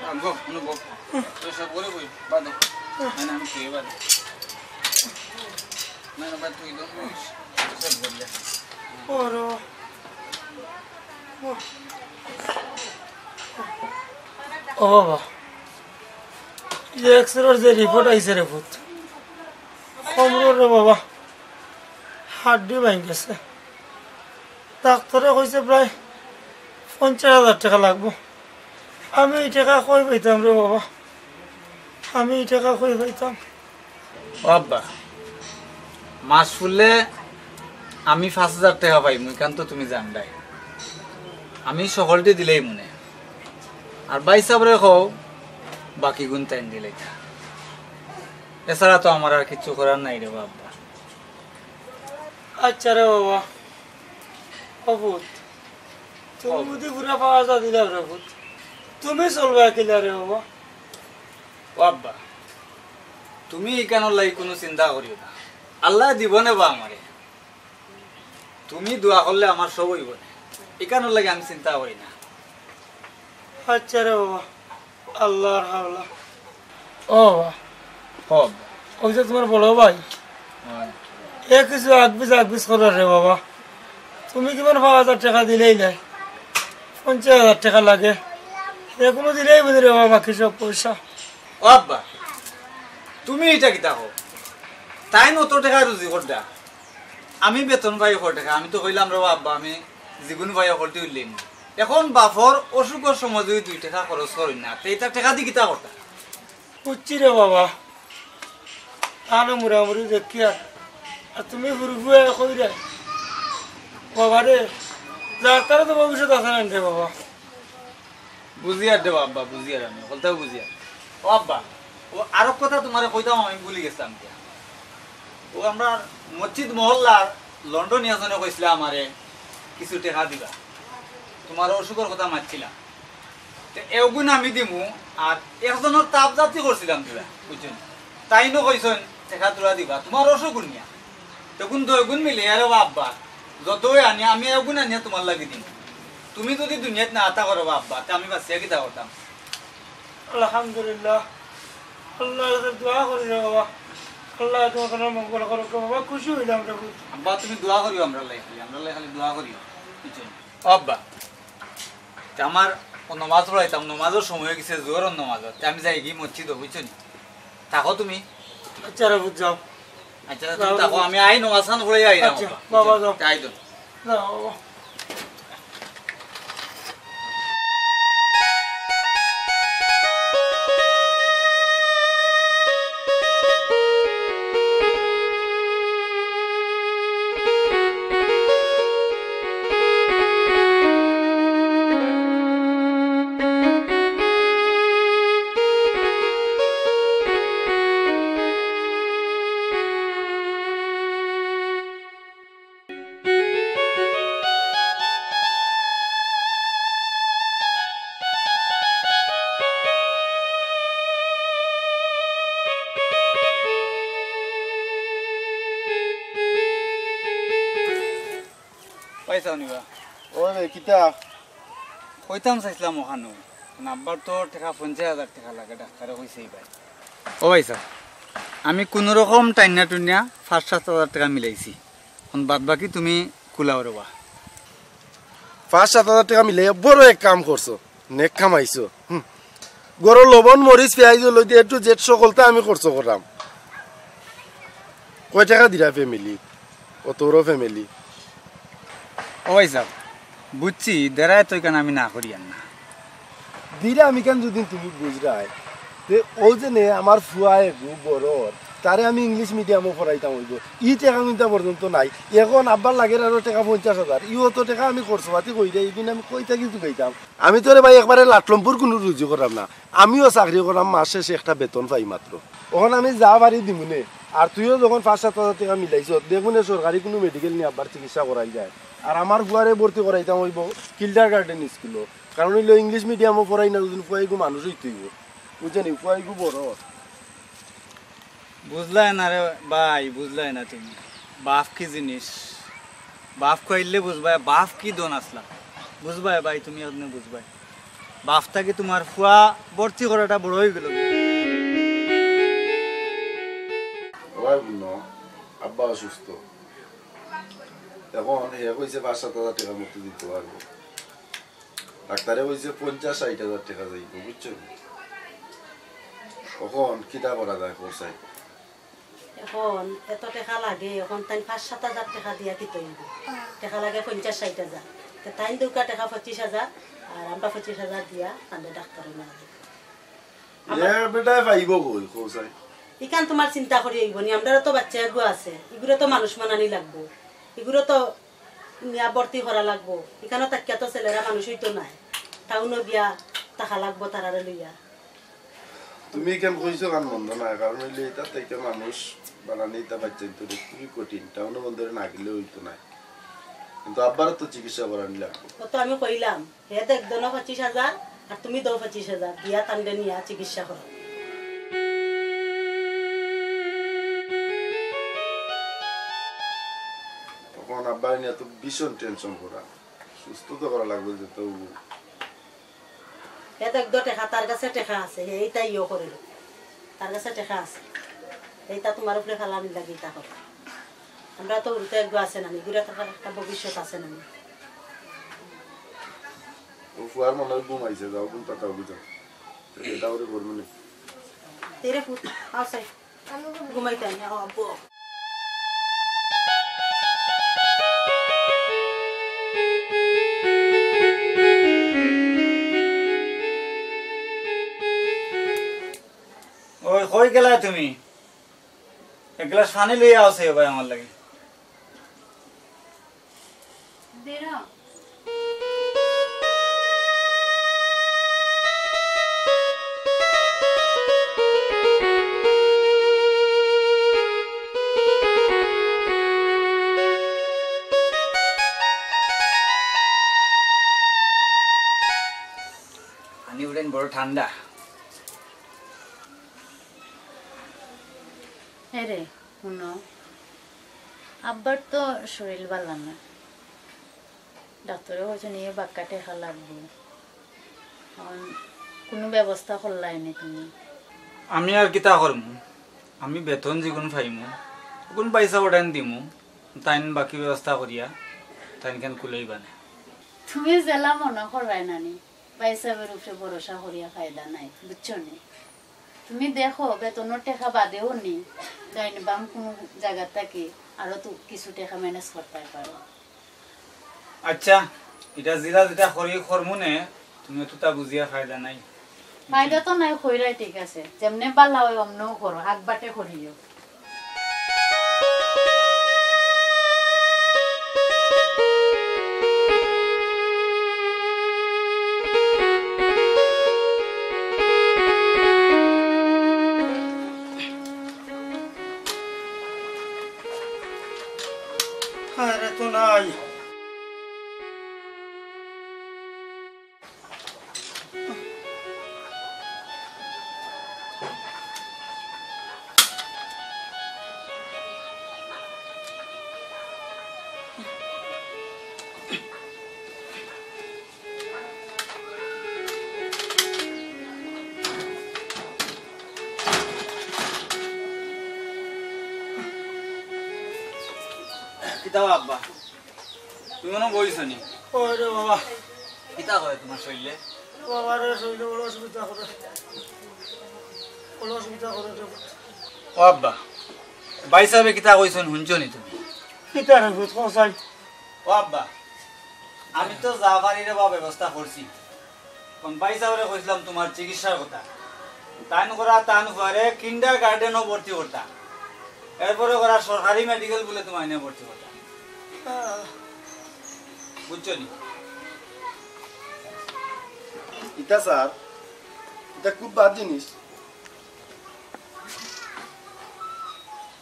আহ, বও, অনু বও। আহ। তো সব করে বই, বাদো। আহ। না, না, আমি খেয়ে বাদো। না, না, বাদ তুই দম বইস। সব বললে। ওরে বাবা। ও বাবা, ই X-ray-র যে report আইছে রে পুত, কমরর রে বাবা, হাড্ডি ভাঙি গেছে। ডাক্তরে কইছে প্রায় পঞ্চাশ হাজার টেকা লাগবো। আমি ই টেকা কই পাইতাম রে বাবা? আমি ই টেকা কই পাইতাম? ও আব্বা, মাস ফুরলে আমি পাঁচ হাজার টেকা পাইমু, ইখান তো তুমি জানরায়। আমি সকলটি দিলেইমু নে। আর ভাইসাবরে কও, বাকিগুন তাইন দিলাইতা। এছাড়া তো আমার আর কিচ্ছু করার নাই রে বা আব্বা। আচ্ছা রে বাবা, ও পুত, তুমি ও। যদি পুরা পাওয়া যা দিলাও রে পুত, তুমি চলবায় কিলা রে বাবা? ও আব্বা, তুমি ইখানর লাগি কুনু চিন্তা করিও না, আল্লায় দিবো নে বা আমারে। তুমি দোয়া করলে আমার সব অইবো নে, ইখানর লাগি আমি চিন্তা করি না। আচ্ছা রে বাবা, আল্লার হাওলা। ও বাবা। হ আব্বা। ওই যে তুমার বড় ভাই। অয়। এ কিছু আগপিছ আগপিছ করের রে বাবা। তুমি কিমান পাঁচ হাজার টেকা দিলাইলায়? পঞ্চাশ হাজার টেকা লাগে। এখনো দিলাইবো নে রে বাবা, বাকি সব পয়সা। ও আব্বা, তুমি ইটা কিতা কও? তাইন অত টেকা রুজি কররা। আমি বেতন পাই অত টেকা, আমি তো কইলাম রে আব্বা, আমি যেগুন পাই অকলটি উল্লেখ। এখন বাপর অসুখর সময় যদি দুই টেকা খরচ করইন না, তে ইতা টেকা দি কিতা করতা? বুঝছি রে বাবা, তানো মুরামুরি দেখিয়ার, আর তুমি হুরুফুয়ে কইরায়। বাবা রে, যার তারা তো ভবিষ্যৎ আছে না রে বাবা। বুঝিয়ার দেও আব্বা, বুঝিয়ার আমি, হকলতাউ বুঝিয়ার। ও আব্বা, ও আরক কথা তুমারে কইতাম আমি ভুলি গেছলাম গিয়া। ও আমরার মসজিদ মহল্লার লন্ডনিয়া জনে কইছলা আমারে কিছু টেকা দিবা। তুমার অসুখর কথা মাতছিলা। তে এগুন আমি দিমু, আর একজনর তাপ জাতি করছিলাম দিবা, বুঝছো নি? তাইনও কইছইন টেকা তুলা দিবা, তুমার অসুখ হুনিয়া। তখন দুইগুন মিলে, আরে বা আব্বা, যতই আনি, আমি এগুন আনিয়া তুমার লাগি দিমু। তুমি যদি দুনিয়াত না আতা করো বা আব্বা, তে আমি বাঁচিয়া কিতা করতাম? আলহামদুলিল্লাহ। আল্লার কাছে দোয়া করি রে বাবা, আল্লায় তুমার মঙ্গল করউক রে বাবা, খুশি অইলাম রে পুত। আব্বা, তুমি দোয়া করিও আমরার লাগি, আমরার লাগি খালি দোয়া করিও, বুঝছো নি? ও আব্বা, তে আমার ও নমাজ পড়াইতাম, নমাজর সময় অই গেছে, জোহরর নমাজ, তে আমি যাইগি মসজিদো, বুঝছো নি? থাকো তুমি। আচ্ছা রে পুত, যাও। আচ্ছা, তুমি যাও থাকো, রে। আমি আই নমাজ খান পড়াই আইরাম আচ্ছা, আব্বা। বাবা, যাও। তে আই তো। যাও বাবা। চাও নি বা? ও রে, কিতা? কইতাম চাইছিলাম অখানউ। আব্বার তো টেকা পঞ্চাশ হাজার টেকা লাগে, ডাক্তারে কইছে ইবায়। ও ভাইসাব, আমি কুনুরকম টাইনা টুনিয়া পাঁচ সাত হাজার টেকা মিলাইছি। অখন বাদ বাকি তুমি কুলাও রে বা। পাঁচ সাত হাজার টেকা মিলাইয়া বড় এক কাম করছো, নেক কামাইছো। হুম। ঘরর লবণ, মরিচ, পিয়াইজ, হলুদ, A to Z সকলতা আমি খরচ করলাম। কয় টেকা দিরা ফ্যামিলি? অত বড় ফ্যামিলি। ও ভাইসাব, বুঝছি, দেরায় তো ইখান আমি না করিয়ার না। দিরা আমি কেন যদি তুমি বুঝরায়, তে ও যে নে আমার ফুয়া এগু বড়, তারে আমি ইংলিশ মিডিয়ামো পড়াইতাম অইবো। ই টেকা কিন্তু পর্যন্ত নাই। অখন আব্বার লাগের আরো টেকা পঞ্চাশ হাজার। ই অত টেকা আমি খরচ পাতি করি দেই, ইগুন আমি কই থাকি জুগাইতাম? আমি তো রে ভাই একবারে লাটলমপুর কুনু রুজি কররাম না। আমিও চাকরি কররাম, মাস শেষে একটা বেতন পাই মাত্র। অখন আমি যা পারি দিমুনে। আর তুইও যখন পাঁচ সাত হাজার টেকা মিলাইছস, দেখমুনে সরকারি কুনু মেডিকেল নি আব্বার চিকিৎসা করাইল যায়। আর আমার ফুয়ারে ভর্তি করাইতাম অইবো কিন্ডারগার্টেন স্কুলো। কারণ অইলো ইংলিশ মিডিয়ামো পড়াই না, যদি ফুয়া এগু মানুষ অইতে অইবো। বুঝছো নি? ফুয়া এগু বড়। বুঝলায় না রে ভাই, বুঝলায় না তুমি। বাফ কি জিনিস? বাফ খুয়াইলে বুঝবায়, বাফ কি ধন আছলা। বুঝবায় ভাই, তুমি আপনে বুঝবায়। বাফ থাকি তুমার ফুয়া ভর্তি করাটা বড় অইগেলো। ও ভাই, বুঝলো, আব্বা অসুস্থ। অখন হে কইছে পাঁচ সাত হাজার টেকা মতো দিতে পারবো। ডাক্তারে কইছে পঞ্চাশ ষাইট হাজার টেকা যাইবো, বুঝছো নি? অখন কিতা করা যায়, কও চাই? অখন এত টেকা লাগে, অখন তাইন পাঁচ সাত হাজার টেকা দিয়া কিতা অইবো? টেকা লাগে পঞ্চাশ ষাইট হাজার। তে তাইন দেউক্কা টেকা পঁচিশ হাজার, আর আমরা পঁচিশ হাজার দিয়া তানরে ডাক্তারো নিয়া যাই। এ বেটায় পাইবো কই, কও চাই? ইখান তুমার চিন্তা করি অইবো নি, আমরারও তো বাইচ্চা এগু আছে, ইগুরে তো মানুষ মানানি লাগবো, ইগুরে তো নিয়া ভর্তি করা লাগবো। ইখানো থাকিয়া তো ছেলেরা মানুষ অইতো নায়, টাউনো গিয়া থাকা লাগবো তারারে লইয়া। তুমি ইখান কইছো কান মন্দ নায়, কারণ অইলে ইতা থাকি মানুষ বানানি ইতা বাইচ্চাইন্তরে খুবই কঠিন, টাউনো বন্দরে না গেলে অইতো নায়। কিন্তু আব্বারও তো চিকিৎসা করানি লাগবো। ও তো আমি কইলাম, হে দেখ দোনো পঁচিশ হাজার, আর তুমি দেও পঁচিশ হাজার, দিয়া তানরে নিয়া চিকিৎসা করো। অখন আব্বারে নিয়া তো ভীষণ টেনশন করা, সুস্থ তো করা লাগবো যে তো। হে দেখ দো টেকা, তার কাছে টেকা আছে, হে ইতা ইয়ো করে লো। তার কাছে টেকা আছে। এইটা তুমার উপরে ফালানি লাগি ইতা কথা। আমরা তো উল্টা এগু আছে নানি, ঘুরে থাকার একটা ভবিষ্যৎ আছে নানি। ও ফুয়ার মনে হয় ঘুমাইছে, যাও ঘুম পাতাও বুঝো। এটা ওরে বলবো না। তেরে পুত, আও সাই। ঘুমাইতে আনি, আও আব্বু। ওই, কই গেলা তুমি? এক গ্লাস পানি লইয়া আও চাইও ভাই আমার লাগি। দিরাম। পানি উঠেন বড় ঠান্ডা। এরে, হুনো, আব্বার তো শরীর ভালা না। ডাক্তরে কইছইন, ইয়ে বাক্কা টেকা লাগবো। এখন কুনু ব্যবস্থা করলায় নি তুমি? আমি আর কিতা করমু? আমি বেতন যেগুন পাইমু, ওগুন পয়সা উঠান দিমু, তাইন বাকি ব্যবস্থা করিয়া, তাইন কেন কুলাইবা না। তুমি যেলা মনো কররায় নানি, ভাইসাবর উপরে ভরসা করিয়া ফায়দা নাই, বুঝছো নি? তুমি দেখো, বেতনর টেকা বাদেও নি, ডাইন বাম কুনু জাগা থাকি আরো তো কিছু টেকা manage করতায় পারো। আচ্ছা, ইটা জিরা যেটা করি করমু নে, তুমি অতটা বুঝিয়া ফায়দা নাই। ফায়দা তো নাই, কইরায় ঠিক আছে, যেমনে বালা অয় অমনেউ করো, আগবাটে করিও। আরে তো নাই। দাও আব্বা, তুমি মনো বইছো নি? ওরে বাবা। কিতা করে তোমার শরীরে? বাবা রে, শরীরে বড় অসুবিধা করে। বড় অসুবিধা করে রে। ও আব্বা, ভাইসাবে কিতা কইছইন হুনছো নি তুমি? কিতা রে পুত, কও চাই। ও আব্বা, আমি তো যা পারি রে বা ব্যবস্থা করছি। অখন ভাইসাবরে কইছিলাম তোমার চিকিৎসার কথা। তাইন করা তান ফুয়ারে কিন্ডার গার্ডেনও ভর্তি করতা। এরপরে করা সরকারি মেডিকেল বুলে তোমার এনে ভর্তি করতা। বুঝছো নি? ইতা স্যার, ইতা খুব বাদ জিনিস।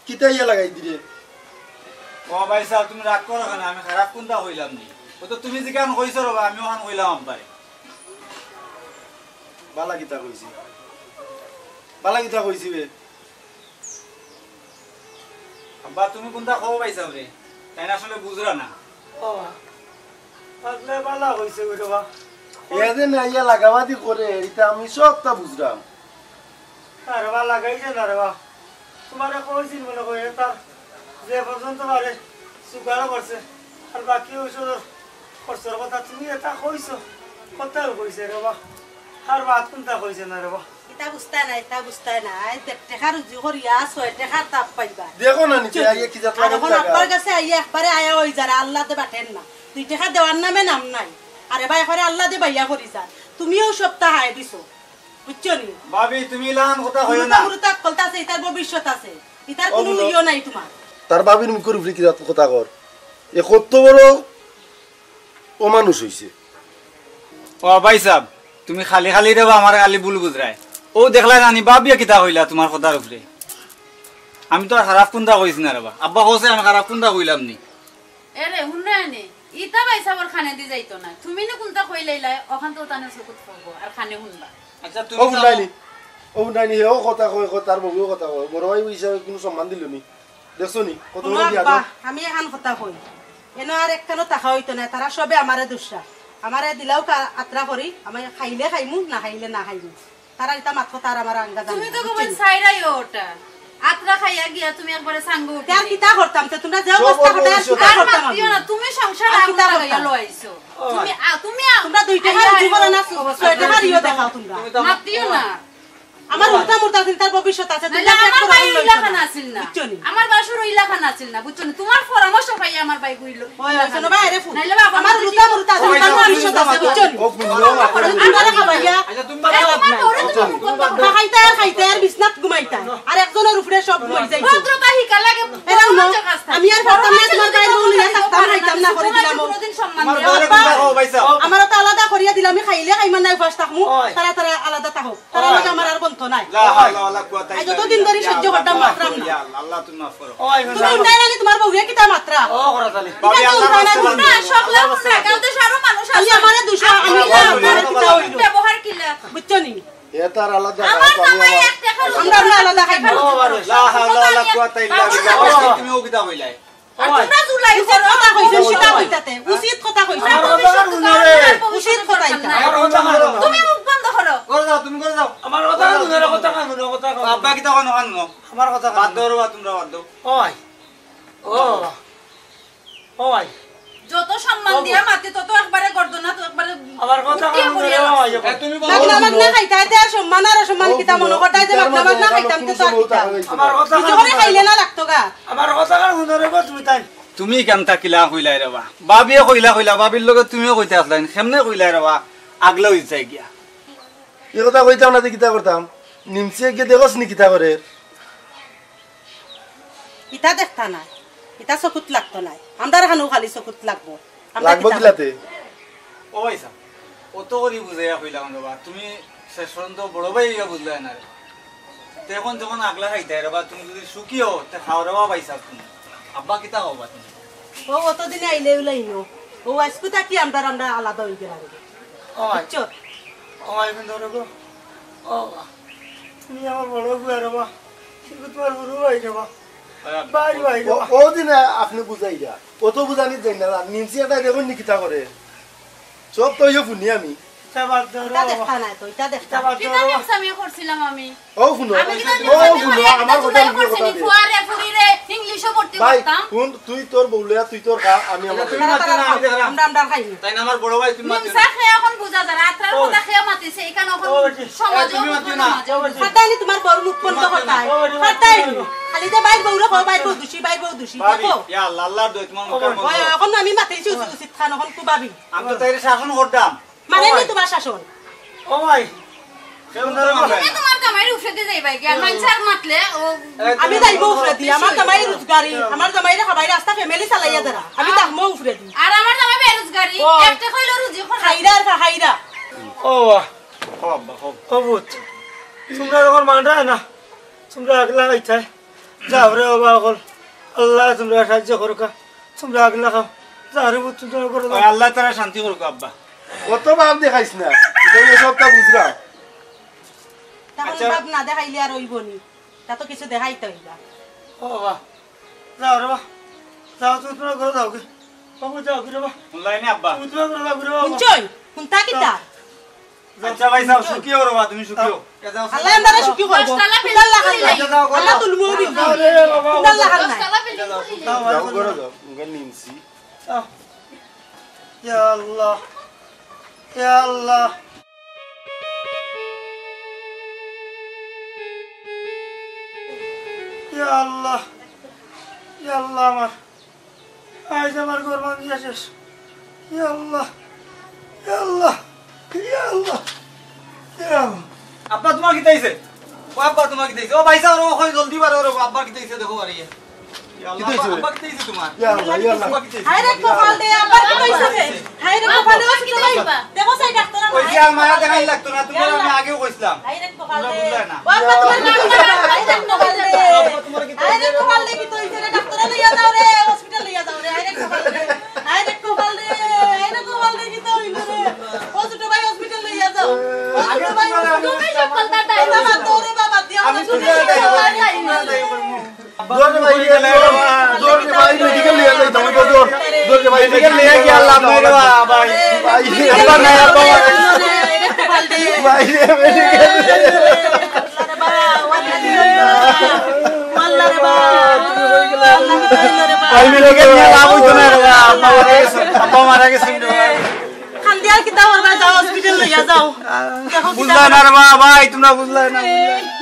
কিতা ইয়া লাগাই দিরে? ও ভাইসাব, তুমি রাগ করো কেনে? আমি খারাপ কুনটা কইলাম নি? ও তো তুমি যেখান কইছো রে বা, আমি অখান কইলাম আব্বারে। বালা কিতা কইছি? বালা কিতা কইছি বে? আব্বা, তুমি কুনটা কও ভাইসাবরে? তাইন আসলে বুঝরা না। ও, থাকলে বালা কইছে গো রে বা। এ যে না ইয়া লাগাবাদি করে, ইতা আমি সবটা বুঝরাম। আরে বা, লাগাইছে না রে বা। তোমারে কইছিল মনে করি, তার যে পর্যন্ত পারে সুগারও করছে, আর বাকি ঔষধর খরচর কথা তুমি ইতা কইছো, কথাও কইছে রে বা। আর বাদ কুনটা কইছে না রে বা। ইতা বুঝতায় না, ইতা বুঝতায় না। আই তে টেকা রুজি করিয়া ছয় টেকার তাপ পাইবা। দেখো না নিচে আইয়া কি জাত আর লাগে অখন জাগা। আব্বার গেছে আইয়া একবারে আয়া অই যার, আল্লাদে বাটের না। দুই টেকা দেওয়ার নামে নাম নাই। আরে বা, একবারে আল্লাদে বাইয়া করি যার। তুমিও সবটা হায় দিছো। বুঝছো নি? ভাবি, তুমি ইলান কথা কইও না। মুরুতা মুরুতা আক্কলতা আছে, ইতার ভবিষ্যৎ আছে। ইতার ও কুনু বুঝো। ইয়ো নাই তোমার। তার ভাবির মুখর উপরে কি জাত কথা কর? এ কত বড় অমানুষ অইছে। ও ভাইসাব, তুমি খালি খালি রে বা আমার খালি ভুল বুঝরায়। ও দেখলায় না নি ভাবিয়ে কিতা কইলা তোমার কথার উপরে? আমি তো আর খারাপ কুনটা কইছি না রে বা। আব্বা কইছে আমি খারাপ কুনটা কইলাম নি? এরে, হুনরায় নি? ইতা ভাইসাবর কানেদি যাইতো না। তুমি নি কুনটা কইলাইলায়, অখান তো তানে চকুত পড়বো, আর কানে হুনবা। আচ্ছা, তুমি ও হুনরায় নি? ও হুনরায় নি? হে ও কথা কয়, কয়, তার বউয়েও কথা কয়। বড় ভাই হিসাবে কুনু সম্মান দিল নি? দেখছো নি? কত হুনো বড় আব্বা, বিয়াদব। আমি এখান কথা কই। এনো আর একখানো থাকা অইতো না, তারা সবে আমারে দুষরা। আমারে দিলাও কা-, আত্রা করি, আমি খাইলে খাইমু, না খাইলে না খাইমু। তারা ইতা মাত কথা আর আমার আঙ্গা জানে তুমি না, তো বুঝছো গোবর নি? ছাইরাইও ওটা। আত্রা খাইয়া গিয়া তুমি একবারে সাঙ্গ উঠি তে আর যাইবা। কিতা করতাম? তে তোমরা যে সব অবস্থা করতে আর ভবিষ্যৎ কিতা আর করতাম মাতিও আমি? না, তুমি সংসার আর আগুন কিতা লাগাইয়া করতাম? লইছো। তুমি, আ, তুমি আ-, তোমরা দুই টেকা আইয়া রুজি করো না, আইয়া ছয় টেকা ইয়ে দেখাও তোমরা। তুমি তো মাতিও না। আমার উল্টা মুল্টা চিন্তার ভবিষ্যৎ আছে, নাইলে তোমরা আমার ভাই ইলাখান আছিল না। বুঝছো নি? আমার বাসুর ইলাখান আছিল না, বুঝছো নি? তোমার পরামর্শ পাইয়া আমার ভাই কইলো। ওই, ওই, শোনো ভাই, আরে ফুল। নাইলে বাবা আমার উল্টা মুল্টা চিন্তার ভবিষ্যৎ আছে, বুঝছো নি? ও ফুল, ও মা, ওরে তুমি তারা খাবাইয়া, আচ্ছা, তুমি বাদ দাও। খাইতে আর খাইতে আর বিছনাত ঘুমাইতা। আর একজনের উপরে সব ঘুমাই যাইতো। ভদ্রতা হিকা লাগে, এরাও না। আমি আর পারতাম না, তোমার ভাই বউ নিয়ে থাকতাম, খাইতাম না, করে দিলাম। কোনোদিন সম্মান আমার দেওয়া ঘরে হয় না। কোনটা হও, ভাই সাহেব? আমারও তো আলাদা করিয়া দিলাম, আমি খাইলে খাইমা নাই, উপাস থাকমু। ওই। তারা, তারা আলাদা থাকো। তারা ওই। লগে আমার আর বন্ধ নাই। লা হাওলা ওয়ালা কুওয়াতা আজ ইল্লা যতদিন বিল্লাহ। ধরি সহ্য করতাম, মাতরাম না। ইয়া আল্লাহ, আল্লাহ, তুমি মাফ করো। ওই, তুমি উন্নয়ন আলী তোমার বউরে কিতা মাতরা? ও, করা জানি। তুমি ভাবি, তো আল্লাহ উন্নয়ন আলী মাফ করো। না, সব লোক না, কাউতে সারো মানুষ আমি আছে। আমার কিতা হইল? ব্যবহার কিলা? বুঝছো নি? এ তার আলাদা আমার খাওয়া, জামাই আমি এক টাকার আমরা, আমরা আলাদা খাইব। ও, বাবা রে। লা হাওলা ওয়ালা কুওয়াতা ইল্লা বিল্লাহ। ও, তুমিও কিতা কইলাই? আর তোমরা জুলাই উচিত কথা কইছো, সেটা হইতাতে। উচিত কথা কইছো। আমার কথা কান হুনো রে। উচিত কথা এটা। আমার কথা কান হুনো। তুমি মুখ বন্ধ করো। করে দাও, তুমি করে দাও। আমার কথা কান হুনো রে, কথা কান হুনো, কথা কান হুনো। আব্বা কিতা কন, কান হুনো। আমার কথা কান বাদ হুনো। দাও রে বা, তোমরা বাদ দাও। ওই। ও। ওই। যত সম্মান ও। দিয়া মাতি, তত একবারে গর্দনা, তো একবারে আমার কথা উঠিয়া কান হুনো পড়িয়া রে, লাগছে। ওই। এ, তুমি বলো। মাগনা মাগনা খাইতা, এতে আর সম্মান আর অসম্মান ও কিতা হুনো। মনে করতা, যে মাগনা মাগনা খাইতাম, তে তো আর কিতা। আমার কথা কান হুনো। নিজে করে খাইলে না লাগতো গা। আমার কথা কান হুনো রে বা, তুমি তাই। তুমি কেনতা কিলা কইলাই রে বা? ভাবিয়ে কইলা কইলা, ভাবির লগে তুমিও কইতে আসলাইন। কেমনে কইলাই রে বা? আগলা অই যায় গিয়া। ই কথা কইতাম না তে কিতা করতাম? নিমসিয়ে গিয়া দেখোস নি কিতা করে? ইতা দেখতা না, ইতা চকুত লাগতো নায়। আমরার খানো খালি চকুত লাগবো। আমরা লাগবো কিতা কিলাতে? ও ভাই সাহেব, অত করি বুঝাইয়া কইলাম রে বা, তুমি শেষ পর্যন্ত বড় ভাই অইয়া বুঝলায় না রে। তে এখন যখন আগলা খাইতায় রে বা, তুমি যদি সুখী হও, তে খাও রে বা ভাই সাহেব তুমি। আব্বা কিতা কও বা তুমি? ও অতদিনে আইলে উলাইনো। ও আইজকু থাকি আমরার, আমরা আলাদা অই গেলাম। ও ভাই। বুঝছো? ও ভাই, এখন ধরো গো। ও বা, তুমি আমার বড় ফুয়া রে বা। কিন্তু তোমার বড় ভাই রে বা। ভাই, ভাই রে ও, বা। ও দিন আপনি বুঝাইরা। অত বুঝানি যাই না, নিমসি এটা দেখুন নি কিতা করে। সব তো ইয়ে শুনি আমি। ইটা বাদ দেও রে ইটা বাবা। দেখতা নায় তো, ইটা দেখতা। ইটা বাদ দেও কিতা রে বাবা। ব্যবসা আমি করছিলাম আমি? ও হুনো, আমি কিতা ও ব্যবসা হুনো, করছি? আমার কথা হুনো, কথা করছি। ফুয়ারে, ফুরিরে, ইংলিশও পড়তে ভাই, পারতাম। হুন, তুই তোর বউ লইয়া তুই তোর খা, আমি আমার তুই মাতিও না, আমি দেখলাম। আমরা, আমরা খাই না। তাই না আমার বড় ভাই, তুমি মাতিও না। মিমসা খেয়ে এখন বুঝা যায়, রাত্রের ও। কথা খেয়ে মাতিছে, এখানে এখন ও, বেটি। সমাজেও তুমি মাতিও বুঝবো না। না, মাঝে ও, বেটি। সাদা আনি তোমার বউর মুখ বন্ধ তুমি মাতিও করতাই। না। ও, বেটি, মাতিও না। খালি যে বাইর বউরে কও, বাইর বউ দুষি, বাইর বউ দুষি, ভাবি, দেখো। ইয়া আল্লাহ, আল্লাহর দোয়াই তোমার মুখে বন্ধ। ওই, এখন আমি মাতিছি উচিত, উচিত খান, এখন খুবাবি। আমি তো তাইরে শাসন করতাম। মানে ও নি ভাই। তোমার শাসন। ও ভাই। কেমন ধরে মারবে? তুমি তোমার জামাইর উপরে দিয়ে যাইবা কি? আর মানুষ আর মাতলে ও এই আমি তুমি যাইবো উপরে দি, আমার জামাই রোজগারি, আমার জামাইরে খাবাই রাস্তা ফ্যামিলি চালাইয়া দেরা। আমি থাকমু উপরে দি। আর আমার জামাই বেরোজগারি, ও। একটা কইলো রুজি করে। খাইরা আর খাইরা। ও বাবা। ও আব্বা, ও। ও পুত, তোমরা যখন মানরা না, তোমরা আগলা খাইতায়। যাও রে বাবা অকল, আল্লাহ তোমরা সাহায্য করুকা, তোমরা আগলা খাও। যাও রে পুত, তোমরা করে দাও। ওই আল্লাহ তারা শান্তি করুক আব্বা। কত বাপ দেখাইস না, এটা তো সবটা বুঝলাম। তখন আচ্ছা। বাপ না দেখাইলে আর অইবো নি, তা তো কিছু দেখাইতে অইবা। ও বাবা, যাও রে বাবা, যাও তুমি তোমরা করে দাও গে। বাবু যাও গে রে বাবা। অনলাইনে আব্বা। তুমি তোমরা করে দাও গে রে বাবা। শুনছই? কোনটা কিতা? আচ্ছা ভাই সাহেব, সুখী হও রে বাবা, তুমি সুখী হও। আল্লাহ আমরারে সুখী করবো। দশতলা বিল্ডিং আল্লাহ তুলবো বিল্ডিং। আল্লাহ হার নাই। দশতলা বিল্ডিং তুলি। যাও, ঘরে যাও, মুখে নিমছি। আহ। ইয়া আল্লাহ, ইয়া আল্লাহ, ইয়া আল্লাহ, ইয়া আল্লাহ আমার। আইজ আমার ঘর ভাঙিয়া শেষ। ইয়া আল্লাহ, ইয়া আল্লাহ, ইয়া আল্লাহ, ইয়া আল্লাহ। আব্বা, তোমার কিতা অইছে? ও আব্বা, তোমার কিতা অইছে? ও ভাই সাহেব, ও কই জলদি বারো, ও আব্বার কিতা অইছে দেখো বাড়ি। ইয়া আল্লাহ, কিতা অইছে? আব্বা, কিতা অইছে তোমার? ইয়া আল্লাহ, ইয়া আল্লাহ। আব্বা, কিতা অইছে? হায় রে কপাল রে, আব্বার কিতা অইছে রে? হায় রে কপালে, ও কিতা অইছে? দেখো সাই ডাক্তার আনো। ওই যে আর মায়া দেখাই লাগতো না, তোমার আমি আগেও কইছিলাম। হায় রে কপাল রে। তোমরা বুঝলে না। ও আব্বা, তোমার কিতা অইছে? হায় রে কপাল রে। আব্বা, তোমার কিতা অইছে? হায় রে কপাল রে, কিতা অইছে রে? ডাক্তার লইয়া যাও রে, হসপিটাল লইয়া যাও রে। হায় রে কপাল রে। হায় রে কপাল রে, হায় রে কপাল রে, কিতা অইলো রে? ও ছোট ভাই হসপিটাল লইয়া যাও। ও ছোট ভাই হসপিটাল লইয়া যাও। বাবা, দৌড়ে বাবা, দিয়া আমি হসপিটাল লইয়া যাও। দৌড় রে ভাই, দৌড় রে ভাই, মেডিকেল লইয়া যাই, তুমি দৌড়, দৌড় রে ভাই, মেডিকেল লইয়া গিয়া লাভ নাই রে ভাই। ভাই, আব্বা নাই, আব্বা নাই। ভাই রে, মেডিকেল। ভাই, মেডিকেল নিয়া লাভ অইতো না রে ভাই। আব্বা মারা গেছে, আব্বা মারা গেছে রে ভাই। কান্দিয়া কিতা করবা, যাও হসপিটাল লইয়া যাও। দেখো কিতা বুঝলা না রে ভাই, ভাই, তোমরা বুঝলা না, বুঝলা না।